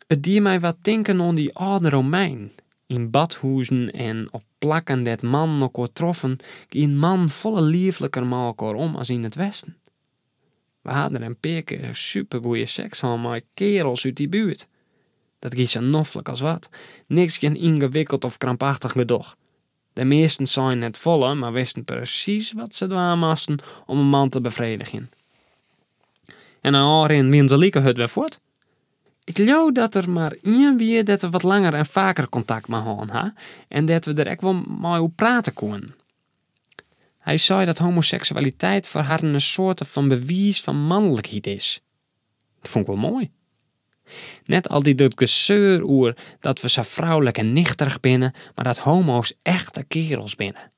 It die my wat tinken oan dy âlde Romeinen. Yn badhûzen en op plakken dêr't mannen elkoar troffen, gienen mannen folle leafliker mei elkoar om as yn it Westen. We ha der in pear kear supergoeie seks hân mei kearels út dy buert. Dat gie sa noflik as wat. Niks gjin yngewikkeld of krampachtich gedoch. De measten seinen net folle, mar wisten presys wat se dwaan moasten om in man te befredigjen. En nei ôfrin wienen se like hurd wer fuort. Ik leau dat der mar ien wie dêr't we wat langer en faker kontakt mei hân ha en dêr't we der ek wol mei oer prate koenen. Hy sei dat homoseksualiteit foar harren in soarte fan bewiis fan manlikheid is. Dat fûn ik wol moai. Net altyd dat geseur oer dat we sa froulik en nichterich binne, mar dat homo's echte kearels binne.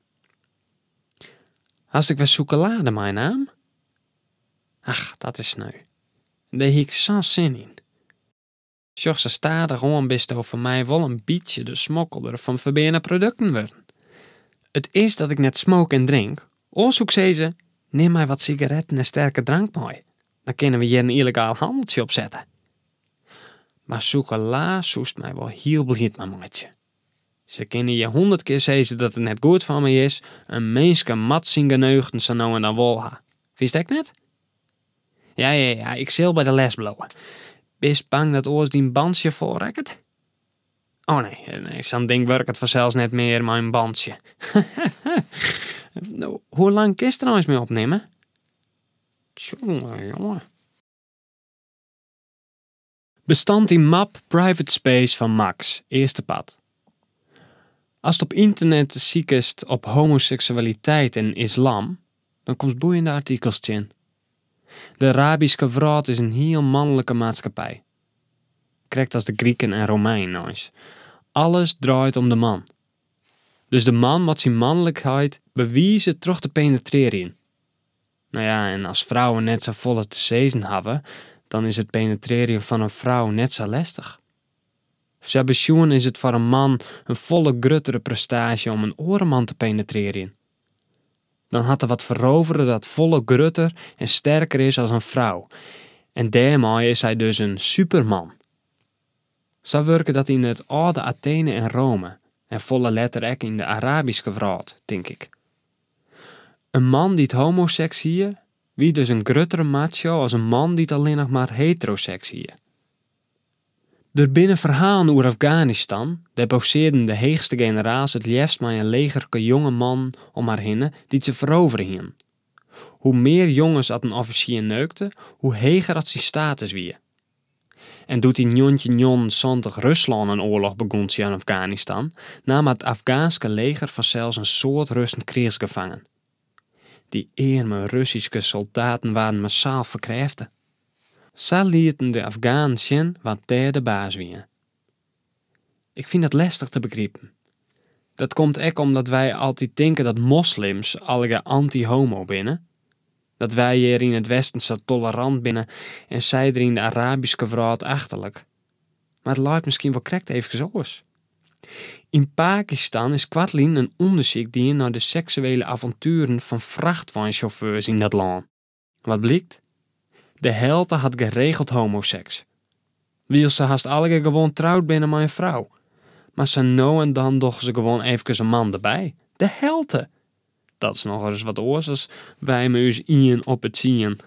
Hast ek wer sûkelade meinaam? Ach, dat is sneu. Dêr hie ik sa'n sin yn. Sjoch, sa stadichoan bisto foar my wol in bytsje de smokkelder fan ferbeane produkten wurden. It is dat ik net smook en drink, oars soe ik sizze, nim my wat sigaretten en sterke drank mei, dan kinne we hjir in yllegaal hanneltsje opsette. Mar sûkela soest my wol hiel bliid mei meitsje. Se kinne je hûndert kear sizze dat it net goed foar my is, in minske moat syn geneugten sa no en dan wol ha. Fynst ek net? Ja, ja, ja, ik sil by de les bliuwe. Bist bang dat oars dyn bantsje fol rekket? Oh nee, nee, sa'n ding wurket fansels net mear mei in bantsje. Hoe lang kinst der eins mei opnimme? Tsjonge, jonge. Bestand yn map Private Space fan Max, earste part. Ast op ynternet sikest op homoseksualiteit en islam, dan komst boeiende artikels tsjin. De Arabyske wrâld is in hiel manlike maatskippij. Krekt as de Griken en Romeinen eins. Alles draait om de man. Dus de man moat syn manlikheid bewize troch te penetrearjen. No ja, en as frouwen net safolle te sizzen hawwe, dan is it penetrearjen fan in frou net sa lestich. Sa besjoen is it foar in man in folle gruttere prestaasje om in oare man te penetrearjen. Dan hat er wat ferovere dat folle grutter en sterker is as in frou. En dêrmei is hy dus in superman. Sa wurke dat yn it âlde Athene en Rome en folle letter ek yn de Arabyske wrâld, tink ik. In man dy't homoseks hie, wie dus in gruttere macho as in man dy't allinnich mar heteroseks hie. Der binne ferhalen oer Afganistan, dêr posearden de heechste generaals it leafst mei in legerke jonge mannen om har hinne dy't se ferovere hienen. Hoe mear jonges at in offisier neukte, hoe heger at syn status wie. En doe't yn 1979 Ruslân in oarloch begûn tsjin Afganistan, naam it Afgaanske leger fansels in soad Russen kriichsgefangen. Dy earme Russyske soldaten waarden massaal ferkrêfte. Sa lieten de Afganen sjen wa't dêr de baas wie. Ik fyn dat lestich te begripen. Dat komt ek omdat wy altyd tinke dat moslims allegear anty-homo binne. Dat wy hjir yn it Westen sa tolerant binne en sy der yn de Arabyske wrâld achterlik. Mar it leit miskien wol krekt eefkes oars. Yn Pakistan is koartlyn in ûndersyk dien nei de seksuele avontueren fan frachtweinsjauffeurs yn dat lân. Wat blykt? De helte hat geregeld homoseks. Wylst se hast allegear gewoan troud binne mei in frou. Mar sa no en dan dogge se gewoan eefkes in man derby. De helte! Dat is nochris wat oars as wy mei ús ien op 'e tsien.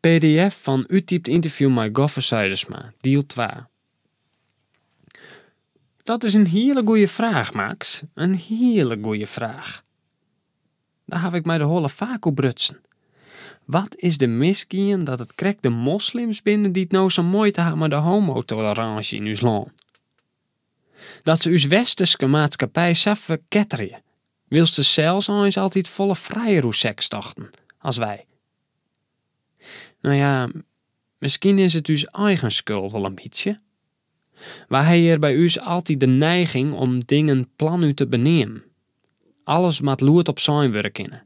Pdf fan úttypt ynterview mei Goffe Zuidersma, diel twa. Dat is in hiele goeie fraach, Max. In hiele goeie fraach. Dêr haw ik my de holle faak oer brutsen. Wat is der misgien dat it krekt de moslims binne dy't no sa'n muoite ha mei de homotolerânsje yn ús lân? Dat se ús westerske maatskippij sa ferketterje, wylst se sels eins altyd folle frijer oer seks tochten as wy. No ja, miskien is it ús eigen skuld wol in bytsje. Wy ha hjir by ús altyd de neiging om dingen planút te beneamen. Alles moat lûdop sein wurde kinne.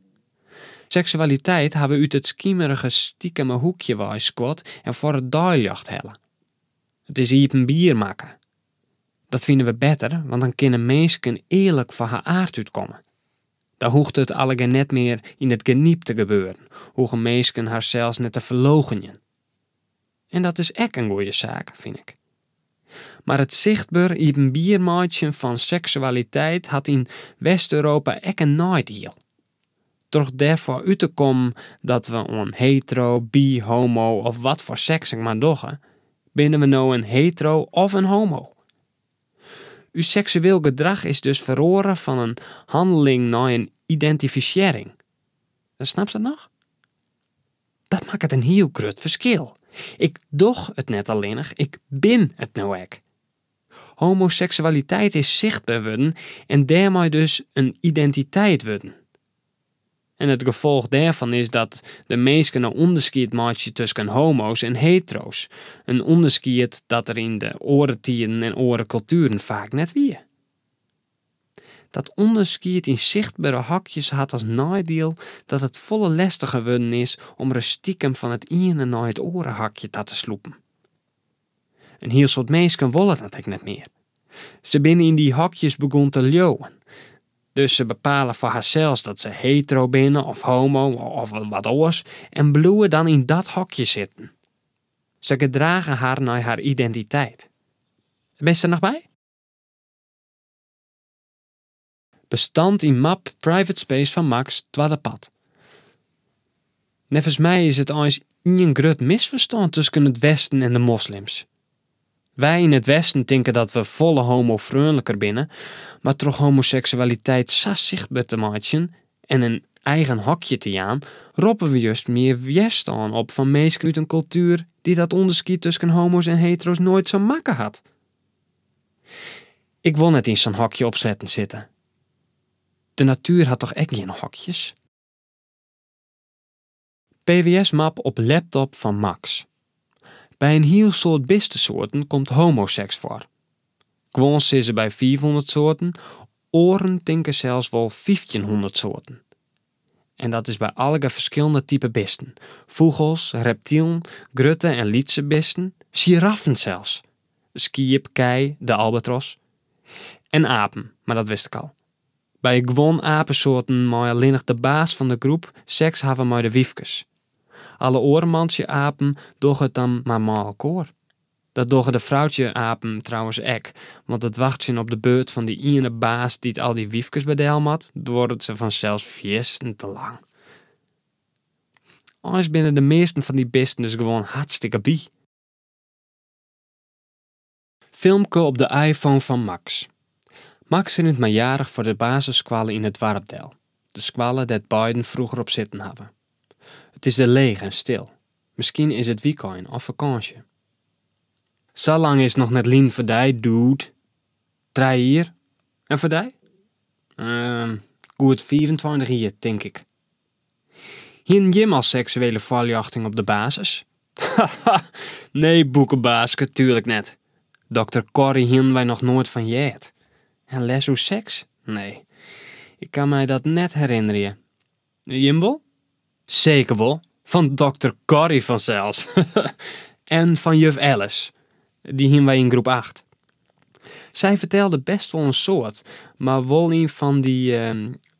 Seksualiteit ha we út it skimerige stikeme hoekje wei skuord en foar it deiljocht helle. It is iepenbier makke. Dat fine we better, want dan kinne minsken earlik foar har aard útkomme. Dan hoecht it allegear net mear yn it genyp te gebeuren, hoege minsken harsels net te ferloogenjen. En dat is ek in goeie saak, fyn ik. Mar it sichtber iepenbier meitsjen fan seksualiteit hat yn West-Europa ek in neidiel. Troch dêrfoar út te kommen dat we oan hetero, bi, homo of wat foar seks ek mar dogge, binne we no in hetero of in homo. Us seksueel gedrach is dus feroare fan in hanneling nei in identifisearring. Snapst dat noch? Dat makket in hiel grut ferskil. Ik doch it net allinnich, ik bin it no ek. Homoseksualiteit is sichtber wurden en dêrmei dus in identiteit wurden. En it gefolch dêrfan is dat de minsken no ûnderskied meitsje tusken homo's en hetero's, in ûnderskied dat der yn de oare tiden en oare kultueren faak net wie. Dat ûnderskied yn sichtbere hokjes hat as neidiel dat it folle lestiger wurden is om ris stikem fan it iene nei it oare hokje ta te slûpen. In hiel soad minsken wolle dat ek net mear. Se binne yn dy hokjes begûn te leauwen. Dus se bepale foar harsels dat se hetero binne of homo of wat oars en bliuwe dan yn dat hokje sitten. Se gedrage har nei har identiteit. Bist der noch by? Bestand yn map Private Space fan Max, twadde part. Neffens my is it eins ien grut misferstân tusken it Westen en de moslims. Wy yn it Westen tinke dat we folle homofreonliker binne, mar troch homoseksualiteit sa sichtber te meitsjen en in eigen hokje te jaan, roppe we just mear wjerstân op fan minsken út in kultuer dy't dat ûnderskied tusken homo's en hetero's noait sa makke hat. Ik wol net yn sa'n hokje opsletten sitte. De natuer hat toch ek gjin hokjes? PWS-map op laptop fan Max. By in hiel soad bistesoarten komt homoseks foar. Guon sizze by 500 soarten, oaren tinke sels wol 1500 soarten. En dat is by allegear ferskillende type bisten. Fûgels, reptilen, grutte en lytse bisten, sjiraffen sels. Skiep, kij, de albatros. En apen, mar dat wist ik al. By guon apesoarten mei allinnich de baas fan de groep seks hawwe mei de wyfkes. Alle oare mantsje-apen dogge it dan mar mei elkoar. Dat dogge de froutsje-apen trouwens ek, want it wachtsjen op de beurt fan dy iene baas dy't al dy wyfkes by del moat, duorret se fansels fierstente lang. Eins binne de measten fan dy bisten dus gewoan hartstikke bi. Filmke op de iPhone fan Max. Max rint mei Jarich foar de basisskoalle yn it doarp del, de skoalle dêr't beiden froeger op sitten hawwe. It is der leech en stil. Miskien is it wykein of fakânsje. Sa lang is it noch net lyn foar dy, dude. Trije jier. En foar dy? Goed 25 jier, tink ik. Hienen jim al seksuele foarljochting op de basis? Haha, nee boekebaaske, tuerlik net. Dokter Corrie hienen wy noch noait fan heard. En les oer seks? Nee, ik kan my dat net herinnerje. Jim wol? Seker wol, fan dokter Corrie fansels. En fan juf Alice. Dy hienen wy yn groep acht. Sy fertelde best wol in soad, mar wol yn fan dy,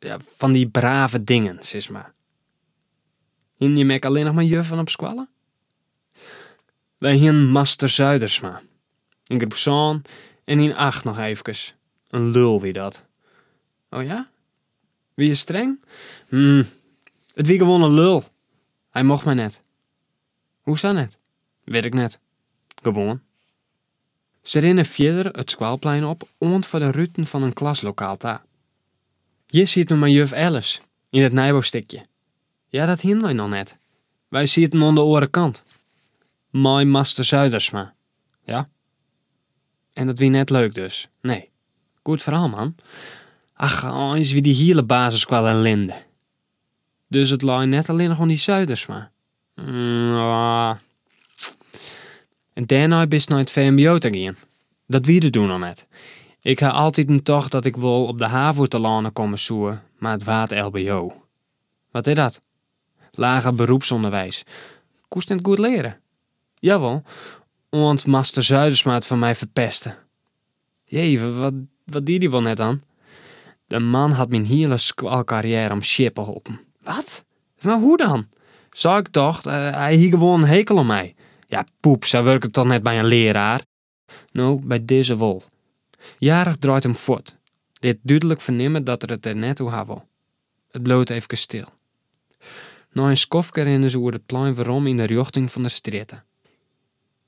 ja, fan dy brave dingen, sis mar. Hienen jim ek allinnich mar juffen op skoalle? Wy hienen master Zuidersma. Yn groep sân en yn acht noch eefkes. In lul wie dat. Oh ja? Wie er streng? Hmm, it wie gewoan in lul. Hy mocht my net. Hoesa net? Wit ik net. Gewoan. Se rinne fierder it skoalplein op oant foar de ruten fan in klaslokaal ta. Hjir sieten we mei juf Alice, yn it nijboustikje. Ja, dat hienen wy noch net. Wy sieten oan de oare kant. Mei master Zuidersma. Ja. En dat wie net leuk dus. Nee. Goed ferhaal, man. Ach, eins wie dy hiele basisskoalle in linde. Dus it lei net allinnich oan dy Zuidersma. En dêrnei bist nei it VMBO ta gien. Dat wie der doe noch net. Ik ha altiten tocht dat ik wol op de havo telâne komme soe, mar it waard LBO. Wat is dat? Lager beroepsonderwijs. Koest net goed leare? Jawol, oant master Zuidersma it foar my ferpeste. Jee, wat, wat die dy wol net dan? De man hat myn hiele skoalkarriêre om sjippe holpen. Wat? Mar hoe dan? Sa ik tocht, hy hie gewoan in hekel oan my. Ja, poep, sa wurket it toch net by in learaar? No, by dizze wol. Jarich draait him fuort, lit dúdlik fernimme dat er it der net oer ha wol. It bliuwt eefkes stil. Nei in skoftke rinne se oer it plein werom yn de rjochting fan de strjitte.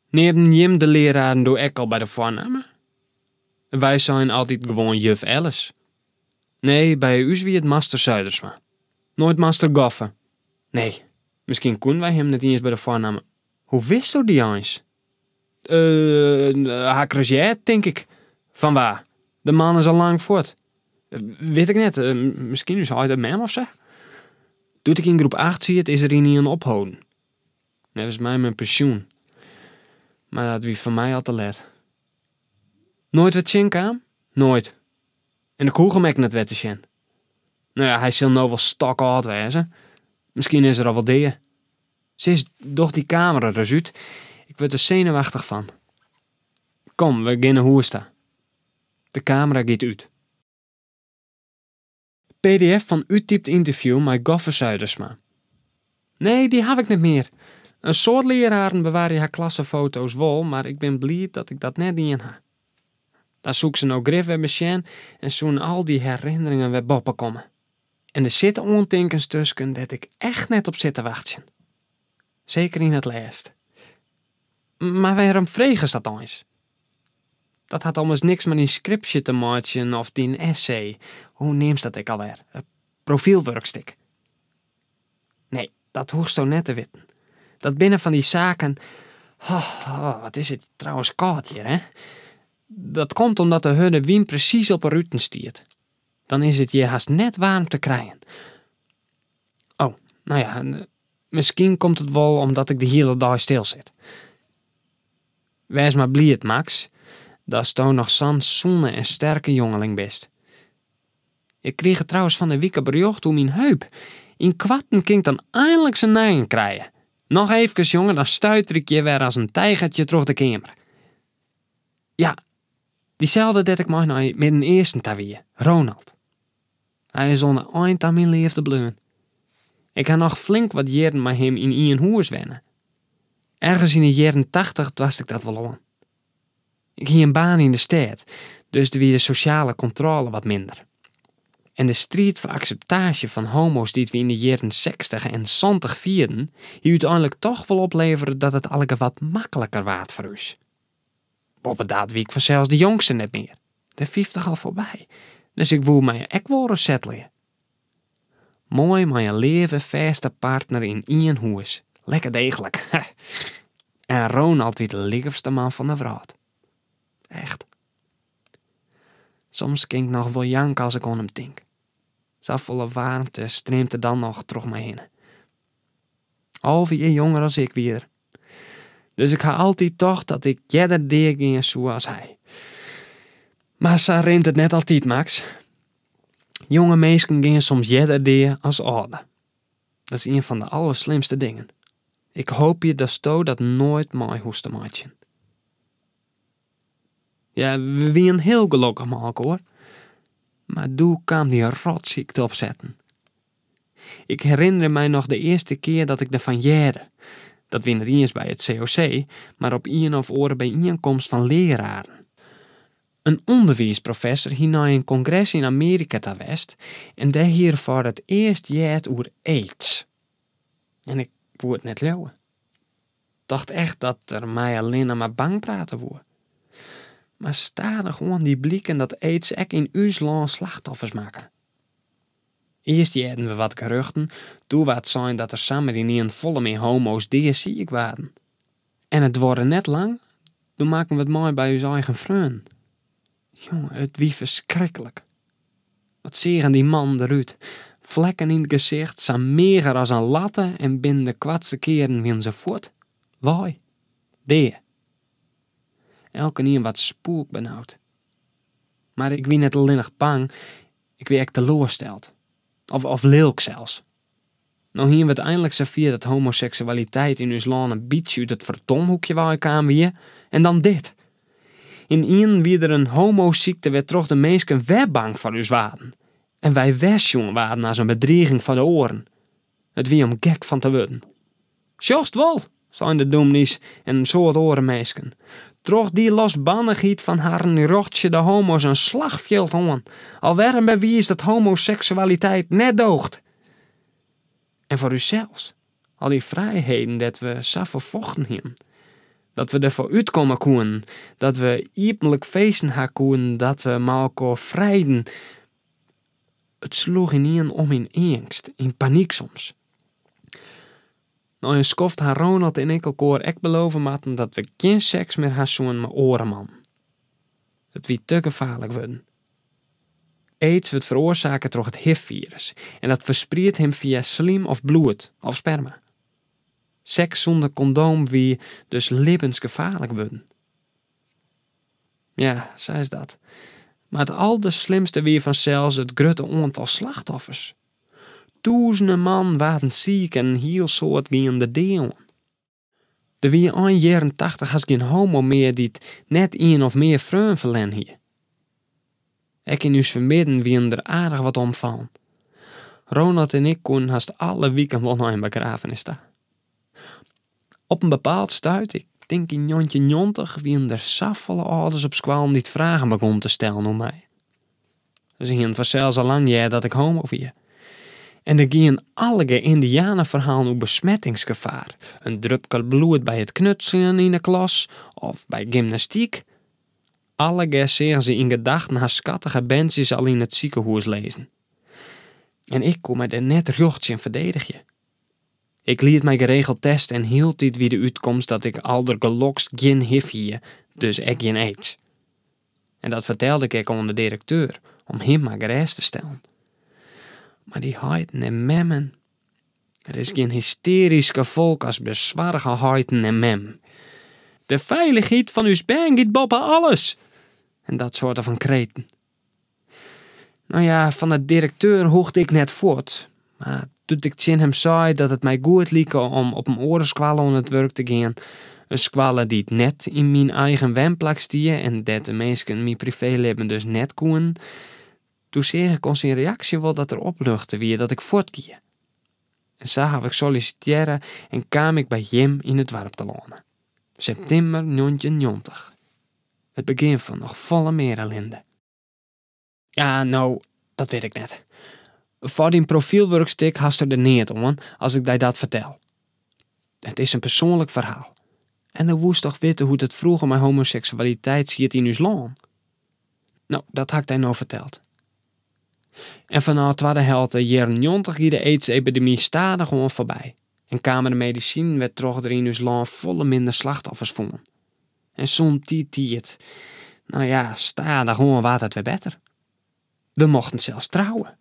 Neamden jim de leararen doe ek al by de foarnamme? Wy seinen altyd gewoan juf Alice. Nee, by ús wie it master Zuidersma. Noait master Goffe. Nee, miskien koenen wy him net iens by de foarnamme. Hoe witsto dy eins? Ha ik ris heard, tink ik. Fan wa? De man is al lang fuort. Wit ik net, miskien ús heit en mem of sa? Doe't ik yn groep acht siet is er ynienen opholden. Neffens my mei pensjoen. Mar dat wie foar my al te let. Noait wer tsjinkaam? Noait. En ik hoech him ek net wer te sjen. No ja, hy sil no wol stokâld wêze. Miskien is er al wol dea. Sis, doch dy kamera ris út. Ik wurd der senuwachtich fan. Kom, we gean nei hûs ta. De kamera giet út. Pdf fan úttypt ynterview mei Goffe Zuidersma. Nee, dy haw ik net mear. In soad leararen bewarje har klassefoto's wol, mar ik bin bliid dat ik dat net dien ha. Dan soe ik se no grif wer besjen en soenen al dy herinneringen wer boppe komme. En der sitte oantinkens tusken dêr't ik echt net op sit te wachtsjen. Seker yn it lêst. Mar wêrom fregest dat eins? Dat hat ommers niks mei dyn skripsje te meitsjen of dyn essay. Hoe neamst dat ek alwer? Profylwurkstik. Nee, dat hoechsto net te witten. Dat binne fan dy saken. Oh, wat is it trouwens kâld hjir, hè? Dat komt omdat de hurde wyn presys op 'e ruten stiet. Dan is it hjir hast net waarm te krijen. Oh, no ja, miskien komt it wol omdat ik de hiele dei stil sit. Wês mar bliid, Max, datsto noch sa'n sûne en sterke jongeling bist. Ik krige trouwens fan 'e wike berjocht oer myn heup. Ynkoarten kin ik dan einliks in nijen krije. Noch eefkes, jonge, dan stuiter ik hjir wer as in tijgertje troch de keamer. Ja, dyselde dêr't ik mei nei it Midden-Easten ta wie, Ronald. Hy is oan 'e ein ta myn leafde bleaun. Ik ha noch flink wat jierren mei him yn ien hûs wenne. Ergens yn 'e jierren tachtich doarst ik dat wol oan. Ik hie in baan yn de stêd, dus der wie de sosjale kontrôle wat minder. En de striid foar akseptaasje fan homo's dy't we yn de jierren sechstich en santich fierden, hie úteinlik toch wol oplevere dat it allegear wat makliker waard foar ús. Boppedat wie ik fansels de jongste net mear, de fyftich al foarby, dus ik woe my ek wol ris settelje. Moai mei in leave fêste partner yn ien hûs, lekker deeglik. En Ronald wie de leafste man fan de wrâld. Echt. Soms kin ik noch wol janke as ik oan him tink. Safolle waarmte streamt der dan noch troch my hinne. 11 jier jonger as ik wie er. Dus ik ha altyd tocht dat ik earder deagean soe as hy. Mar sa rint it net altyd, Max. Jonge minsken gean soms earder dea as âlde. Dat is ien fan de allerslimste dingen. Ik hoopje datsto dat noait mei hoechst te meitsjen. Ja, we wienen hiel gelokkich mei elkoar. Mar doe kaam dy rotsykte opsetten. Ik herinner my noch de earste kear dat ik derfan hearde. Dat wie net iens by it COC, mar op ien of oare byienkomst fan leararen. In ûnderwiisprofessor hie nei in kongres yn Amearika ta west en dêr hie er foar it earst heard oer aids. En ik woe it net leauwe. Tocht echt dat er my allinne mar bang prate woe. Mar stadichoan die bliken dat aids ek yn ús lân slachtoffers makke. Earst hearden we wat geruchten, doe waard sein dat der samar ynienen folle mear homo's deasiik waarden. En it duorre net lang, doe makken we it mei by ús eigen freonen. Jonge, it wie ferskriklik. Wat seagen dy mannen derút. Flekken yn it gesicht, sa meager as in latte en binnen de koartste kearen wienen se fuort. Wei. Dea. Elkenien waard spoekbenaud. Mar ik wie net allinnich bang, ik wie ek teloarsteld. Of, of lilk sels. No hiene we it einlik safier dat homoseksualiteit yn ús lân in bytsje út it ferdomhoekje wei kaam wie, en dan dit. Ynienen wie der in homosykte wêrtroch de minsken wer bang foar ús waarden en wy wer sjoen waarden as in bedriging foar de oaren. It wie om gek fan te wurden. Sjochst wol, seinen de dûmny's en in soad oare minsken. Troch dy losbannichheid fan harren rjochtsje de homo's in slachfjild oan. Alwer in bewiis dat homoseksualiteit net doocht. En foar ússels, al dy frijheden dêr't we sa foar fochten hienen. Dat we derfoar útkomme koenen, dat we iepenlik feesten ha koenen, dat we mei elkoar frijden. It sloech ynienen om yn eangst, yn panyk soms. Nei in skoft ha Ronald en ik elkoar ek belove moatten dat we gjin seks mear ha soenen mei oare mannen. It wie te gefaarlik wurden. Aids wurdt feroarsake troch it HIV-firus en dat ferspriedt him fia slym of bloed of sperma. Seks sûnder kondoom wie dus libbensgefaarlik wurden. Ja, sa is dat. Mar it alderslimste wie fansels it grutte oantal slachtoffers. Tûzenen man waarden siik en in hiel soad gienen de dea oan. Der wie ein jierren 80 hast gjin homo mear dy't net ien of mear freonen ferlern hie. Ek yn ús fermidden wienen der aardich wat omfallen. Ronald en ik koenen hast alle wiken wol nei in begraffenis ta. Op in bepaald stuit, ik tink yn 1990, wienen der safolle âlders op skoallen dy't fragen begûnen te stellen oer my. Se hienen fansels al lang heard dat ik homo wie. En der gienen allegear yndianeferhalen oer besmettingsgefaar, in drupke bloed by it knutseljen yn 'e klas of by gymnastyk. Allegear seagen se yn gedachten har skattige berntsjes al yn it sikehûs lizzen. En ik koe my dêr net rjocht tsjin ferdedigje. Ik liet my geregeld teste en hieltyd wie de útkomst dat ik aldergelokst gjin HIV hie, dus ek gjin aids. En dat fertelde ik ek oan de direkteur, om him mar gerêst te stellen. Mar dy heiten en memmen, der is gjin hystearysker folk as besoarge heiten en memmen. De feilichheid fan ús bern giet boppe alles! En dat soarte fan kreten. No ja, fan de direkteur hoegde ik net fuort, mar doe't ik tsjin him sei dat it my goed like om op in oare skoalle oan it wurk te gean, in skoalle dy't net yn myn eigen wenplak stie en dêr't de minsken myn priveelibben dus net koenen, doe seach ik oan syn reaksje wol dat er opluchte wie dat ik fuortgie. En sa haw ik sollisitearre en kaam ik by jim yn it doarp telâne. Septimber 1990. It begjin fan noch folle mear ellinde. Ja, no, dat wit ik net. Foar dyn profylwurkstik hast der neat oan as ik dy dat fertel. It is in persoanlik ferhaal. En do woest toch witte hoe't it froeger mei homoseksualiteit siet yn ús lân? No, dat ha ik dy no ferteld. En fanôf twadde helte jierren 90 gie de aids-epidemy stadichoan foarby en kamen de medisinen wêrtroch't der yn ús lân folle minder slachtoffers foelen. En sûnt dy tiid, no ja, stadichoan waard it wer better. We mochten sels trouwe.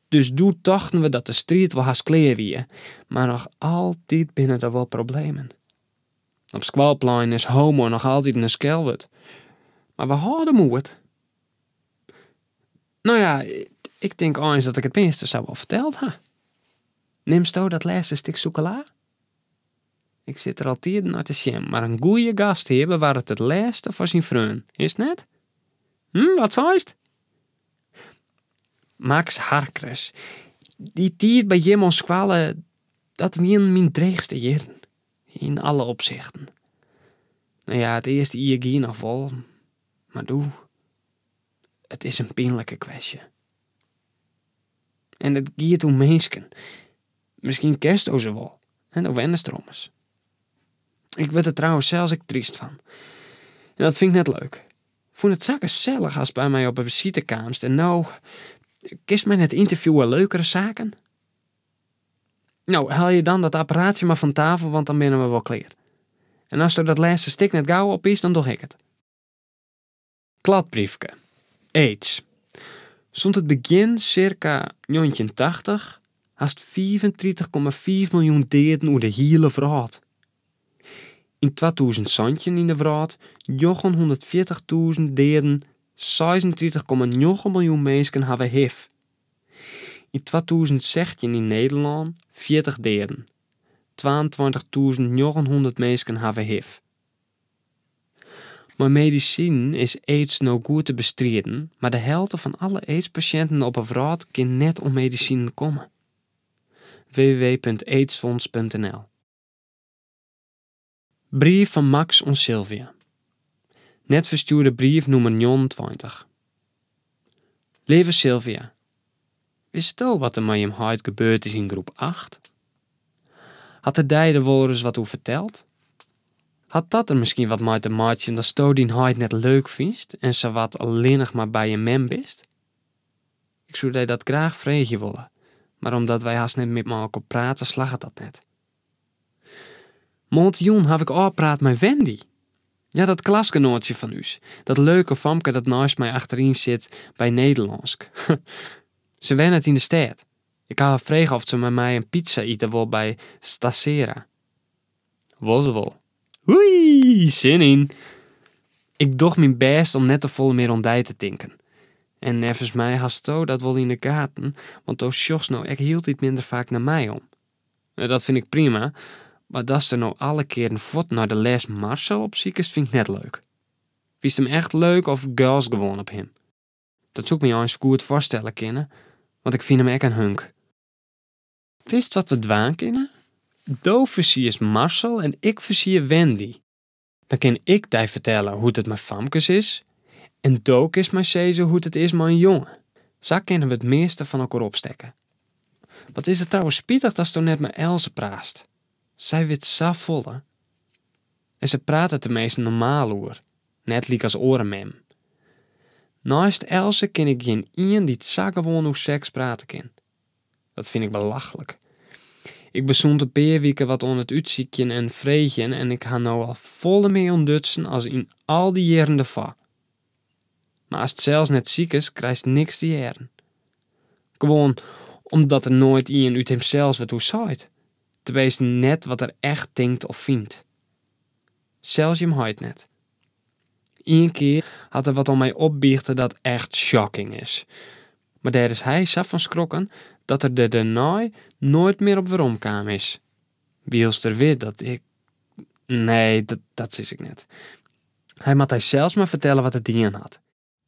Dus doe tochten we dat de striid wol hast klear wie, mar noch altyd binne der wol problemen. Op skoalplein is homo noch altyd in skelwurd. Mar we hâlde moed. No ja, ik tink eins dat ik it measte sa wol ferteld ha. Nimsto dat lêste stik sûkela? Ik sit der al tiden nei te sjen, mar in goeie gasthear bewarret it lêste foar syn freon, is 't net? Hm, wat seist? Max Harkres, dy tiid by jim oan skoalle, dat wienen myn dreechste jierren. Yn alle opsichten. No ja, it earste jier gie noch wol, mar doe, it is in pynlike kwestje. En it giet oer minsken. Miskien kensto se wol en do wennest der ommers. Ik wurd der trouwens sels ek tryst fan. En dat fyn ik net leuk. Fûn it sa gesellich ast by my op 'e besite kaamst en no kinst my net ynterviewe leukere saken? No, helje dan dat apparaatsje mar fan tafel, want dan binne we wol klear. En asto dat lêste stik net gau opiest, dan doch ik it. Kladbriefke. Aids. Sûnt it begjin sirka 1980 hast 35,5 miljoen deaden oer de hiele wrâld. Yn 2017 yn de wrâld 940.000 deaden, 36,9 miljoen minsken hawwe HIV. Yn 2016 yn Nederlân 40 deaden, 22.900 minsken hawwe HIV. Mei medisinen is aids no goed te bestriden, mar de helte fan alle aidspasjinten op 'e wrâld kin net oan medisinen komme. www.aidsfonds.nl Brief fan Max oan Sylvia. Net ferstjoerde brief nûmer 29. Leave Sylvia, Witsto wat der mei jim heit gebeurd is yn groep 8? Hat er dy der wolris wat oer ferteld? Hat dat der miskien wat mei te meitsjen datsto dyn heit net leuk fynst en sawat allinnich mar by jim mem bist? Ik soe dy dat graach freegje wolle, mar omdat wy hast net mear mei elkoar prate slagget dat net. Moarntejûn haw ik ôfpraat mei Wendy. Ja, dat klasgenoatsje fan ús. Dat leuke famke dat neist my achteryn sit by Nederlânsk. Se wennet yn de stêd. Ik ha har frege oft se mei my in pizza ite wol by Stasera. Wol se wol. Oei, sin yn! Ik doch myn bêst om net tefolle mear oan dy te tinken. En neffens my hasto dat wol yn de gaten, want do sjochst no ek hieltyd minder faak nei my om. Dat fyn ik prima, mar datst der no alle kearen fuort nei de les Marcel opsikest fyn ik net leuk. Fynst him echt leuk of geilst gewoan op him? Dat soe ik my eins goed foarstelle kinne, want ik fyn him ek in hunk. Witst wat we dwaan kinne? Do fersierst Marcel en ik fersier Wendy. Dan kin ik dy fertelle hoe't it mei famkes is en do kinst my sizze hoe't it is mei in jonge. Sa kinne we it measte fan elkoar opstekke. Wat is it trouwens spitich datsto net mei Else praatst. Sy wit safolle. En se praat der teminsten normaal oer, net lykas oare memmen. Neist Else ken ik gjin ien dy't sa gewoan oer seks prate kin. Dat fyn ik belachlik. Ik bin sûnt in pear wike wat oan it útsykjen en freegjen en ik ha no al folle mear ûntdutsen as yn al dy jierren derfoar. Mar ast sels net sikest, krijst niks te hearren. Gewoan omdat der noait ien út himsels wat oer seit. Teminsten net wat er echt tinkt of fynt. Sels jim heit net. Ien kear hat er wat oan my opbiechte dat echt shocking is. Mar dêr is hy sa fan skrokken dat er der dêrnei noait mear op werom kaam is. Wylst er wit dat ik. Nee, dat sis ik net. Hy moat dy sels mar fertelle wat er dien hat.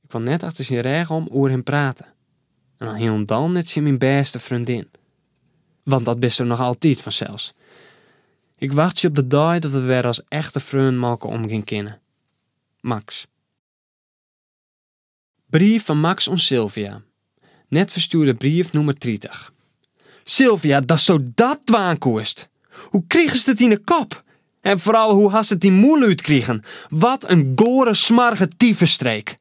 Ik wol net achter syn rêch om oer him prate. En al hielendal net tsjin myn bêste freondin. Want dat bisto noch altyd fansels. Ik wachtsje op de dei dat we wer as echte freonen mei elkoar omgean kinne. Max. Brief fan Max oan Sylvia. Net ferstjoerde brief nûmer 30. Sylvia, datsto dat dwaan koest! Hoe krigest it yn 'e kop? En foaral, hoe hast it dyn mûle útkrigen? Wat in goare, smoarge tyfusstreek!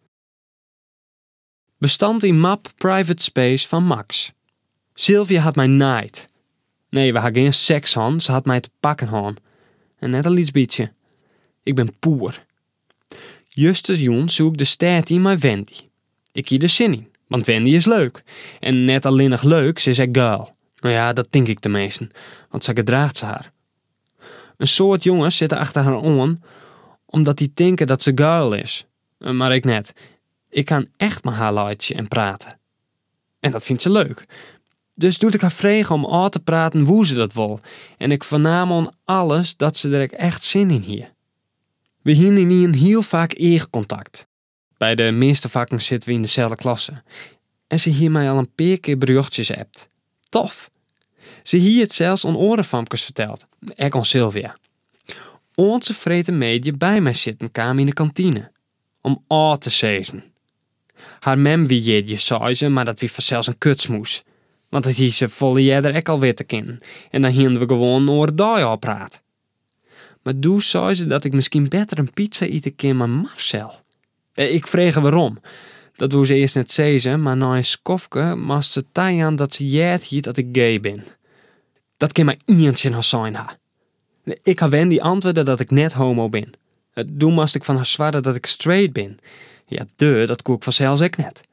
Bestand yn map Private Space fan Max. Sylvia hat my naaid. Nee, we ha gjin seks hân, se hat my te pakken hân. En net in lyts bytsje. Ik bin poer. Justerjûn soe ik de stêd yn mei Wendy. Ik hie der sin yn, want Wendy is leuk. En net allinnich leuk, se is ek geil. No ja, dat tink ik teminsten, want sa gedraacht se har. In soad jonges sitte achter har oan omdat dy tinke dat se geil is. Mar ik net. Ik kan echt mei har laitsje en prate. En dat fynt se leuk. Dus doe't ik har frege om ôf te praten woe se dat wol en ik fernaam oan alles dat se der ek echt sin yn hie. We hiene ynienen hiel faak eachkontakt. By de measte fakken sitte we yn deselde klasse. En se hie my al in pear kear berjochtsjes appt. Tof! Se hie it sels oan oare famkes ferteld, ek oan Sylvia. Oant se freedtemiddei by my sitten kaam yn de kantine. Om ôf te sizzen. Har mem wie jierdei, sei se, mar dat wie fansels in kutsmoes. Want dat hie se folle earder ek al witte kinnen en dan hiene we gewoan in oare dei ôfpraat. Mar doe sei se dat ik miskien better in pizza ite kin mei Marcel. Ik frege werom. Dat woe se earst net sizze, mar nei in skoftke moast se tajaan dat se heard hie dat ik gay bin. Dat kin mar ien tsjin har sein ha. Ik ha Wendy antwurde dat ik net homo bin. Doe moast ik fan har swarre dat ik straight bin. Ja, duh, dat koe ik fansels ek net.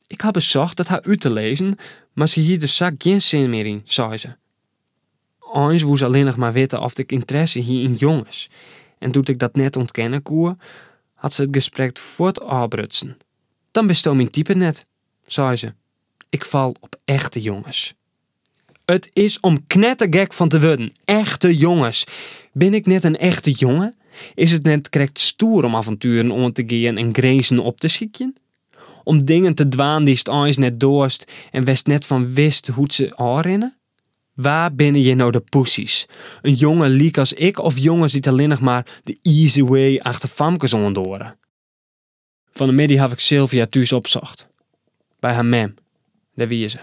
Ik ha besocht it har út te lizzen, mar se hie der sa gjin sin mear yn, sei se. Eins woe se allinnich mar witte oft ik ynteresse hie yn jonges. En doe't ik dat net ûntkenne koe, hat se it gesprek fuort ôfbrutsen. Dan bisto myn type net, sei se. Ik fal op echte jonges. It is om knettergek fan te wurden, echte jonges. Bin ik net in echte jonge? Is it net krekt stoer om avontueren oan te gean en grinzen op te sykjen? Om dingen te dwaan dy'tst eins net doarst en wêr'tst net fan witst hoe't se ôfrinne? Wa binne hjir no de pussies? In jonge lykas ik of jonges dy't allinnich mar de easy way achter famkes oandoare? Fan 'e middei haw ik Sylvia thús opsocht. By har mem. Dêr wie se.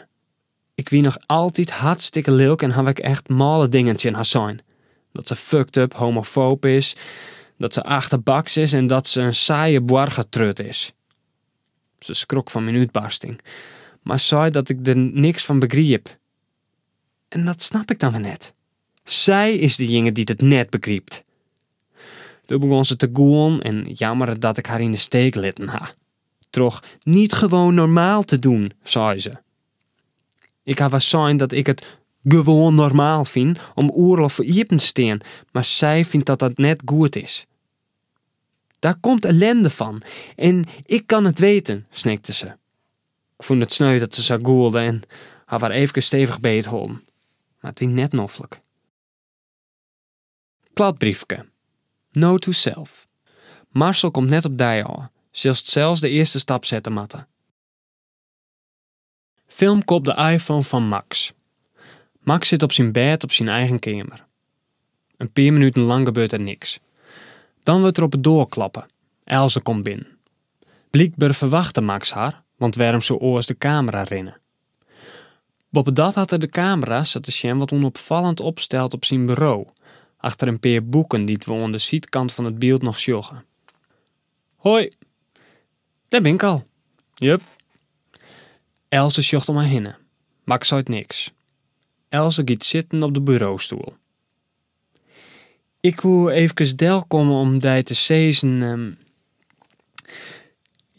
Ik wie noch altyd hartstikke lilk en haw ek echt mâle dingen tsjin har sein. Dat se fucked up homofoob is, dat se achterbaks is en dat se in saaie boargertrut is. Se skrok fan myn útbarsting, mar sei dat ik der niks fan begriep. En dat snap ik dan wer net. Sy is dejinge dy't it net begrypt. Doe begûn se te gûlen en jammere dat ik har yn 'e steek litten ha. Troch niet gewoon normaal te doen, sei se. Ik haw har sein dat ik it gewoan normaal fyn om oeral foar iepen te stean, mar sy fynt dat dat net goed is. Daar komt ellende van en ik kan het weten, snikte se. Ik fûn it sneu dat se sa gûlde en haw har eefkes stevich beetholden. Mar it wie net noflik. Kladbriefke. Note to self. Marcel komt net op dy ôf. Silst sels de earste stap sette moatte. Filmke op de iPhone fan Max. Max sit op syn bêd op syn eigen keamer. In pear minuten lang gebeurt der niks. Dan wurdt der op 'e doar klappe. Else komt binnen. Blykber ferwachte Max har, want wêrom soe oars de kamera rinne? Boppedat hat er de kamera, sa te sjen, wat ûnopfallend opsteld op syn buro, achter in pear boeken dy't we oan de sydkant fan it byld noch sjogge. Hoi! Dêr bin ik al. Jup. Else sjocht om har hinne. Max seit niks. Else giet sitten op de burostoel. Ik woe eefkes delkomme om dy te sizzen,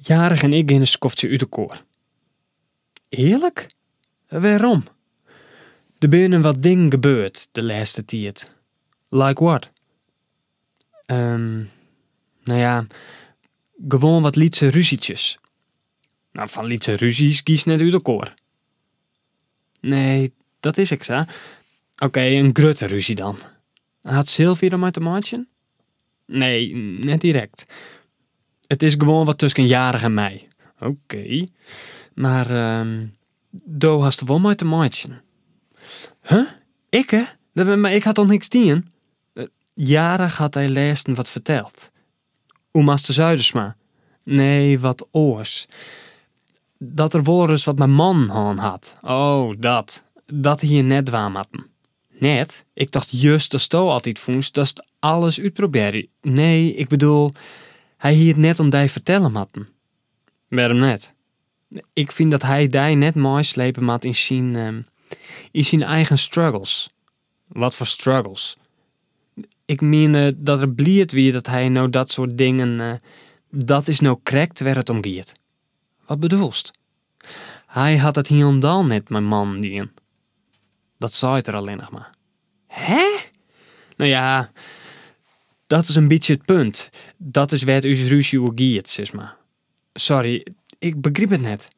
Jarich en ik gean in skoftsje út elkoar. Earlik? Wêrom? Der binne wat dingen gebeurd de lêste tiid. Like what? No ja, gewoan wat lytse rúzjetsjes. No, fan lytse rúzjes giest net út elkoar. Nee, dat is ek sa. Oké, in grutte rúzje dan. Hat Sylvie der mei te meitsjen? Nee, net direkt. It is gewoan wat tusken Jarich en my. Oké. Mar do hast der wol mei te meitsjen. Huh? Ikke? Mar ik ha toch niks dien? Jarich hat dy lêsten wat ferteld. Oer master Zuidersma? Nee, wat oars. Dat er wolris wat mei mannen hân hat. Oh, dat. Dat hie er net dwaan moatten. Net? Ik tocht just datsto altyd fûnst datst alles útprobearje. Nee, ik bedoel, hy hie it net oan dy fertelle moatten. Wêrom net? Ik fyn dat hy dy net meislepe moat yn syn, yn syn eigen struggles. Wat foar struggles? Ik miende dat er bliid wie dat hy no dat soart dingen, dat is no krekt wêr it om giet. Wat bedoelst? Hy hat it hielendal net mei mannen dien. Dat seit er allinnich mar. Hè? No ja, dat is in bytsje it punt. Dat is wêr't ús rúzje oer giet, sis mar. Sorry, ik begryp it net.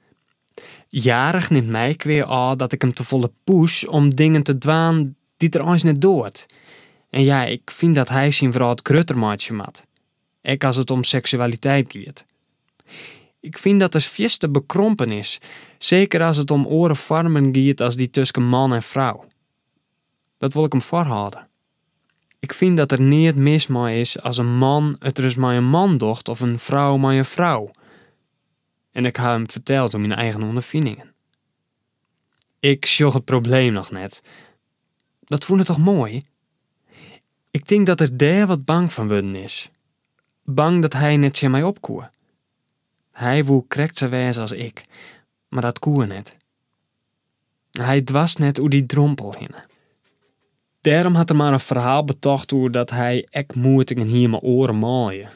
Jarich nimt my kwea ôf dat ik him tefolle push om dingen te dwaan dy't er eins net doart. En ja, ik fyn dat hy syn wrâld grutter meitsje moat. Ek as it om seksualiteit giet. Ik fyn dat er fierste bekrompen is, seker as it om oare foarmen giet as dy tusken man en frou. Dat wol ik him foarhâlde. Ik fyn dat der neat mis mei is as in man it ris mei in man docht of in frou mei in frou. En ik ha him ferteld oer myn eigen ûnderfiningen. Ik sjoch it probleem noch net. Dat fûn er toch moai? Ik tink dat er dêr wat bang fan wurden is. Bang dat hy net tsjin my op koe. Hy woe krekt sa wêze as ik, mar dat koe net. Hy doarst net oer dy drompel hinne. Dêrom hat er mar in ferhaal betocht oer dat hy ek moetingen hie mei oare manlju.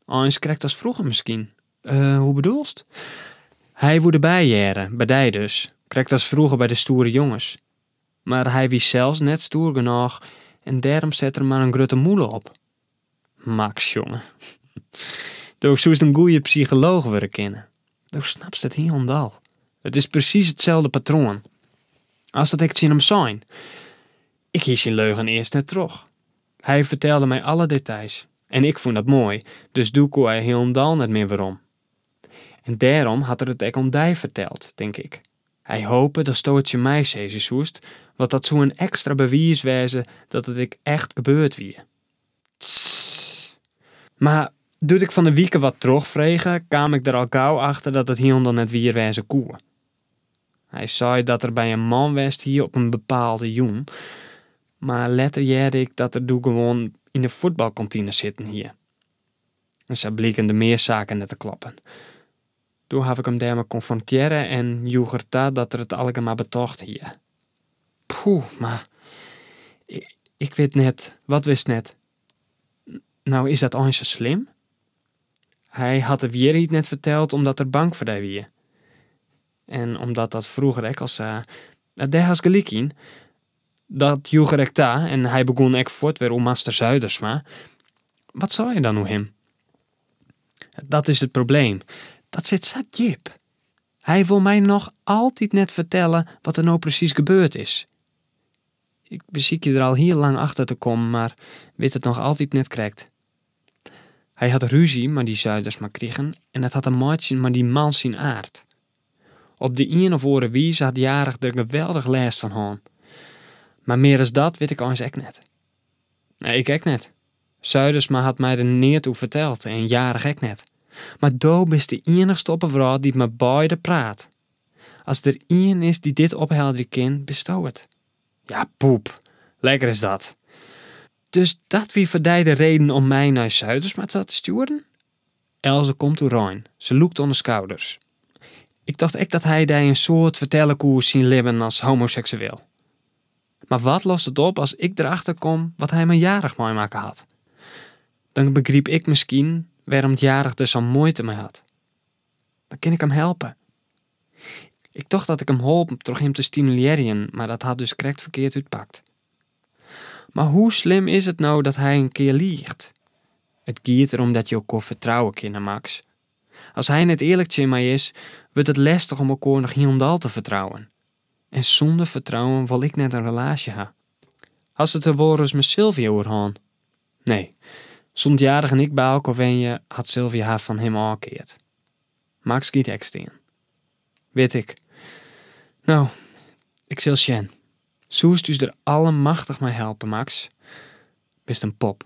Eins krekt as froeger miskien. Hoe bedoelst? Hy woe derby hearre, by dy dus, krekt as froeger by de stoere jonges. Mar hy wie sels net stoer genôch en dêrom set er mar in grutte mûle op. Max, jonge. Do soest in goeie psycholooch wurde kinne. Do snapst it hielendal. It is presys itselde patroan. Hast dat ek tsjin him sein? Ik hie syn leugen earst net troch. Hy fertelde my alle details en ik fûn dat moai, dus doe koe hy hielendal net mear werom. En dêrom hat er it ek oan dy ferteld, tink ik. Hy hope datsto it tsjin my sizze soest, want dat soe in ekstra bewiis wêze dat it ek echt gebeurd wie. Tsss. Mar doe't ik fan 'e wike wat trochfrege, kaam ik der al gau achter dat it hielendal net wier wêze koe. Hy sei dat er by in man west hie op in bepaalde jûn, mar letter hearde ik dat er doe gewoan yn de fuotbalkantine sitten hie. En sa blieken der mear saken net te kloppen. Doe haw ik him dêrmei konfrontearre en joech er ta dat er it allegear mar betocht hie. Poeh, mar ik wit net, wat witst net? No is dat eins sa slim? Hy hat de wierheid net ferteld omdat er bang foar dy wie. En omdat dat froeger ek al sa. Dêr hast gelyk yn. Dat joech er ek ta en hy begûn ek fuort wer oer master Zuidersma. Wat sei er dan oer him? Dat is it probleem. Dat sit sa djip. Hy wol my noch altyd net fertelle wat der no presys gebeurd is. Ik besykje der al hiel lang achter te kommen, mar wit it noch altyd net krekt. Hy hat rúzje mei dy Zuidersma krigen en dat hat te meitsjen mei dy man syn aard. Op de ien of oare wize hat Jarich der geweldich lêst fan hân. Mar mear as dat wit ik eins ek net. Nee, ik ek net. Zuidersma hat my der neat oer ferteld en Jarich ek net. Mar do bist de iennichste op 'e wrâld dy't mei beide praat. As der ien is dy't dit ophelderje kin, bisto it. Ja, poep. Lekker is dat. Dus dat wie foar dy de reden om my nei Zuidersma ta te stjoeren? Else komt oerein. Se lûkt oan de skouders. Ik tocht ek dat hy dy in soad fertelle koe oer syn libben as homoseksueel. Mar wat lost it op as ik derachter kom wat hy mei Jarich meimakke hat? Dan begryp ik miskien wêrom't Jarich der sa'n muoite mei hat. Dan kin ik him helpe. Ik tocht dat ik him holp troch him te stimulearjen, mar dat hat dus krekt ferkeard útpakt. Mar hoe slim is it no dat hy in kear liicht? It giet derom dat je elkoar fertrouwe kinne, Max. As hy net earlik tsjin my is, wurdt it lestich om elkoar noch hielendal te fertrouwen. En sûnder fertrouwen wol ik net in relaasje ha. Hast it der wolris mei Sylvia oer hân? Nee. Sûnt Jarich en ik by elkoar wenje, hat Sylvia har fan him ôfkeard. Max giet ek stean. Wit ik. No, ik sil sjen. Soest ús der allemachtich mei helpe, Max? Bist in pop.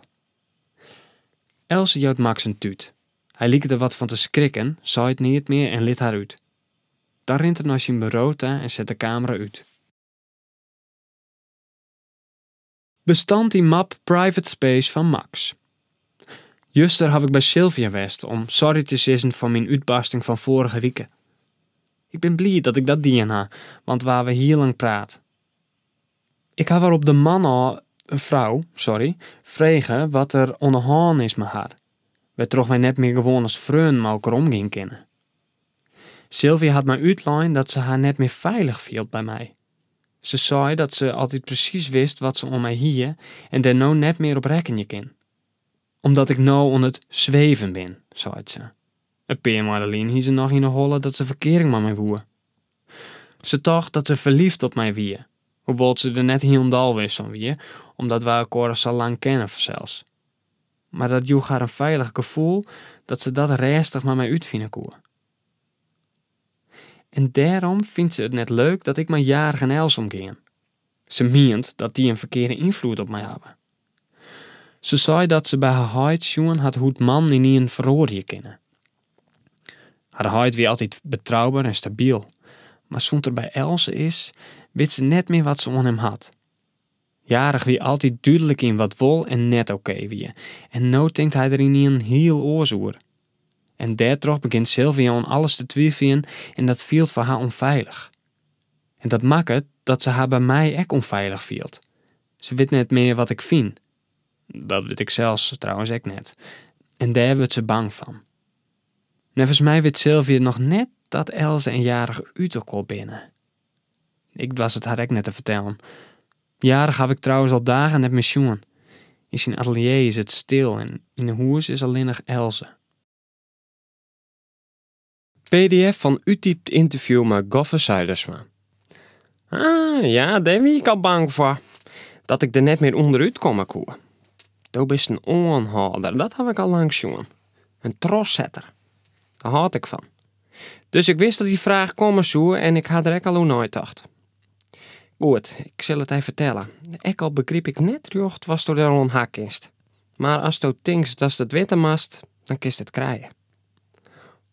Else jout Max in tút. Hy liket der wat fan te skrikken, seit neat mear en lit har út. Dan rint er nei syn buro ta en set de kamera út. Bestand yn map Private Space fan Max. Juster haw ik by Sylvia west om sorry te sizzen foar myn útbarsting fan foarige wike. Ik bin bliid dat ik dat dien ha, want we hawwe hiel lang praat. Ik haw har op de man ôf, frou, sorry, frege wat der oan de hân is mei har, wêrtroch wy net mear gewoan as freonen mei elkoar omgean kinne. Sylvia hat my útlein dat se har net mear feilich fielt by my. Se sei dat se altyd presys wist wat se oan my hie en dêr no net mear op rekkenje kin. Omdat ik no oan it sweven bin, seit se. In pear moanne lyn hie se noch yn 'e holle dat se ferkearing mei my woe. Se tocht dat se ferlyfd op my wie, hoewol't se der net hielendal wis fan wie, omdat wy elkoar al sa lang kenne fansels. Mar dat joech har in feilich gefoel dat se dat rêstich mei my útfine koe. En dêrom fynt se it net leuk dat ik mei Jarich en Els omgean. Se mient dat dy in ferkearde ynfloed op my hawwe. Se sei dat se by har heit sjoen hat hoe't mannen ynienen feroarje kinne. Har heit wie altyd betrouber en stabyl, mar sûnt er by Else is, wit se net mear wat se oan him hat. Jarich wie altyd dúdlik yn wat wol en net okee wie en no tinkt hy der ynienen hiel oars oer. En dêrtroch begjint Sylvia oan alles te twiveljen en dat fielt foar har ûnfeilich. En dat makket dat se har by my ek ûnfeilich fielt. Se wit net mear wat ik fyn. Dat wit ik sels trouwens ek net. En dêr wurdt se bang fan. Neffens my wit Sylvia noch net dat Else en Jarich út elkoar binne. Ik doar it har ek net te fertellen. Jarich haw ik trouwens al dagen net mear sjoen. Yn syn atelier is it stil en yn 'e hûs is allinnich Else. Pdf fan úttypt ynterview mei Goffe Zuidersma. Ah, ja, dêr wie ik al bang foar. Dat ik der net mear ûnderút komme koe. Do bist in oanhâlder, dat haw ik al lang sjoen. In trochsetter. Dêr hâld ik fan. Dus ik wist dat dy fraach komme soe en ik ha der ek al oer neitocht. Goed, ik sil it dy fertelle. Ek al begryp ik net rjocht watsto dêroan ha kinst. Mar asto tinkst datst it witte moatst, dan kinst it krije.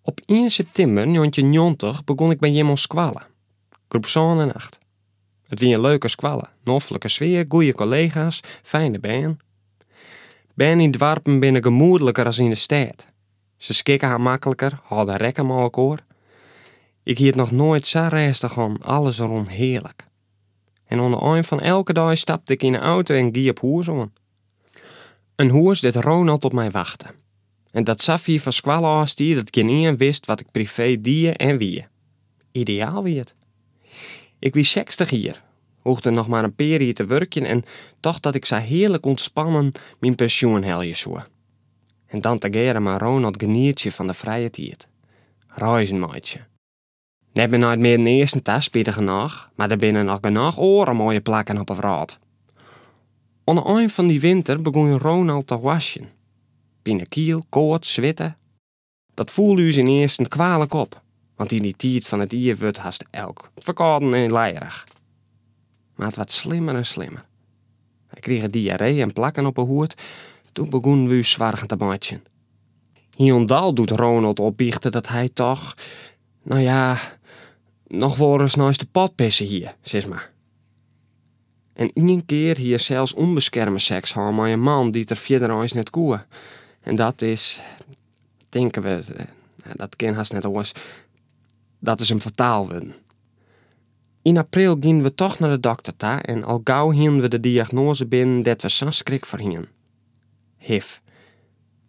Op ien septimber njoggentjinnjoggentich begûn ik by jim oan skoalle. Groep sân en acht. It wie in leuke skoalle, noflike sfear, goeie kollega's, fijne bern. Bern yn doarpen binne gemoedliker as yn de stêd. Se skikke har makliker, hâlde rekken mei elkoar. Ik hie it noch noait sa rêstich hân, alles rûn hearlik. En oan de ein fan elke dei stapte ik yn 'e auto en gie op hûs oan. In hûs dêr't Ronald op my wachte. En dat sa fier fan skoalle ôf stie dat gjinien wist wat ik privee die en wie. Ideaal wie it. Ik wie 60 jier, hoegde noch mar in pear jier te wurkjen en tocht dat ik sa hearlik ûntspannen myn pensjoen helje soe. En dan tegearre mei Ronald genietsje fan de frije tiid. Reizen meitsje. Net mear nei it Midden-Easten ta, spitigernôch, mar der binne noch genôch oare moaie plakken op 'e wrâld. Oan 'e ein fan dy winter begûn Ronald te hoastjen. Pinekiel, koarts, switte. Dat foel ús ynearsten kwalik op, want yn dy tiid fan it jier wurdt hast elk ferkâlden en lijerich. Mar it waard slimmer en slimmer. Hy krige diarree en plakken op 'e hûd. Doe begûnen we ús soargen te meitsjen. Hielendal doe't Ronald opbychte dat hy toch, no ja, noch wolris neist de pot pisse hie, sis mar. En ien kear hie er sels ûnbeskerme seks hân mei in man dy't er fierder eins net koe. En dat is, tinke we, dat kin hast net oars, dat is him fataal wurden. Yn april gienen we toch nei de dokter ta en al gau hienen we de diagnoaze binnen dêr't we sa'n skrik foar hienen. HIV.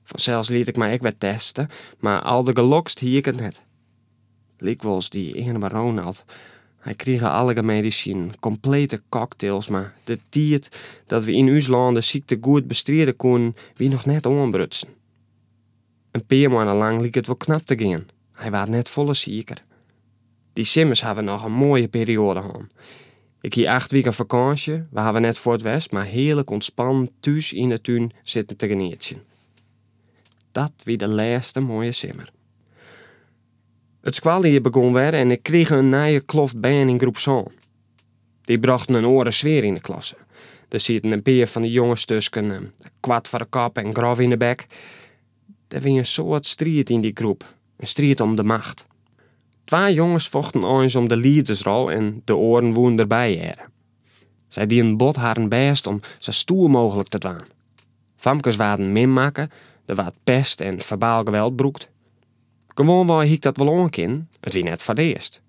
Fansels liet ik my ek wer teste, mar aldergelokst hie ik it net. Lykwols, dy earme Ronald, hy krige allegear medisinen, komplete cocktails, mar de tiid dat we yn ús lân de sykte goed bestride koenen, wie noch net oanbrutsen. In pear moanne lang like it wol knap te gean. Hy waard net folle siker. Dy simmers ha we noch in moaie perioade hân. Ik hie acht wiken fakânsje, we hawwe net fuort west, mar hearlik ûntspannen thús yn 'e tún sitten te genietsjen. Dat wie de lêste moaie simmer. It skoaljier begûn wer en ik krige in nije kloft bern yn groep sân. Dy brochten in oare sfear yn 'e klasse. Der sieten in pear fan dy jonges tusken, koart foar de kop en grof yn 'e bek. Der wie in soad striid yn dy groep, in striid om de macht. Twa jonges fochten eins om de liedersrol en de oaren woenen derby hearre. Sy dienen bot harren bêst om sa stoer mooglik te dwaan. Famkes waarden min makke, der waard pest en ferbaal geweld brûkt. Gewoanwei hie ik dat wol oankinnen, it wie net foar it earst.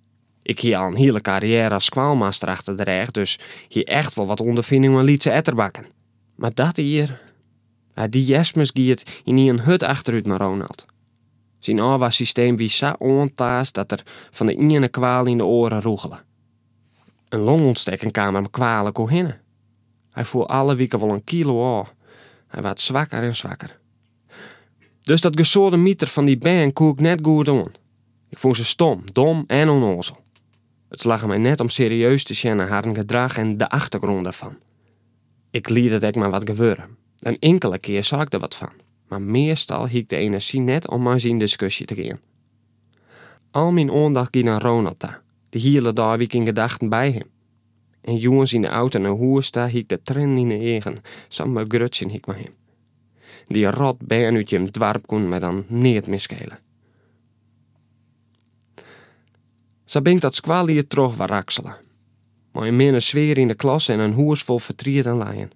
Ik hie al in hiele karriêre as skoalmaster achter de rêch, dus hie echt wol wat ûnderfining mei lytse etterbakken. Mar dat jier, dy hjerstmis gie it ynienen hurd achterút mei Ronald. Syn ôfwarsysteem wie sa oantaast dat er fan de iene kwaal yn de oare rûgele. In longûntstekking kaam him kwalik oerhinne. Hy foel alle wiken wol in kilo ôf. Hy waard swakker en swakker. Dus dat gesoademiter fan dy bern koe ik net goed oan. Ik fûn se stom, dom en ûnnoazel. It slagge my net om serieus te sjen nei harren gedrach en de achtergrûn dêrfan. Ik liet it ek mar wat gewurde. In inkele kear sei ik der wat fan, mar meastal hie ik de enerzjy net om mei se yn diskusje te gean. Al myn oandacht gie nei Ronald ta. De hiele dei wie ik yn gedachten by him. En jûns yn de auto nei hûs ta hie ik de triennen yn de eagen, sa'n begrutsjen hie ik mei him. Dy rot bern út jim doarp koenen my dan neat mear skele. Sa bin ik dat skoaljier troch waraksele. Mei in minne sfear yn de klasse en in hûs fol fertriet en lijen.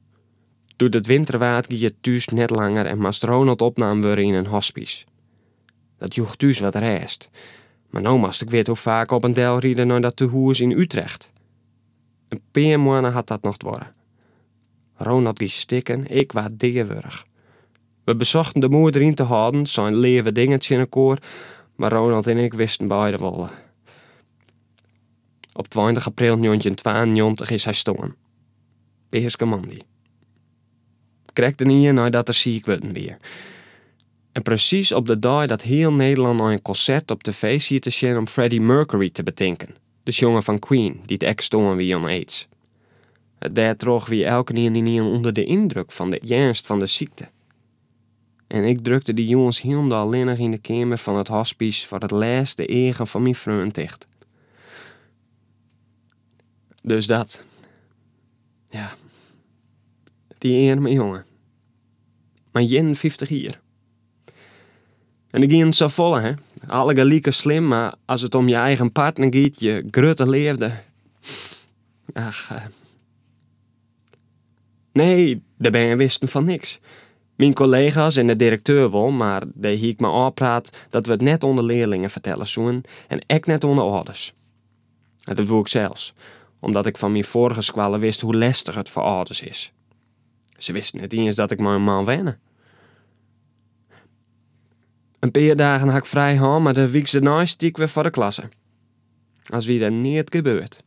Doe't it winter waard gie it thús net langer en moast Ronald opnaam wurde yn in hospice. Dat joech thús wat rêst. Mar no moast ik wit hoe faak op en del ride nei dat tehûs yn Utrecht. In pear moanne hat dat noch duorre. Ronald gie stikken, ik waard deawurch. We besochten de moed deryn te hâlden, seinen leave dingen tsjin elkoar, mar Ronald en ik wisten beide wol. Op 20 april 1992 is hy stoarn. Peaskemoandei. Krekt in jier neidat er siik wurden wie. En presys op de dei dat hiel Nederlân nei in konsert op tv siet te sjen om Freddie Mercury te betinken, de sjonger fan Queen, dy't ek stoarn wie oan aids. Dêrtroch wie elkenien ynienen ûnder de yndruk fan de earnst fan de sykte. En ik drukte dy jûns hielendal allinnich yn de keamer fan it hospice foar it lêst de eagen fan myn freon ticht. Dus dat. Ja. Dy earme jonge. Mar 51 jier. En der gienen safolle, hè. Allegear like slim, mar as it om je eigen partner giet, je grutte leafde. Ach. Nee, de bern wisten fan niks. Myn kollega's en de direkteur wol, mar dêr hie ik mei ôfpraat dat we it net oan de learlingen fertelle soenen en ek net oan de âlders. En dat woe ik sels, omdat ik fan myn foarige skoalle wist hoe lestich it foar âlders is. Se wisten net iens dat ik mei in man wenne. In pear dagen ha ik frij hân, mar de wyks dêrnei stie ik wer foar de klasse. As wie der neat gebeurd.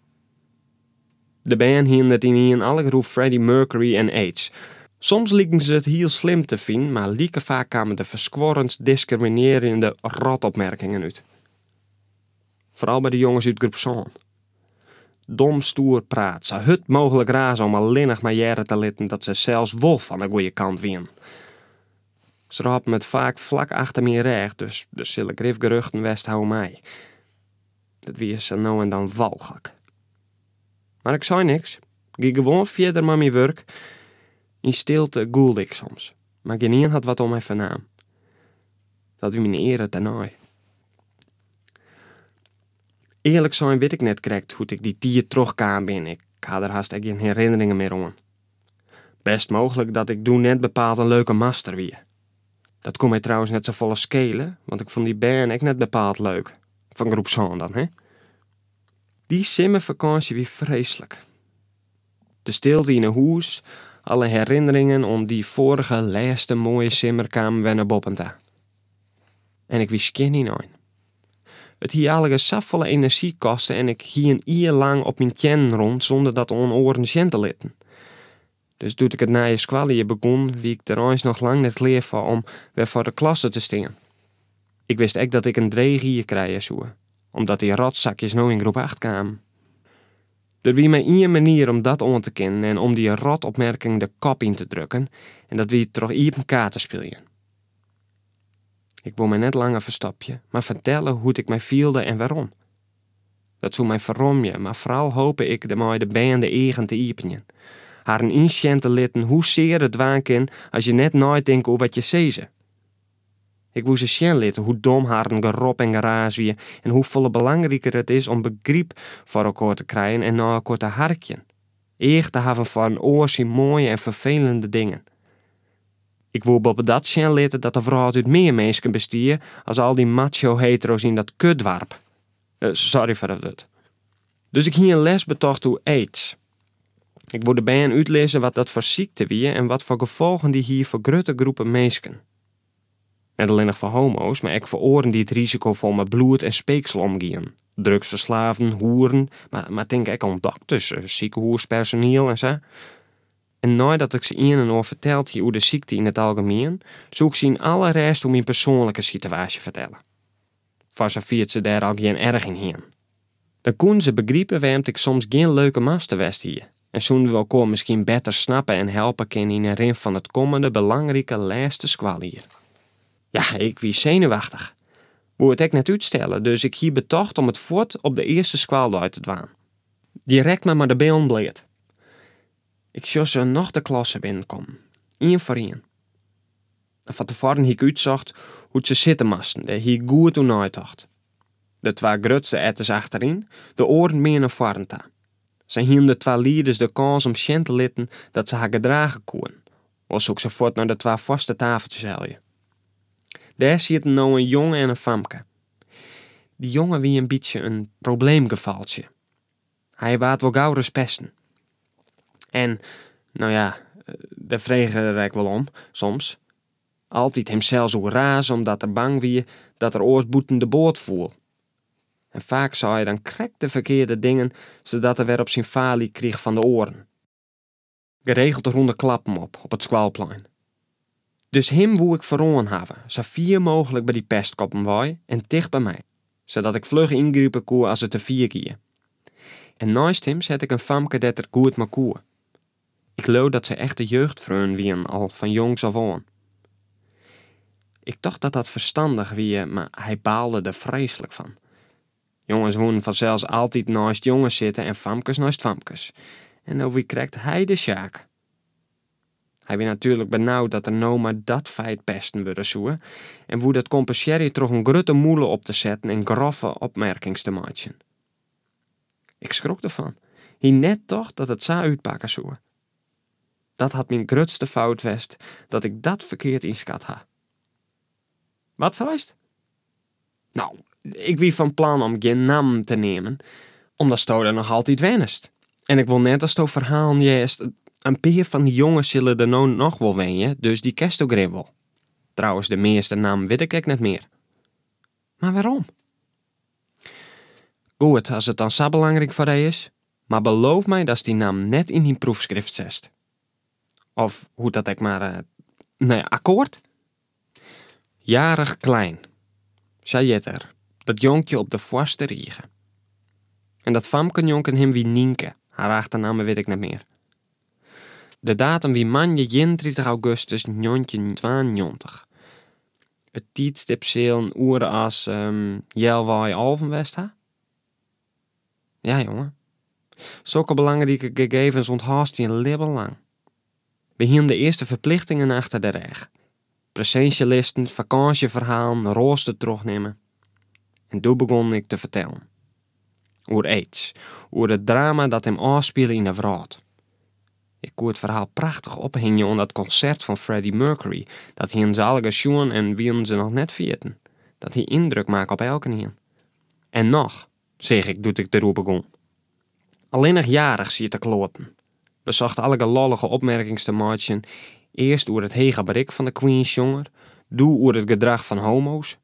De bern hienen it ynienen allegear oer Freddie Mercury en aids. Soms liken se it hiel slim te finen, mar like faak kamen der ferskuorrend diskriminearjende rotopmerkingen út. Foaral by de jonges út groep sân. Dom stoer praat, sa hurd mooglik raze om allinnich mar hearre te litten dat se sels wol fan de goeie kant wienen. Se rôpen it faak flak achter myn rêch, dus der sille grif geruchten west ha oer my. Dat wie sa no en dan walchlik. Mar ik sei niks, gie gewoan fierder mei myn wurk. Yn stilte gûlde ik soms, mar gjinien hat wat oan my fernaam. Dat wie myn eare tenei. Earlik sein wit ik net krekt hoe't ik dy tiid trochkaam bin, ik ha der hast ek gjin herinneringen mear oan. Bêst mooglik dat ik doe net bepaald in leuke master wie. Dat koe my trouwens net safolle skele, want ik fûn dy bern ek net bepaald leuk. Fan groep sân dan, hè. Dy simmerfakânsje wie freeslik. De stilte yn 'e hûs, alle herinneringen oan dy foarige lêste moaie simmer kamen wer nei boppen ta. En ik wie skjin ynein. It hie allegear safolle enerzjy koste en ik hie in jier lang op myn teannen rûn sûnder dat oan oaren sjen te litten. Dus doe't ik it nije skoaljier begûn, wie ik der eins noch lang net klear foar om wer foar de klasse te stean. Ik wist ek dat ik in dreech jier krije soe, omdat dy rotsakjes no yn groep acht kamen. Der wie mar ien manier om dat oan te kinnen en om dy rotopmerking de kop yn te drukken en dat wie troch iepen kaart te spyljen. Ik woe my net langer ferstopje, mar fertelle hoe't ik my fielde en wêrom. Dat soe my ferromje, mar foaral hope ik dermei de bern de eagen te iepenjen. Harren ynsjen te litten hoe sear it dwaan kin as je net neitinke oer wat je sizze. Ik woe se sjen litte hoe dom harren gerop en geraas wie en hoefolle belangriker it is om begryp foar elkoar te krijen en nei elkoar te harkjen. Each te hawwen foar in oar syn moaie en ferfelende dingen. Ik woe boppedat sjen litte dat de wrâld út mear minsken bestie as al dy macho-hetero's yn dat kutdoarp. Sorry foar dat wurd. Dus ik hie in les betocht oer aids. Ik woe de bern útlizze wat dat foar sykte wie en wat foar gefolgen dy hie foar grutte groepen minsken. Net allinnich foar homo's, mar ek foar oaren dy't risikofol mei bloed en speeksel omgienen. Drugsferslaafden, hoeren, mar tink ek oan dokters, sikehûspersoniel en sa. En neidat ik se ien en oar ferteld hie oer de sykte yn it algemien, soe ik se yn alle rêst oer myn persoanlike sitewaasje fertelle. Foar safier't se dêr al gjin erch yn hienen. Dan koenen se begripe wêrom't ik soms gjin leuke master west hie en soenen we elkoar miskien better snappe en helpe kinne yn 'e rin fan it kommende belangrike lêste skoaljier. Ja, ik wie senuwachtich. Woe it ek net útstelle, dus ik hie betocht om it fuort op de earste skoaldei te dwaan. Direkt mar mei de billen bleat. Ik sjoch se noch de klasse binnenkommen, ien foar ien. En fan tefoaren hie ik útsocht hoe't se sitte moasten, dêr hie ik goed oer neitocht. De twa grutste etters achteryn, de oaren mear nei foaren ta. Sa hienen de twa lieders de kâns om sjen te litten dat se har gedrage koenen, oars soe ik se fuort nei de twa foarste tafeltsjes helje. Dêr sieten no in jonge en in famke. Dy jonge wie in bytsje in probleemgefaltsje. Hy waard wol gauris pesten. En, no ja, dêr frege er ek wol om, soms. Altyd himsels oer raze omdat er bang wie dat er oars bûten de boat foel. En faak sei er dan krekt de ferkearde dingen sadat er wer op syn faly krige fan de oaren. Geregeld rûn er klappen op, op it skoalplein. Dus him woe ik foaroan hawwe, sa fier mooglik by dy pestkoppen wei en ticht by my, sadat ik fluch yngripe koe as it te fier gie. En neist him sette ik in famke dêr't er goed mei koe. Ik leau dat se echte jeugdfreonen wienen, al fan jongs af oan. Ik tocht dat dat ferstannich wie, mar hy baalde der freeslik fan. Jonges woenen fansels altyd neist jonges sitte en famkes neist famkes. En no wie krekt hy de sjaak. Hy wie natuerlik benaud dat er no mei dat feit pesten wurde soe en woe dat kompensearje troch in grutte mûle op te setten en groffe opmerkings te meitsjen. Ik skrok derfan. Hie net tocht dat it sa útpakke soe. Dat hat myn grutste fout west, dat ik dat ferkeard ynskat ha. Wat seist? No, ik wie fan plan om gjin nammen te neamen, omdatsto der noch altyd wennest. En ik wol net datsto ferhalen hearst. In pear fan dy jonges sille der no noch wol wenje, dus dy kensto grif wol. Trouwens, de measte nammen wit ik ek net mear. Mar wêrom? Goed, as it dan sa belangryk foar dy is, mar beloof my datst dy nammen net yn dyn proefskrift setst. Of hoe't dat ek mar, no ja, akkoart? Jarig Klein, sa hjit er, dat jonkje op de foarste rige. En dat famke njonken him wie Nynke, har achternamme wit ik net mear. De datum wie moandei 31 augustus 1992. It tiidstip sil in oere as healwei alven west ha. Ja, jonge. Sokke belangrike gegevens ûnthâldst dyn libben lang. We hienen de earste ferplichtingen achter de rêch. Presinsjelisten, fakânsjeferhalen, roaster trochnimme. En doe begûn ik te fertellen. Oer aids, oer it drama dat him ôfspile yn 'e wrâld. Ik koe it ferhaal prachtich ophingje oan dat konsert fan Freddie Mercury. Dat hienen se allegear sjoen en wienen se noch net ferjitten. Dat hie yndruk makke op elkenien. En noch, seach ik doe't ik deroer begûn. Allinnich Jarich siet te kloaten. Besocht allegear lollige opmerkings te meitsjen, earst oer it hege berik fan de Queen-sjonger, doe oer it gedrach fan homo's.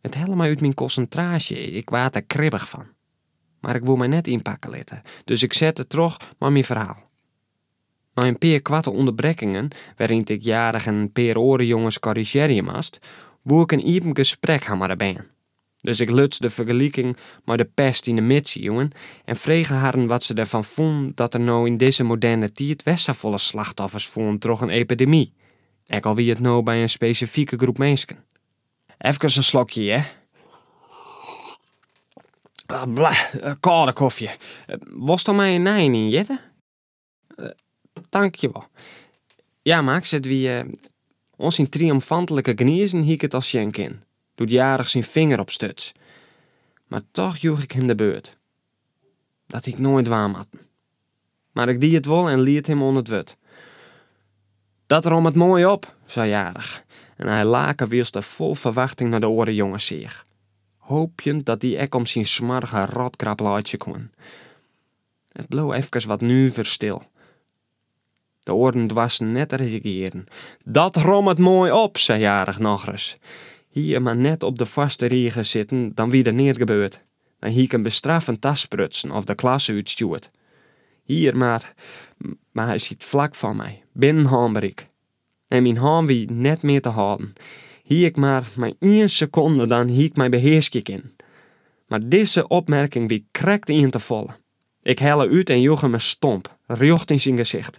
It helle my út myn konsintraasje, ik waard der kribbich fan. Mar ik woe my net ynpakke litte, dus ik sette troch mei myn ferhaal. Nei in pear koarte ûnderbrekkingen, wêryn't ik Jarich en in pear oare jonges korrizjearje moast, woe ik in iepen gesprek ha mei de bern. Dus ik luts de fergeliking mei de pest yn de midsiuwen en frege harren wat se derfan fûnen dat der no yn dizze moderne tiid wer safolle slachtoffers foelen troch in epidemy, ek al wie it no by in spesifike groep minsken. Efkes in slokje, hear. Ah, blah, kâlde kofje. Wolst dan my in nijen ynjitte? Tankjewol. Ja, Max, it wie oan syn triomfantlike gnizen hie ik it al sjen kinnen, doe't Jarich syn finger opstuts. Mar toch joech ik him de beurt. Dat hie ik noait dwaan moatten. Mar ik die it wol en liet him oan it wurd. Dat rommet moai op, sei Jarich en hy lake wylst er fol ferwachting nei de oare jonges seach, hoopjend dat dy ek om syn smoarge rotgrap laitsje koenen. It bleau efkes wat nuver stil. De oaren doarsten net te reagearjen. Dat rommet moai op, sei Jarich nochris. Hie er mar net op de foarste rige sitten, dan wie der neat gebeurd. Dan hie ik him bestraffend tasprutsen of de klasse útstjoerd. Hie er mar, mar hy siet flak foar my, binnen hânberik. En myn hân wie net mear te hâlden. Hie ik mar mei ien sekonde, dan hie ik my behearskje kinnen. Mar dizze opmerking wie krekt ien te folle. Ik helle út en joech him in stomp, rjocht yn syn gesicht.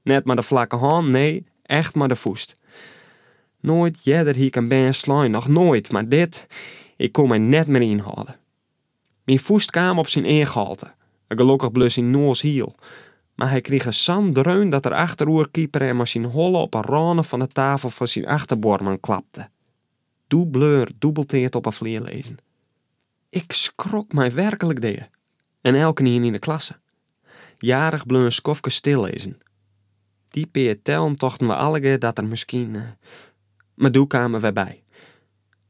Net mei de flakke hân, nee, echt mei de fûst. Noait earder hie ik in bern slein, noch noait, mar dit, ik koe my net mear ynhâlde. Myn fûst kaam op syn eachholte. Gelokkich bleau syn noas hiel. Mar hy krige sa'n dreun dat er achteroer kipere en mei syn holle op 'e râne fan 'e tafel fan syn achterbuorman klapte. Doe bleau er dûbelteard op 'e flier lizzen. Ik skrok my werklik dea. En elkenien yn 'e klasse. Jarich bleau in skoftke stillizzen. Dy pear tellen tochten we allegear dat er miskien. Mar doe kaam er wer by.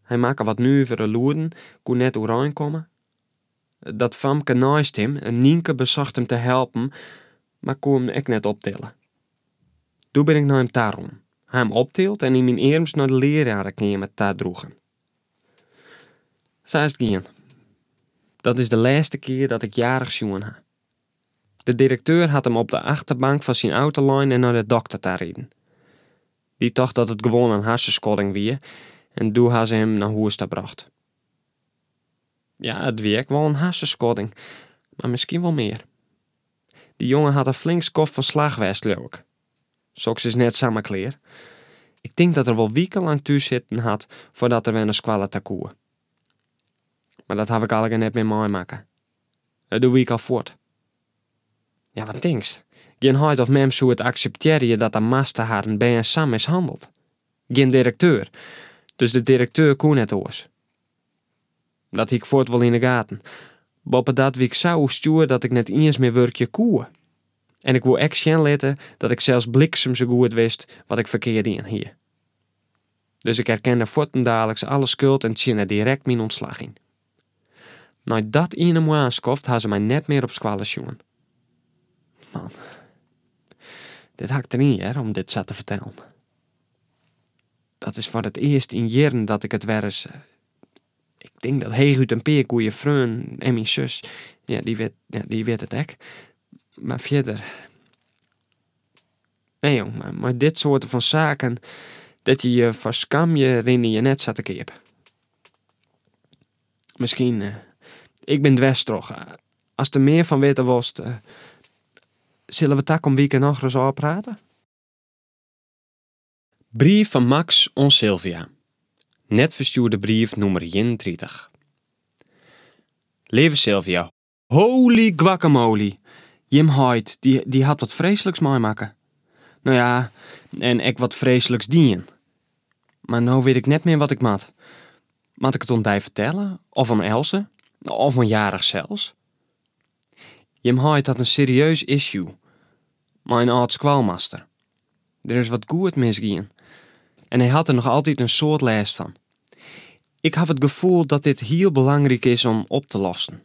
Hy makke wat nuvere lûden, koe net oerein komme. Dat famke neist him, Nynke, besocht him te helpen, mar koe him ek net optille. Doe bin ik nei him ta rûn, ha him optild en yn myn earms nei de leararekeamer ta droegen. Sa is it gien. Dat is de lêste kear dat ik Jarich sjoen ha. De direkteur hat him op de achterbank fan syn auto lein en nei de dokter ta riden. Dy tocht dat it gewoan in harsenskodding wie en doe ha se him nei hûs ta brocht. Ja, it wie ek wol in harsenskodding, mar miskien wol mear. Dy jonge hat in flink skoft fan slach west, leau ik. Soks is net samar klear. Ik tink dat er wol wikenlang thús sitten hat foardat er wer nei skoalle ta koe. Mar dat haw ik allegear net mear meimakke. Doe wie ik al fuort. Ja, wat tinkst? Gjin heit of mem soe it akseptearje dat de master harren bern sa mishannelt. Gjin direkteur. Dus de direkteur koe net oars. Dat hie ik fuort wol yn 'e gaten. Boppedat wie ik sa oerstjoer dat ik net iens mear wurkje koe. En ik woe ek sjen litte dat ik sels bliksem sa goed wist wat ik ferkeard dien hie. Dus ik erkende fuortendaliks alle skuld en tsjinne direkt myn ûntslach yn. Nei dat iene moarnskoft ha se my net mear op skoalle sjoen. Man. Dit ha ik deryn hear, om dit sa te fertellen. Dat is foar it earst yn jierren dat ik it wer ris. Ik tink dat heechút in pear goede freonen en myn sus, ja, dy wit, ja, dy wit it ek. Mar fierder. Nee jong, mar mei dit soarte fan saken dêr't je je foar skamje, rinne je net sa te keap. Miskien, ik bin dwers troch. Ast der mear fan witte wolst, sille we takom wike nochris ôfprate? Brief fan Max oan Sylvia. Net ferstjoerde brief nûmer 31. Leave Sylvia, holy guacamole! Jim heit, dy, dy hat wat freesliks meimakke. No ja, en ek wat freesliks dien. Mar no wit ik net mear wat ik moat. Moat ik it oan dy fertelle? Of oan Else? Of oan Jarich sels? Jim heit hat in serieus issue mei in âld skoalmaster. Der is wat goed misgien en hy hat der noch altyd in soad lêst fan. Ik haw it gefoel dat dit hiel belangryk is om op te lossen.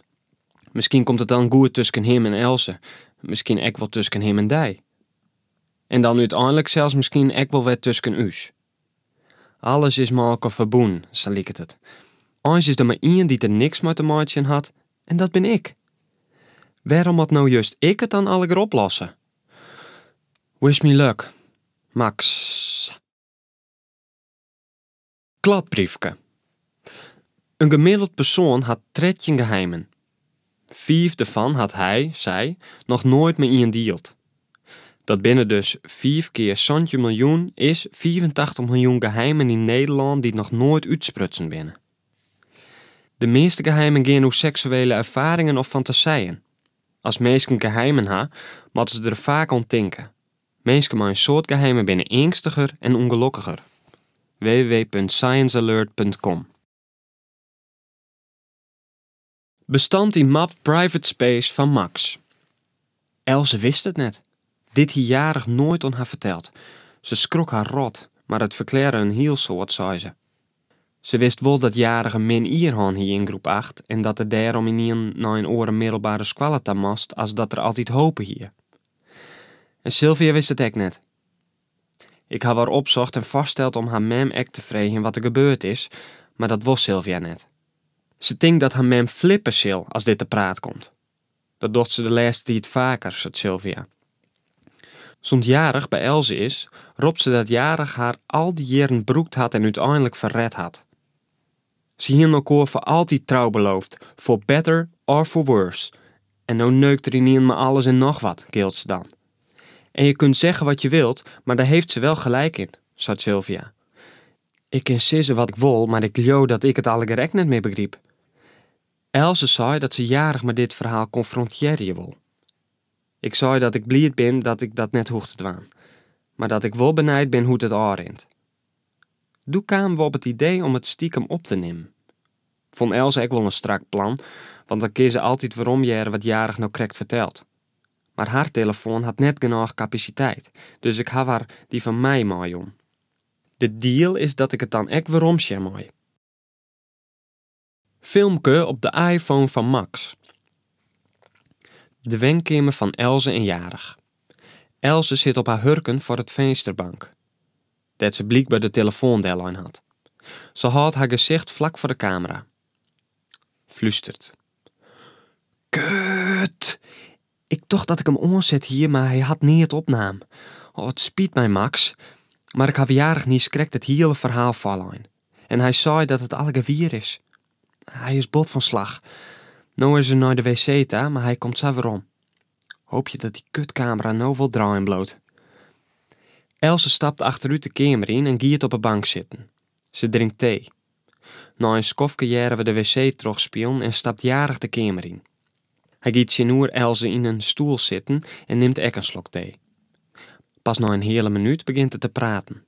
Miskien komt it dan goed tusken him en Else, miskien ek wol tusken him en dy. En dan úteinlik sels miskien ek wol wer tusken ús. Alles is mei elkoar ferbûn, sa liket it. Eins is der mar ien dy't der niks mei te meitsjen hat en dat bin ik. Wêrom moat no just ik it dan allegear oplosse? Wish me luck, Max. Kladbriefke. In gemiddeld persoan hat 13 geheimen. Fiif derfan hat hy, sy, noch noait mei ien dield. Dat binne dus fiif kear 17 miljoen is 85 miljoen geheimen yn Nederlân dy't noch noait útsprutsen binne. De measte geheimen gean oer seksuele erfaringen of fantasijen. As minsken geheimen ha, moatte se der faak oan tinke. Minsken mei in soad geheimen binne eangstiger en ûngelokkiger. www.sciencealert.com Bestand yn map Private Space fan Max. Else wist it net. Dit hie Jarich noait oan har ferteld. Se skrok har rot, mar it ferklearre in hiel soad, sei se. Se wist wol dat Jarich in min jier hân hie yn groep acht en dat er dêrom ynienen nei in oare middelbere skoalle ta moast as dat er altyd hope hie. En Sylvia wist it ek net. Ik haw har opsocht en foarsteld om har mem ek te freegjen wat der gebeurd is, mar dat wol Sylvia net. Se tinkt dat har mem flippe sil as dit te praat komt. Dat docht se de lêste tiid faker, seit Sylvia. Sûnt Jarich by Else is, ropt se dat Jarich har al dy jierren brûkt hat en úteinlik ferret hat. Se hienen elkoar foar altyd trou beloofd, for better or for worse. En no neukt er ynienen mei alles en noch wat, gilt se dan. En je kunt zeggen wat je wilt, maar daar heeft ze wel gelijk in, seit Sylvia. Ik kin sizze wat ik wol, mar ik leau dat ik it allegear ek net mear begryp. Else sei dat se Jarich mei dit ferhaal konfrontearje wol. Ik sei dat ik bliid bin dat ik dat net hoech te dwaan, mar dat ik wol benijd bin hoe't it ôfrint. Doe kamen we op it idee om it stikem op te nimmen. Fûn Else ek wol in strak plan, want dan kin se altyd weromhearre wat Jarich no krekt fertelt. Mar har telefoan hat net genôch kapasiteit, dus ik haw har dy fan my meijûn. De deal is dat ik it dan ek weromsjen mei. Filmke op de iPhone fan Max. De wenkeamer fan Else en Jarich. Else sit op har hurken foar it finsterbank, dêr't se blykber de telefoan dellein hat. Se hâldt har gesicht flak foar de kamera. Flústeret. Kut! Ik tocht dat ik him oanset hie, mar hy hat neat opnaam. Oh, it spyt my, Max, mar ik haw Jarich niiskrekt it hiele ferhaal foarlein. En hy sei dat it allegear wier is. Hy is bot fan slach. No is er nei de wc ta, mar hy komt sa werom. Hoopje dat dy kutkamera no wol draaien bliuwt. Else stapt achterút de keamer yn en giet op 'e bank sitten. Se drinkt tee. Nei in skoftke hearre we de wc trochspielen en stapt Jarich de keamer yn. Hy giet tsjinoer Else yn in stoel sitten en nimt ek in slok tee. Pas nei in heale minút begjint er te praten.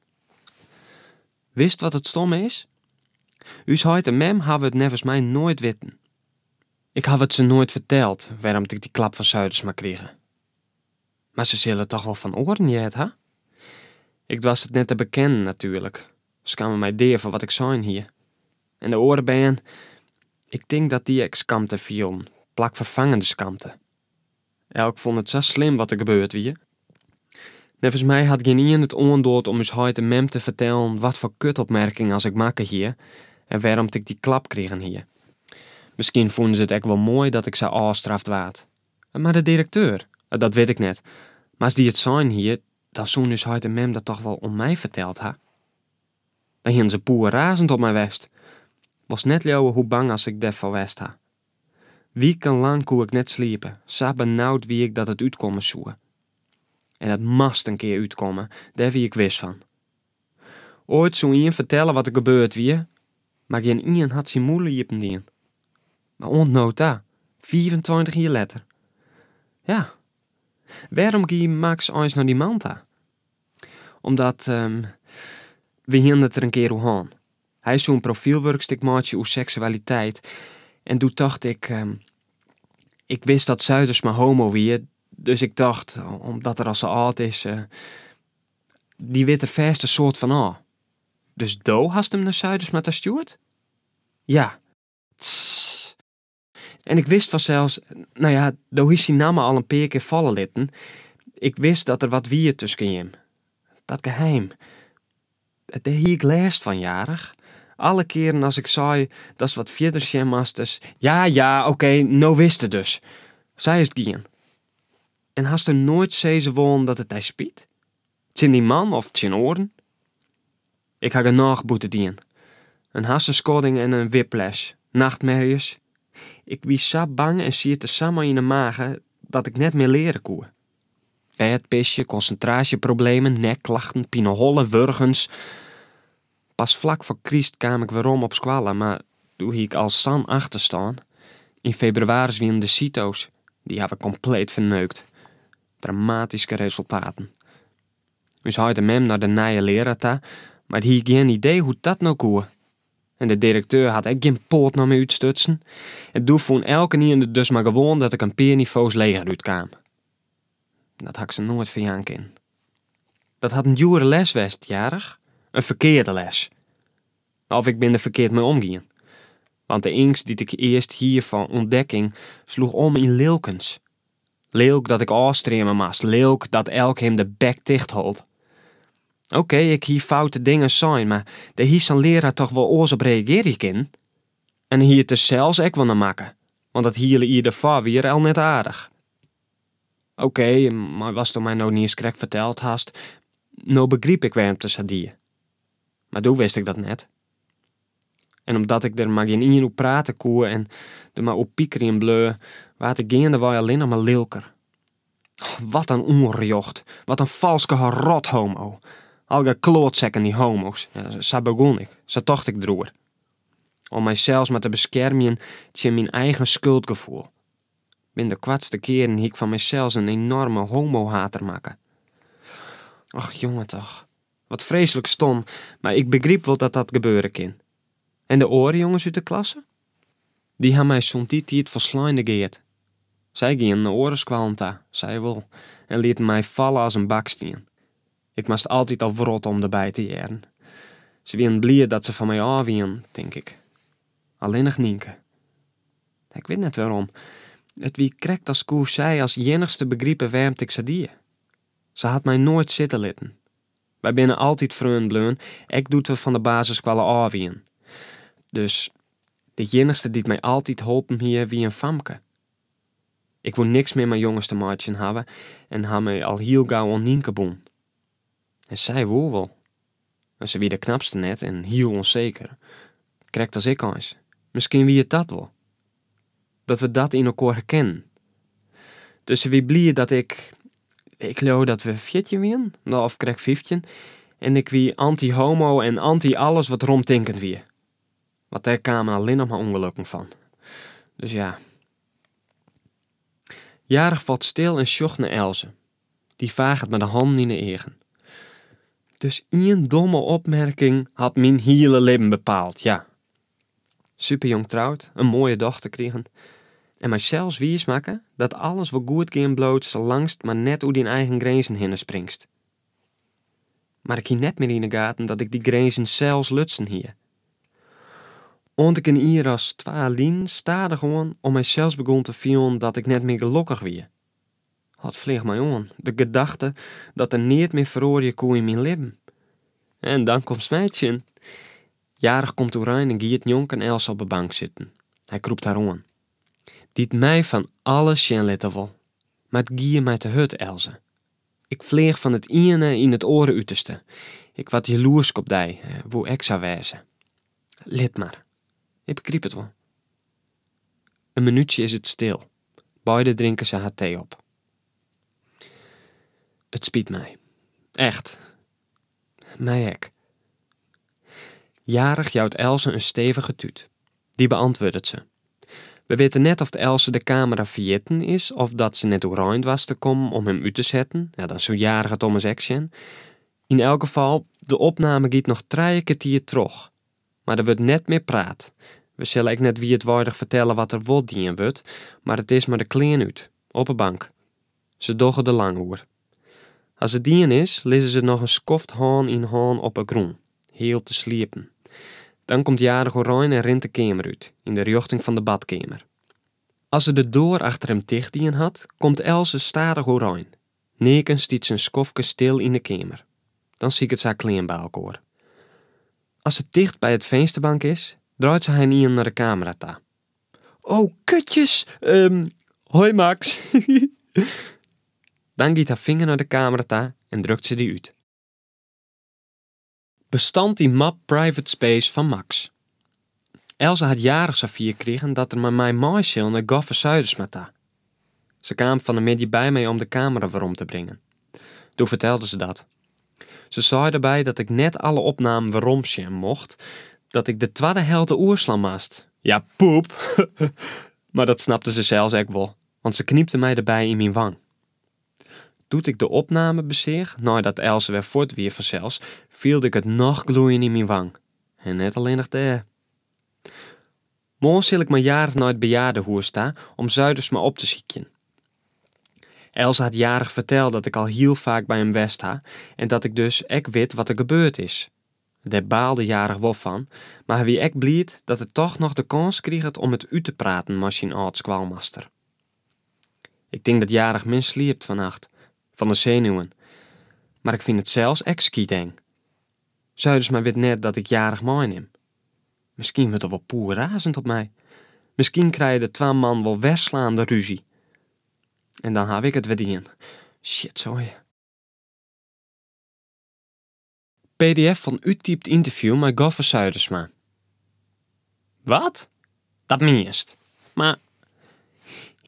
Witst wat it stomme is? Us heit en mem hawwe it neffens my noait witten. Ik haw it se noait ferteld wêrom't ik dy klap fan Zuidersma krige. Mar se sille it toch wol fan oaren heard ha? Ik doarst it net te bekennen natuerlik, skamme my dea foar wat ik sein hie. En de oare bern, ik tink dat dy ek skamte fielden, plakferfangende skamte. Elk fûn it sa slim wat der gebeurd wie. Neffens my hat gjinien it oandoard om ús heit en mem te fertellen watfoar kutopmerking as ik makke hie en wêrom't ik dy klap krigen hie. Miskien fûnen se it ek wol moai dat ik sa ôfstraft waard. Mar de direkteur? Dat wit ik net. Mar as dy it sein hie, dan soene ús heit en mem dat toch wol oan my ferteld ha? Dan hiene se poerrazend op my west. Wolst net leauwe hoe bang as ik dêrfoar west ha. Wikenlang koe ik net sliepe, sa benaud wie ik dat it útkomme soe. En it moast in kear útkomme, dêr wie ik wis fan. Oait soe ien fertelle wat der gebeurd wie, mar gjinien hat syn mûle iepen dien. Mar oant no ta, 25 jier letter. Ja, wêrom gie Max eins nei dy man ta? Omdat, we hiene it der in kear oer hân. Hy soe in profylwurkstik meitsje oer seksualiteit en doe tocht ik, ik wist dat Zuidersma homo wie, dus ik tocht, omdat er al sa âld is, dy wit der fêst in soad fan ôf. Dus do hast him nei Zuidersma ta stjoerd? Ja. Tss. En ik wist fansels, no ja, do hiest syn namme al in pear kear falle litten. Ik wist dat der wat wie tusken jim. Dat geheim. Dêr hie ik lêst fan, Jarich. Alle kearen as ik sei datst wat fierder sjen moastest, ja, ja, okee, no witst it dus. Sa is it gien. En hasto noait sizze wollen dat it dy spyt? Tsjin dyn man of tsjin oaren? Ik ha genôch boete dien. In harsenskodding en in whiplash, nachtmerjes. Ik wie sa bang en siet der sa mei yn 'e mage dat ik net mear leare koe. Bêdpisje, konsintraasjeproblemen, nekklachten, pineholle, wurgens. Pas flak foar kryst kaam ik werom op skoalle, mar doe hie ik al sa'n achterstân. Yn febrewaris wienen de sito's, dy haw ik kompleet ferneukt. Dramatyske resultaten. Us heit en mem nei de nije learaar ta, mar dy hie gjin idee hoe't dat no koe. En de direkteur hat ek gjin poat nei my útstutsen. En doe fûn elkenien it dus mar gewoan dat ik in pear nivo's leger útkaam. Dat ha ik se noait ferjaan kinnen. Dat hat in djoere les west, Jarich. In ferkearde les. Of ik bin der ferkeard mei omgien. Want de eangst dy't ik earst hie fan ûntdekking sloech om yn lilkens. Lilk dat ik ôfstreame moast, lilk dat elk him de bek ticht hold. Okee, ik hie foute dingen sein, mar dêr hie sa'n learaar toch wol oars op reagearje kinnen? En hy hie it der sels ek wol nei makke, want dat hiele jier derfoar wie er al net aardich. Okee, mei watsto my no niiskrekt ferteld hast, no begryp ik wêrom't er sa die. Mar doe wist ik dat net. En omdat ik der mar gjin ien oer prate koe en der mar oer pikerjen bleau, waard ik geandewei allinnich mar lilker. Wat in ûnrjocht, wat in falske rothomo. Allegear kloatsekken dy homo's. Sa begûn ik, sa tocht ik deroer. Om mysels mar te beskermjen tsjin myn eigen skuldgefoel. Binnen de koartste kearen hie ik fan mysels in enorme homohater makke. Och jonge toch. Wat freeslik stom, mar ik begryp wol dat dat gebeure kin. En de oare jonges út de klasse? Dy ha my sûnt dy tiid folslein negeard. Sy gienen nei oare skoallen ta, sy wol, en lieten my falle as in bakstien. Ik moast altyd al wrotte om derby te hearren. Se wienen bliid dat se fan my ôf wienen, tink ik. Allinnich Nynke. Ik wit net wêrom. It wie krekt as koe sy as iennichste begripe wêrom't ik sa die. Se hat my noait sitte litten. Wy binne altyd freonen bleaun, ek doe't we fan de basisskoalle ôf wienen. Dus de iennichste dy't my altyd holpen hie, wie in famke. Ik woe niks mear mei jonges te meitsjen hawwe en ha my al hiel gau oan Nynke bûn. En sy woe wol. Mar se wie de knapste net en hiel ûnseker. Krekt as ik eins. Miskien wie it dat wol. Dat we dat yn elkoar herkennen. Dus se wie bliid dat ik, ik leau dat we 14 wienen, of krekt 15, en ik wie anty-homo en anty-alles wat romtinkend wie. Want dêr kamen allinnich mar ûngelokken fan. Dus ja. Jarich falt stil en sjocht nei Else. Dy faget mei de hannen yn 'e eagen. Dus ien domme opmerking hat myn hiele libben bepaald, ja. Superjong troud, in moaie dochter krigen en mysels wiismakke dat alles wol goed gean bliuwt salangst mar net oer dyn eigen grinzen hinne springst. Mar ik hie net mear yn 'e gaten dat ik dy grinzen sels lutsen hie. Oant ik in jier as twa lyn stadichoan om mysels begûn te fielen dat ik net mear gelokkich wie. It fleach my oan, de gedachte dat der neat mear feroarje koe yn myn libben. En dan komst my tsjin. Jarich komt oerein en giet njonken Else op 'e bank sitten. Hy krûpt har oan. Dy't my fan alles sjen litte wol. Mar it gie my te hurd, Else. Ik fleach fan it iene yn it oare uterste. Ik waard jaloersk op dy, woe ek sa wêze. Lit mar. Ik begryp it wol. In minútsje is it stil. Beide drinke se har tee op. It spyt my. Echt. My ek. Jarich jout Else in stevige tút. Dy beäntwurdet se. We witte net oft Else de kamera ferjitten is of dat se net oerein doarst te kommen om him út te setten, ja, dan soe Jarich it ommers ek sjen. Yn elk gefal, de opname giet noch trije kertier troch. Mar der wurdt net mear praat. We sille ek net wiidweidich fertelle wat der wol dien wurdt, mar it is mei de klean út, op 'e bank. Se dogge der lang oer. As it dien is, lizze se noch in skoft hân yn hân op 'e grûn, heal te sliepen. Dan komt Jarich oerein en rint de keamer út, yn de rjochting fan de badkeamer. As er de doar achter him ticht dien hat, komt Else stadich oerein. Neaken stiet se in skoftke stil yn de keamer. Dan siket se har klean by elkoar. As se ticht by it finsterbank is, draait se har ynienen nei de kamera ta. Oh, kutjes! Hoi Max! Dan giet har finger nei de kamera ta en drukt se dy út. Bestand yn map Private Space fan Max. Else hat Jarich safier krigen dat er mei my mei sil nei Goffe Zuidersma ta. Se kaam fan 'e middei by my om de kamera werom te bringen. Doe fertelde se dat. Se sei derby dat ik net alle opnamen werom sjen mocht, dat ik de twadde helte oerslaan moast. Ja, poep! Mar dat snapte se sels ek wol, want se knypte my derby yn myn wang. Doe't ik de opname beseach, neidat Else wer fuort wie fansels, fielde ik it noch gloeien yn myn wang. En net allinnich dêr. Moarn sil ik mei Jarich nei it bejaardehûs ta om Zuidersma op te sykjen. Else hat Jarich ferteld dat ik al hiel faak by him west ha en dat ik dus ek wit wat der gebeurd is. Dêr baalde Jarich wol fan, mar hy wie ek bliid dat er toch noch de kâns kriget om it út te praten mei syn âld-skoalmaster. Ik tink dat Jarich min sliept fannacht, fan de senuwen. Mar ik fyn it sels ek skyteng. Zuidersma wit net dat ik Jarich meinim. Miskien wurdt er wol poerrazend op my. Miskien krije de twa mannen wol wer slaande rúzje. En dan haw ik it wer dien. Shitsoai. Pdf fan úttypt ynterview mei Goffe Zuidersma. Wat? Dat mienst. Mar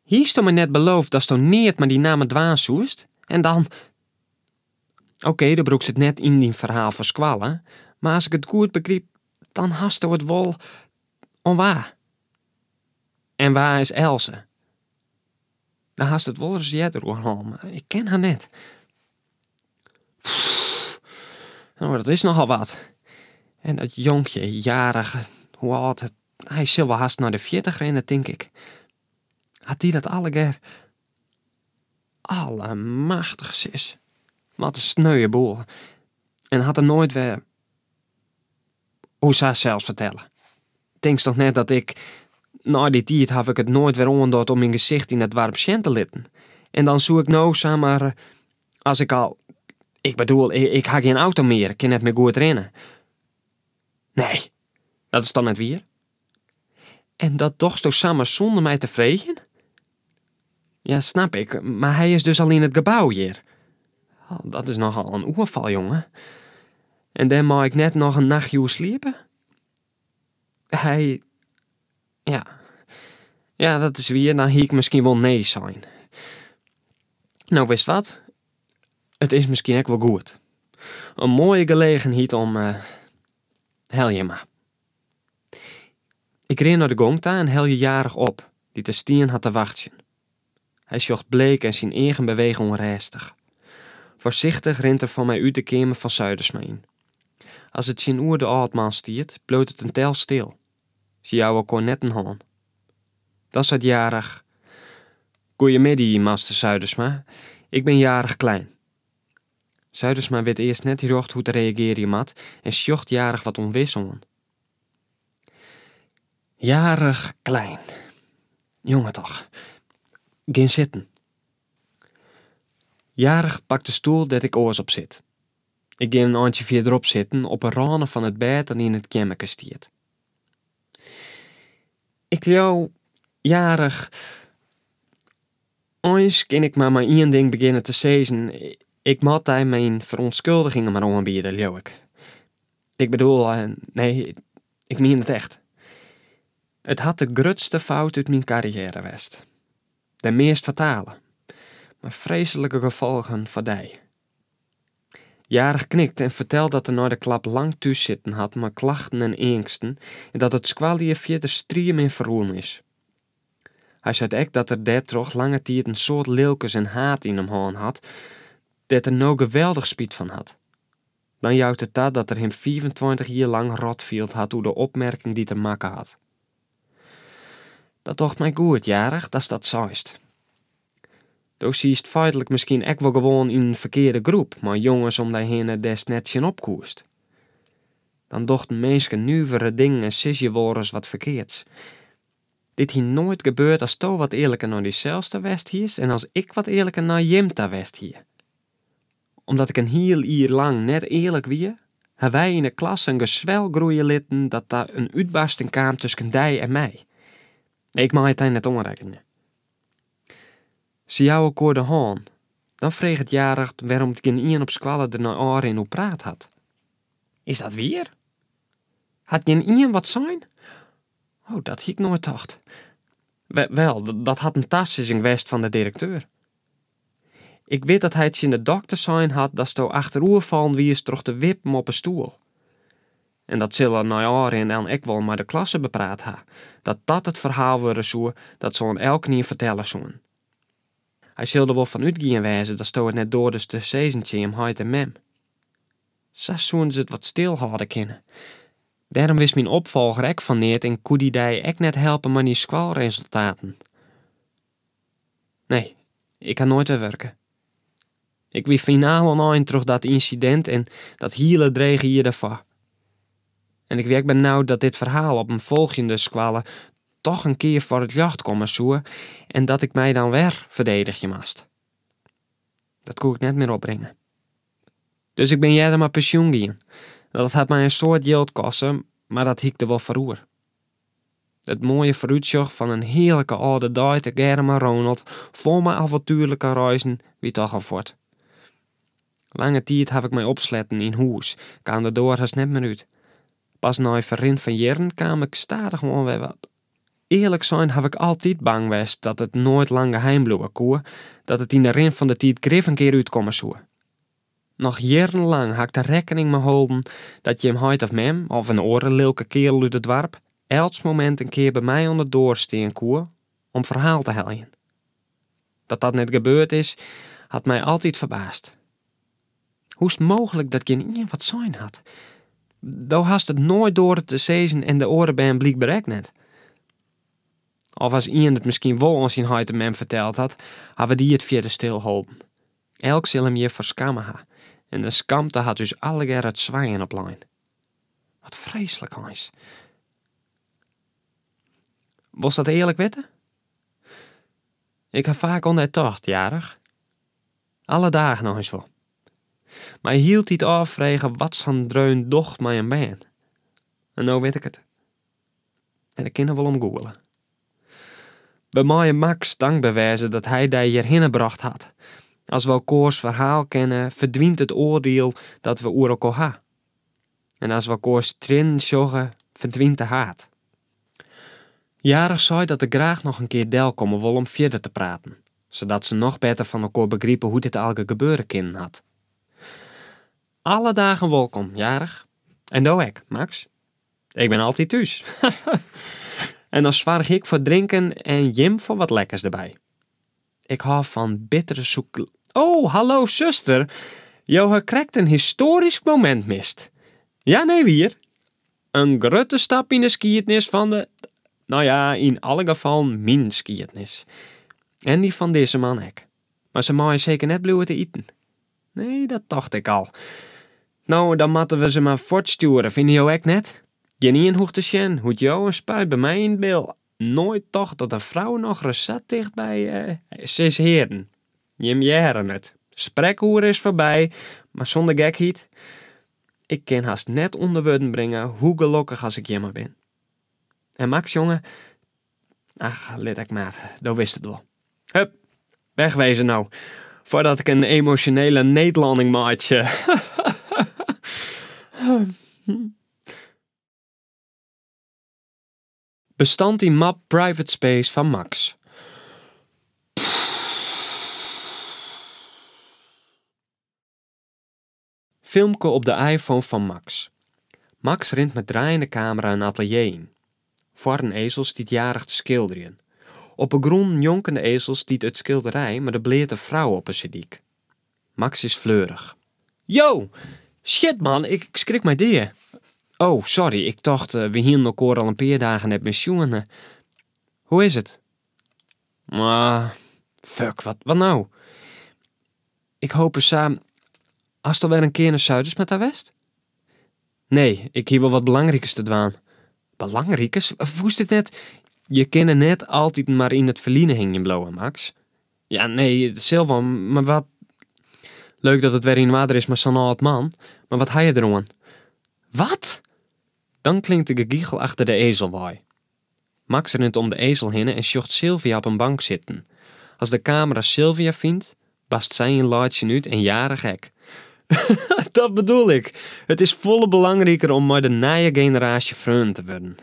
hiesto my net beloofd datsto neat mei dy namme dwaan soest? En dan. Okee, do brûkst it net yn dyn ferhaal foar skoalle, mar as ik it goed begryp, dan hasto it wol oan wa? En wa is Else? Dêr hast it wolris earder oer hân, mar ik ken har net. No, dat is nochal wat. En dat jonkje, Jarich, hoe âld, hy sil wol hast nei de 40 rinne, tink ik. Hat dy dat allegear? Allemachtich, sis. Wat in sneue boel. En hat er noait wer. Hoesa sels fertelle? Tinkst toch net dat ik. Nei dy tiid haw ik it noait wer oandoard om myn gesicht yn it doarp sjen te litten. En dan soe ik no samar, as ik al. Ik bedoel, ik ha gjin auto mear, kin net mear goed rinne. Nee, dat is toch net wier? En dat dochsto samar sûnder my te freegjen? Ja, snap ik, mar hy is dus al yn it gebou hjir. Oh, dat is nochal in oerfal, jonge. En dêr mei ik net noch in nachtje oer sliepe? Hy. Ja. Ja, dat is wier, dan hie ik miskien wol nee sein. No, witst wat? It is miskien ek wol goed. In moaie gelegenheid om. Uh, helje mar. Ik rin nei de gong ta en helje Jarich op, dy't der stien hat te wachtsjen. Hy sjocht bleek en syn eagen bewege ûnrêstich. Foarsichtich rint er foar my út de keamer fan Zuidersma yn. As er tsjinoer de âldman stiet, bliuwt it in tel stil. Se jouwe elkoar net in hân. Dan seit Jarich, Goeiemiddei, master Zuidersma. Ik bin Jarich Klein. Zuidersma wit earst net rjocht hoe't er reagearje moat en sjocht Jarich wat ûnwis oan. Jarich Klein. Jonge toch. Gean sitten. Jarich pakt de stoel dêr't ik oars op sit. Ik gean in eintsje fierderop sitten, op 'e râne fan it bêd dat yn it keammerke stiet. Ik leau, Jarich, eins kin ik mar mei ien ding begjinne te sizzen, ik moat dy myn ferûntskuldigingen mar oanbiede, leau ik. Ik bedoel, nee, ik mien it echt. It hat de grutste fout út myn karriêre west. De meast fatale. Mei freeslike gefolgen foar dy. Jarich knikt en fertelt dat er nei de klap lang thús sitten hat mei klachten en eangsten en dat it skoaljier fierder striemin ferrûn is. Hy seit ek dat er dêrtroch lange tiid in soad lilkens en haat yn him hân hat, dêr't er no geweldich spyt fan hat. Dan jout er ta dat er him 25 jier lang rot field hat oer de opmerking dy't er makke hat. Dat docht my goed, Jarich, datst dat seist. Do sietst feitlik miskien ek wol gewoan yn in ferkearde groep mei jonges om dy hinne dêr'tst net tsjinop koest. Dan docht in minske nuvere dingen en sis je wolris wat ferkeards. Dit hie noait gebeurd asto wat earliker nei dysels ta west hiest en as ik wat earliker nei jim ta west hie. Omdat ik in hiel jier lang net earlik wie, ha wy yn 'e klasse in geswel groeie litten dat ta in útbarsting kaam tusken dy en my. Ik mei it dy net oanrekkenje. Se jouwe elkoar de hân. Dan freget Jarich wêrom't gjinien op skoalle der nei ôfrin oer praat hat. Is dat wier? Hat gjinien wat sein? Oh, dat hie ik noait tocht. Wel, dat hat in tasizzing west fan de direkteur. Ik wit dat hy tsjin de dokter sein hat datsto achteroer fallen wiest troch te wippen op 'e stoel. En dat sil er nei ôfrin dan ek wol mei de klasse bepraat ha, dat dat it ferhaal wurde soe dat se oan elkenien fertelle soenen. Hy sil der wol fan útgien wêze datsto it net doardest te sizzen tsjin jim heit en mem. Sa soenen se it wat stil hâlde kinne. Dêrom wist myn opfolger ek fan neat en koe dy dy ek net helpe mei dyn skoalresultaten. Nee, ik ha noait wer wurke. Ik wie finaal oan ein troch dat ynsidint en dat hiele drege jier dêrfoar. En ik wie ek benaud dat dit ferhaal op in folgjende skoalle toch in kear foar it ljocht komme soe en dat ik my dan wer ferdedigje moast. Dat koe ik net mear opbringe. Dus ik bin earder mei pensjoen gien. Dat hat my in soad jild koste, mar dat hie ik der wol foar oer. It moaie foarútsjoch fan in hearlike âlde dei tegearre mei Ronald, fol mei avontuerlike reizen, wie toch al fuort. Lange tiid haw ik my opsletten yn hûs, kaam de doar hast net mear út. Pas nei ferrin fan jierren kaam ik stadichoan wer wat. Earlik sein haw ik altyd bang west dat it noait lang geheim bliuwe koe, dat it yn de rin fan de tiid grif in kear útkomme soe. Noch jierrenlang ha ik der rekkening mei holden dat jim heit of mem, of in oare lilke kearel út it doarp, elts momint in kear by my oan de doar stean koe om ferhaal te heljen. Dat dat net gebeurd is, hat my altyd ferbaasd. Hoe is it mooglik dat gjinien wat sein hat? Do hast it noait doare te sizzen en de oare bern blykber ek net. Of as ien it miskien wol oan syn heit en mem ferteld hat, hawwe dy it fierder stilholden. Elk sil him hjirfoar skamme ha en de skamte hat ús allegear it swijen oplein. Wat freeslik eins. Wolst dat earlik witte? Ik ha faak oan dy tocht, Jarich. Alle dagen eins wol. My hieltyd ôffrege wat sa'n dreun docht mei in bern. En no wit ik it. En ik kin der wol om gûle. We meie Max tankber wêze dat hy dy hjirhinne brocht hat. As we elkoars ferhaal kenne, ferdwynt it oardiel dat we oer elkoar ha. En as we elkoars triennen sjogge, ferdwynt de haat. Jarich sei dat er graach noch in kear delkomme wol om fierder te praten, sadat se noch better fan elkoar begripe hoe't dit allegear gebeure kinnen hat. Alle dagen wolkom, Jarich. En do ek, Max. Ik bin altyd thús. En dan soargje ik foar drinken en jim foar wat lekkers derby. Ik hâld fan bittere sûkel. Oh, hallo suster! Jo ha krekt in histoarysk momint mist. Ja, nee wier. In grutte stap yn de skiednis fan de, no ja, yn alle gefallen myn skiednis. En dy fan dizze man ek. Mar se meie seker net bliuwe te iten. Nee, dat tocht ik al. No, dan moatte we se mar fuortstjoere, fine jo ek net? Gjinien hoecht te sjen hoe't jo in spuit by my yn it bil. Noait tocht dat in frou nochris sa ticht by, sis hearen, jim hearre it. Sprekoere is foarby, mar sûnder gekheid, ik kin hast net ûnder wurden bringe hoe gelokkich as ik hjirmei bin. En Max, jonge, ach, lit ek mar, do witst it wol. Hup, wegwezen no, foardat ik in emosjonele needlanning meitsje. Bestand yn map Private Space fan Max. Filmke op de iPhone fan Max. Max rint mei draaiende kamera in atelier yn. Foar in ezel stiet Jarich te skilderjen. Op 'e grûn njonken de ezel stiet it skilderij mei de bleate frou op 'e seedyk. Max is fleurich. Yo! Shit man, ik skrik my dea. Oh, sorry, ik tocht we hienen elkoar al in pear dagen net mear sjoen. Hoe is it? Ah, fuck, wat, wat no? Ik hope sa. Hast al wer in kear nei Zuidersma ta west? Nee, ik hie wol wat belangrikers te dwaan. Belangrikers? Woest it net? Je kinne net altyd mar yn it ferline hingjen bliuwe, Max. Ja, nee, it sil wol, mar wat... Leuk dat it wer yn oarder is mei sa'n âld man, mar wat ha je deroan? Wat? Dan klinkt de gegichel achter de ezel wei. Max rint om de ezel hinne en sjocht Sylvia op in bank sitten. As de kamera Sylvia fynt, barst sy yn laitsjen út en Jarich ek. Dat bedoel ik! It is folle belangriker om mei de nije generaasje freonen te wurden.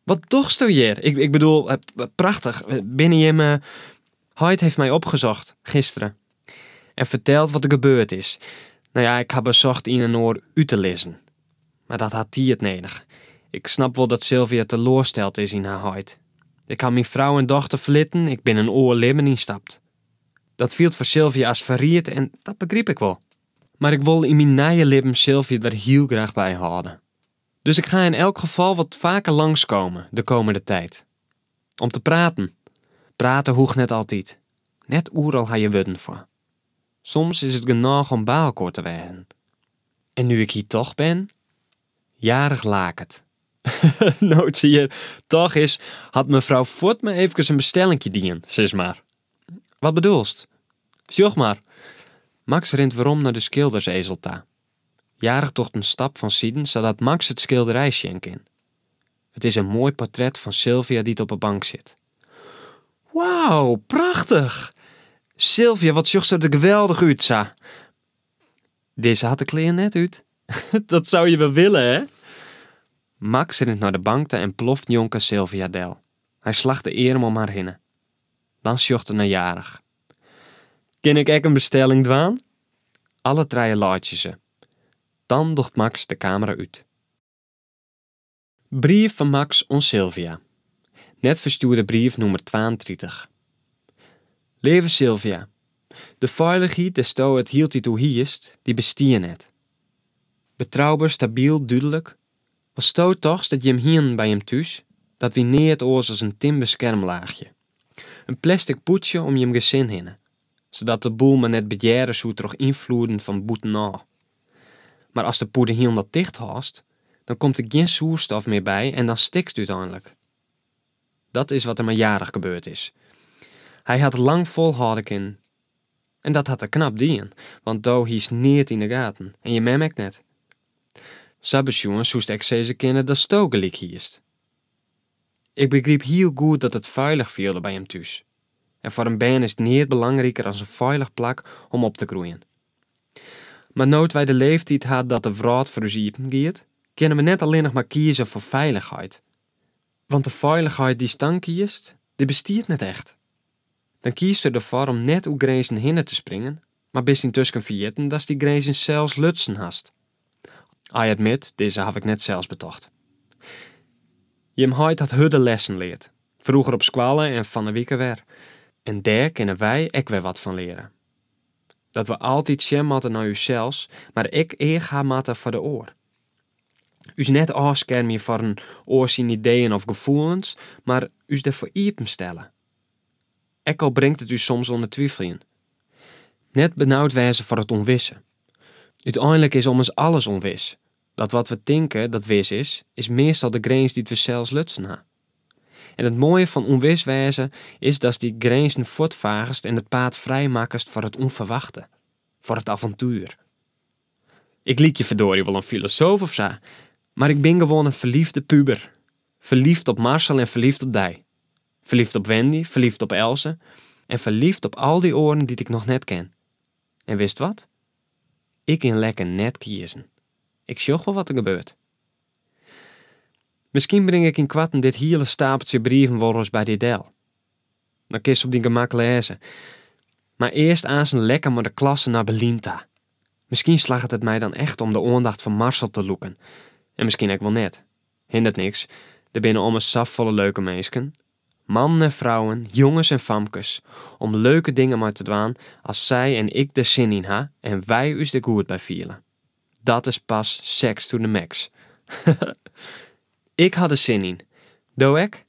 Wat dochsto hjir? Ik, ik bedoel, prachtich. Binne jimme... Heit heeft mij opgezocht, gisteren. En ferteld wat der gebeurd is. No ja, ik ha besocht ien en oar út te lizzen. Mar dat hat tiid nedich. Ik snap wol dat Sylvia teloarsteld is yn har heit. Ik ha myn frou en dochter ferlitten, ik bin in oar libben ynstapt. Dat fielt foar Sylvia as ferried en dat begryp ik wol. Mar ik wol yn myn nije libben Sylvia der hiel graach by hâlde. Dus ik ga in elk geval wat faker langskomen de komende tijd. Om te praten. Prate hoecht net altyd. Net oeral ha je wurden foar. Soms is it genôch om by elkoar te wêzen. En nu ik hjir toch bin? Jarich laket. No't se hjir toch is, hat mefrou fuort mar eefkes in bestellinkje dien, sis mar. Wat bedoelst? Sjoch mar. Max rint werom nei de skildersezel ta. Jarich docht in stap fansiden sadat Max it skilderij sjen kin. It is in moai portret fan Sylvia dy't op 'e bank sit. Wauw, prachtich! Sylvia, wat sjochsto der geweldich út sa! Dizze hat de klean net út. Dat zou je wel willen, hè? Max rint nei de bank ta en ploft njonken Sylvia del. Hy slacht de earm om har hinne. Dan sjocht er nei Jarich. Kin ik ek in bestelling dwaan? Alle trije laitsje se. Dan docht Max de kamera út. Brief fan Max oan Sylvia. Net ferstjoerde brief nûmer 32. Leave Sylvia, De feilichheid dêr'tsto it hieltyd oer hiest, dy bestiet net. Betrouber, stabyl, dúdlik. Watsto tochtst dat jim hienen by jim thús, dat wie neat oars as in tin beskermlaachje. In plastic pûdsje om jim gesin hinne, sadat de boel mar net bedjerre soe troch ynfloeden fan bûtenôf. Mar ast de pûde hielendal ticht hâldst, dan komt der gjin soerstof mear by en dan stikst úteinlik. Dat is wat der mei Jarich gebeurd is. Hy hat lang folhâlde kinnen. En dat hat er knap dien, want do hiest neat yn 'e gaten en je mem ek net. Sa besjoen soest ek sizze kinne datsto gelyk hiest. Ik begryp hiel goed dat it feilich fielde by jim thús. En foar in bern is neat belangriker as in feilich plak om op te groeien. Mar no't wy de leeftiid ha dat de wrâld foar ús iepen giet, kinne we net allinnich mar kieze foar feilichheid. Want de feilichheid dy'tst dan kiest, dy bestiet net echt. Dan kiest derfoar om net oer grinzen hinne te springen, mar bist yntusken ferjitten datst dy grinzen sels lutsen hast. I admit, dizze haw ik net sels betocht. Jim heit hat hurde lessen leard. Froeger op skoalle en fan 'e wike wer. En dêr kinne wy ek wer wat fan leare. Dat we altyd sjen moatte nei ússels, mar ek each ha moatte foar de oar. Us net ôfskermje foar in oar syn ideeën of gefoelens, mar ús derfoar iepenstelle. Ek al bringt it ús soms oan it twiveljen. Net benaud wêze foar it ûnwisse. Uteinlik is ommers alles ûnwis. Dat wat we tinke dat wis is, is meastal de grins dy't we sels lutsen ha. En it moaie fan ûnwis wêze is datst dy grinzen fuortfagest en it paad frij makkest foar it ûnferwachte, foar it avontuer. Ik lykje ferdoarje wol in filosoof of sa, mar ik bin gewoan in ferliefde puber. Ferliefd op Marcel en ferliefd op dy. Ferliefd op Wendy, ferliefd op Else en ferliefd op al dy oaren dy't ik noch net ken. En witst wat? Ik gean lekker net kiezen. Ik sjoch wol wat der gebeurt. Miskien bring ik ynkoarten dit hiele stapeltsje brieven wolris by dy del. Dan kinst op dyn gemak lêze. Mar earst aansen lekker mei de klasse nei Berlyn ta. Miskien slagget it my dan echt om de oandacht fan Marcel te lûken. En miskien ek wol net. Hindert niks, der binne ommers safolle leuke minsken, mannen en frouwen, jonges en famkes, om leuke dingen mei te dwaan as sy en ik der sin yn ha en wy ús der goed by fiele. Dat is pas seks to the max. Ik ha der sin yn. Do ek?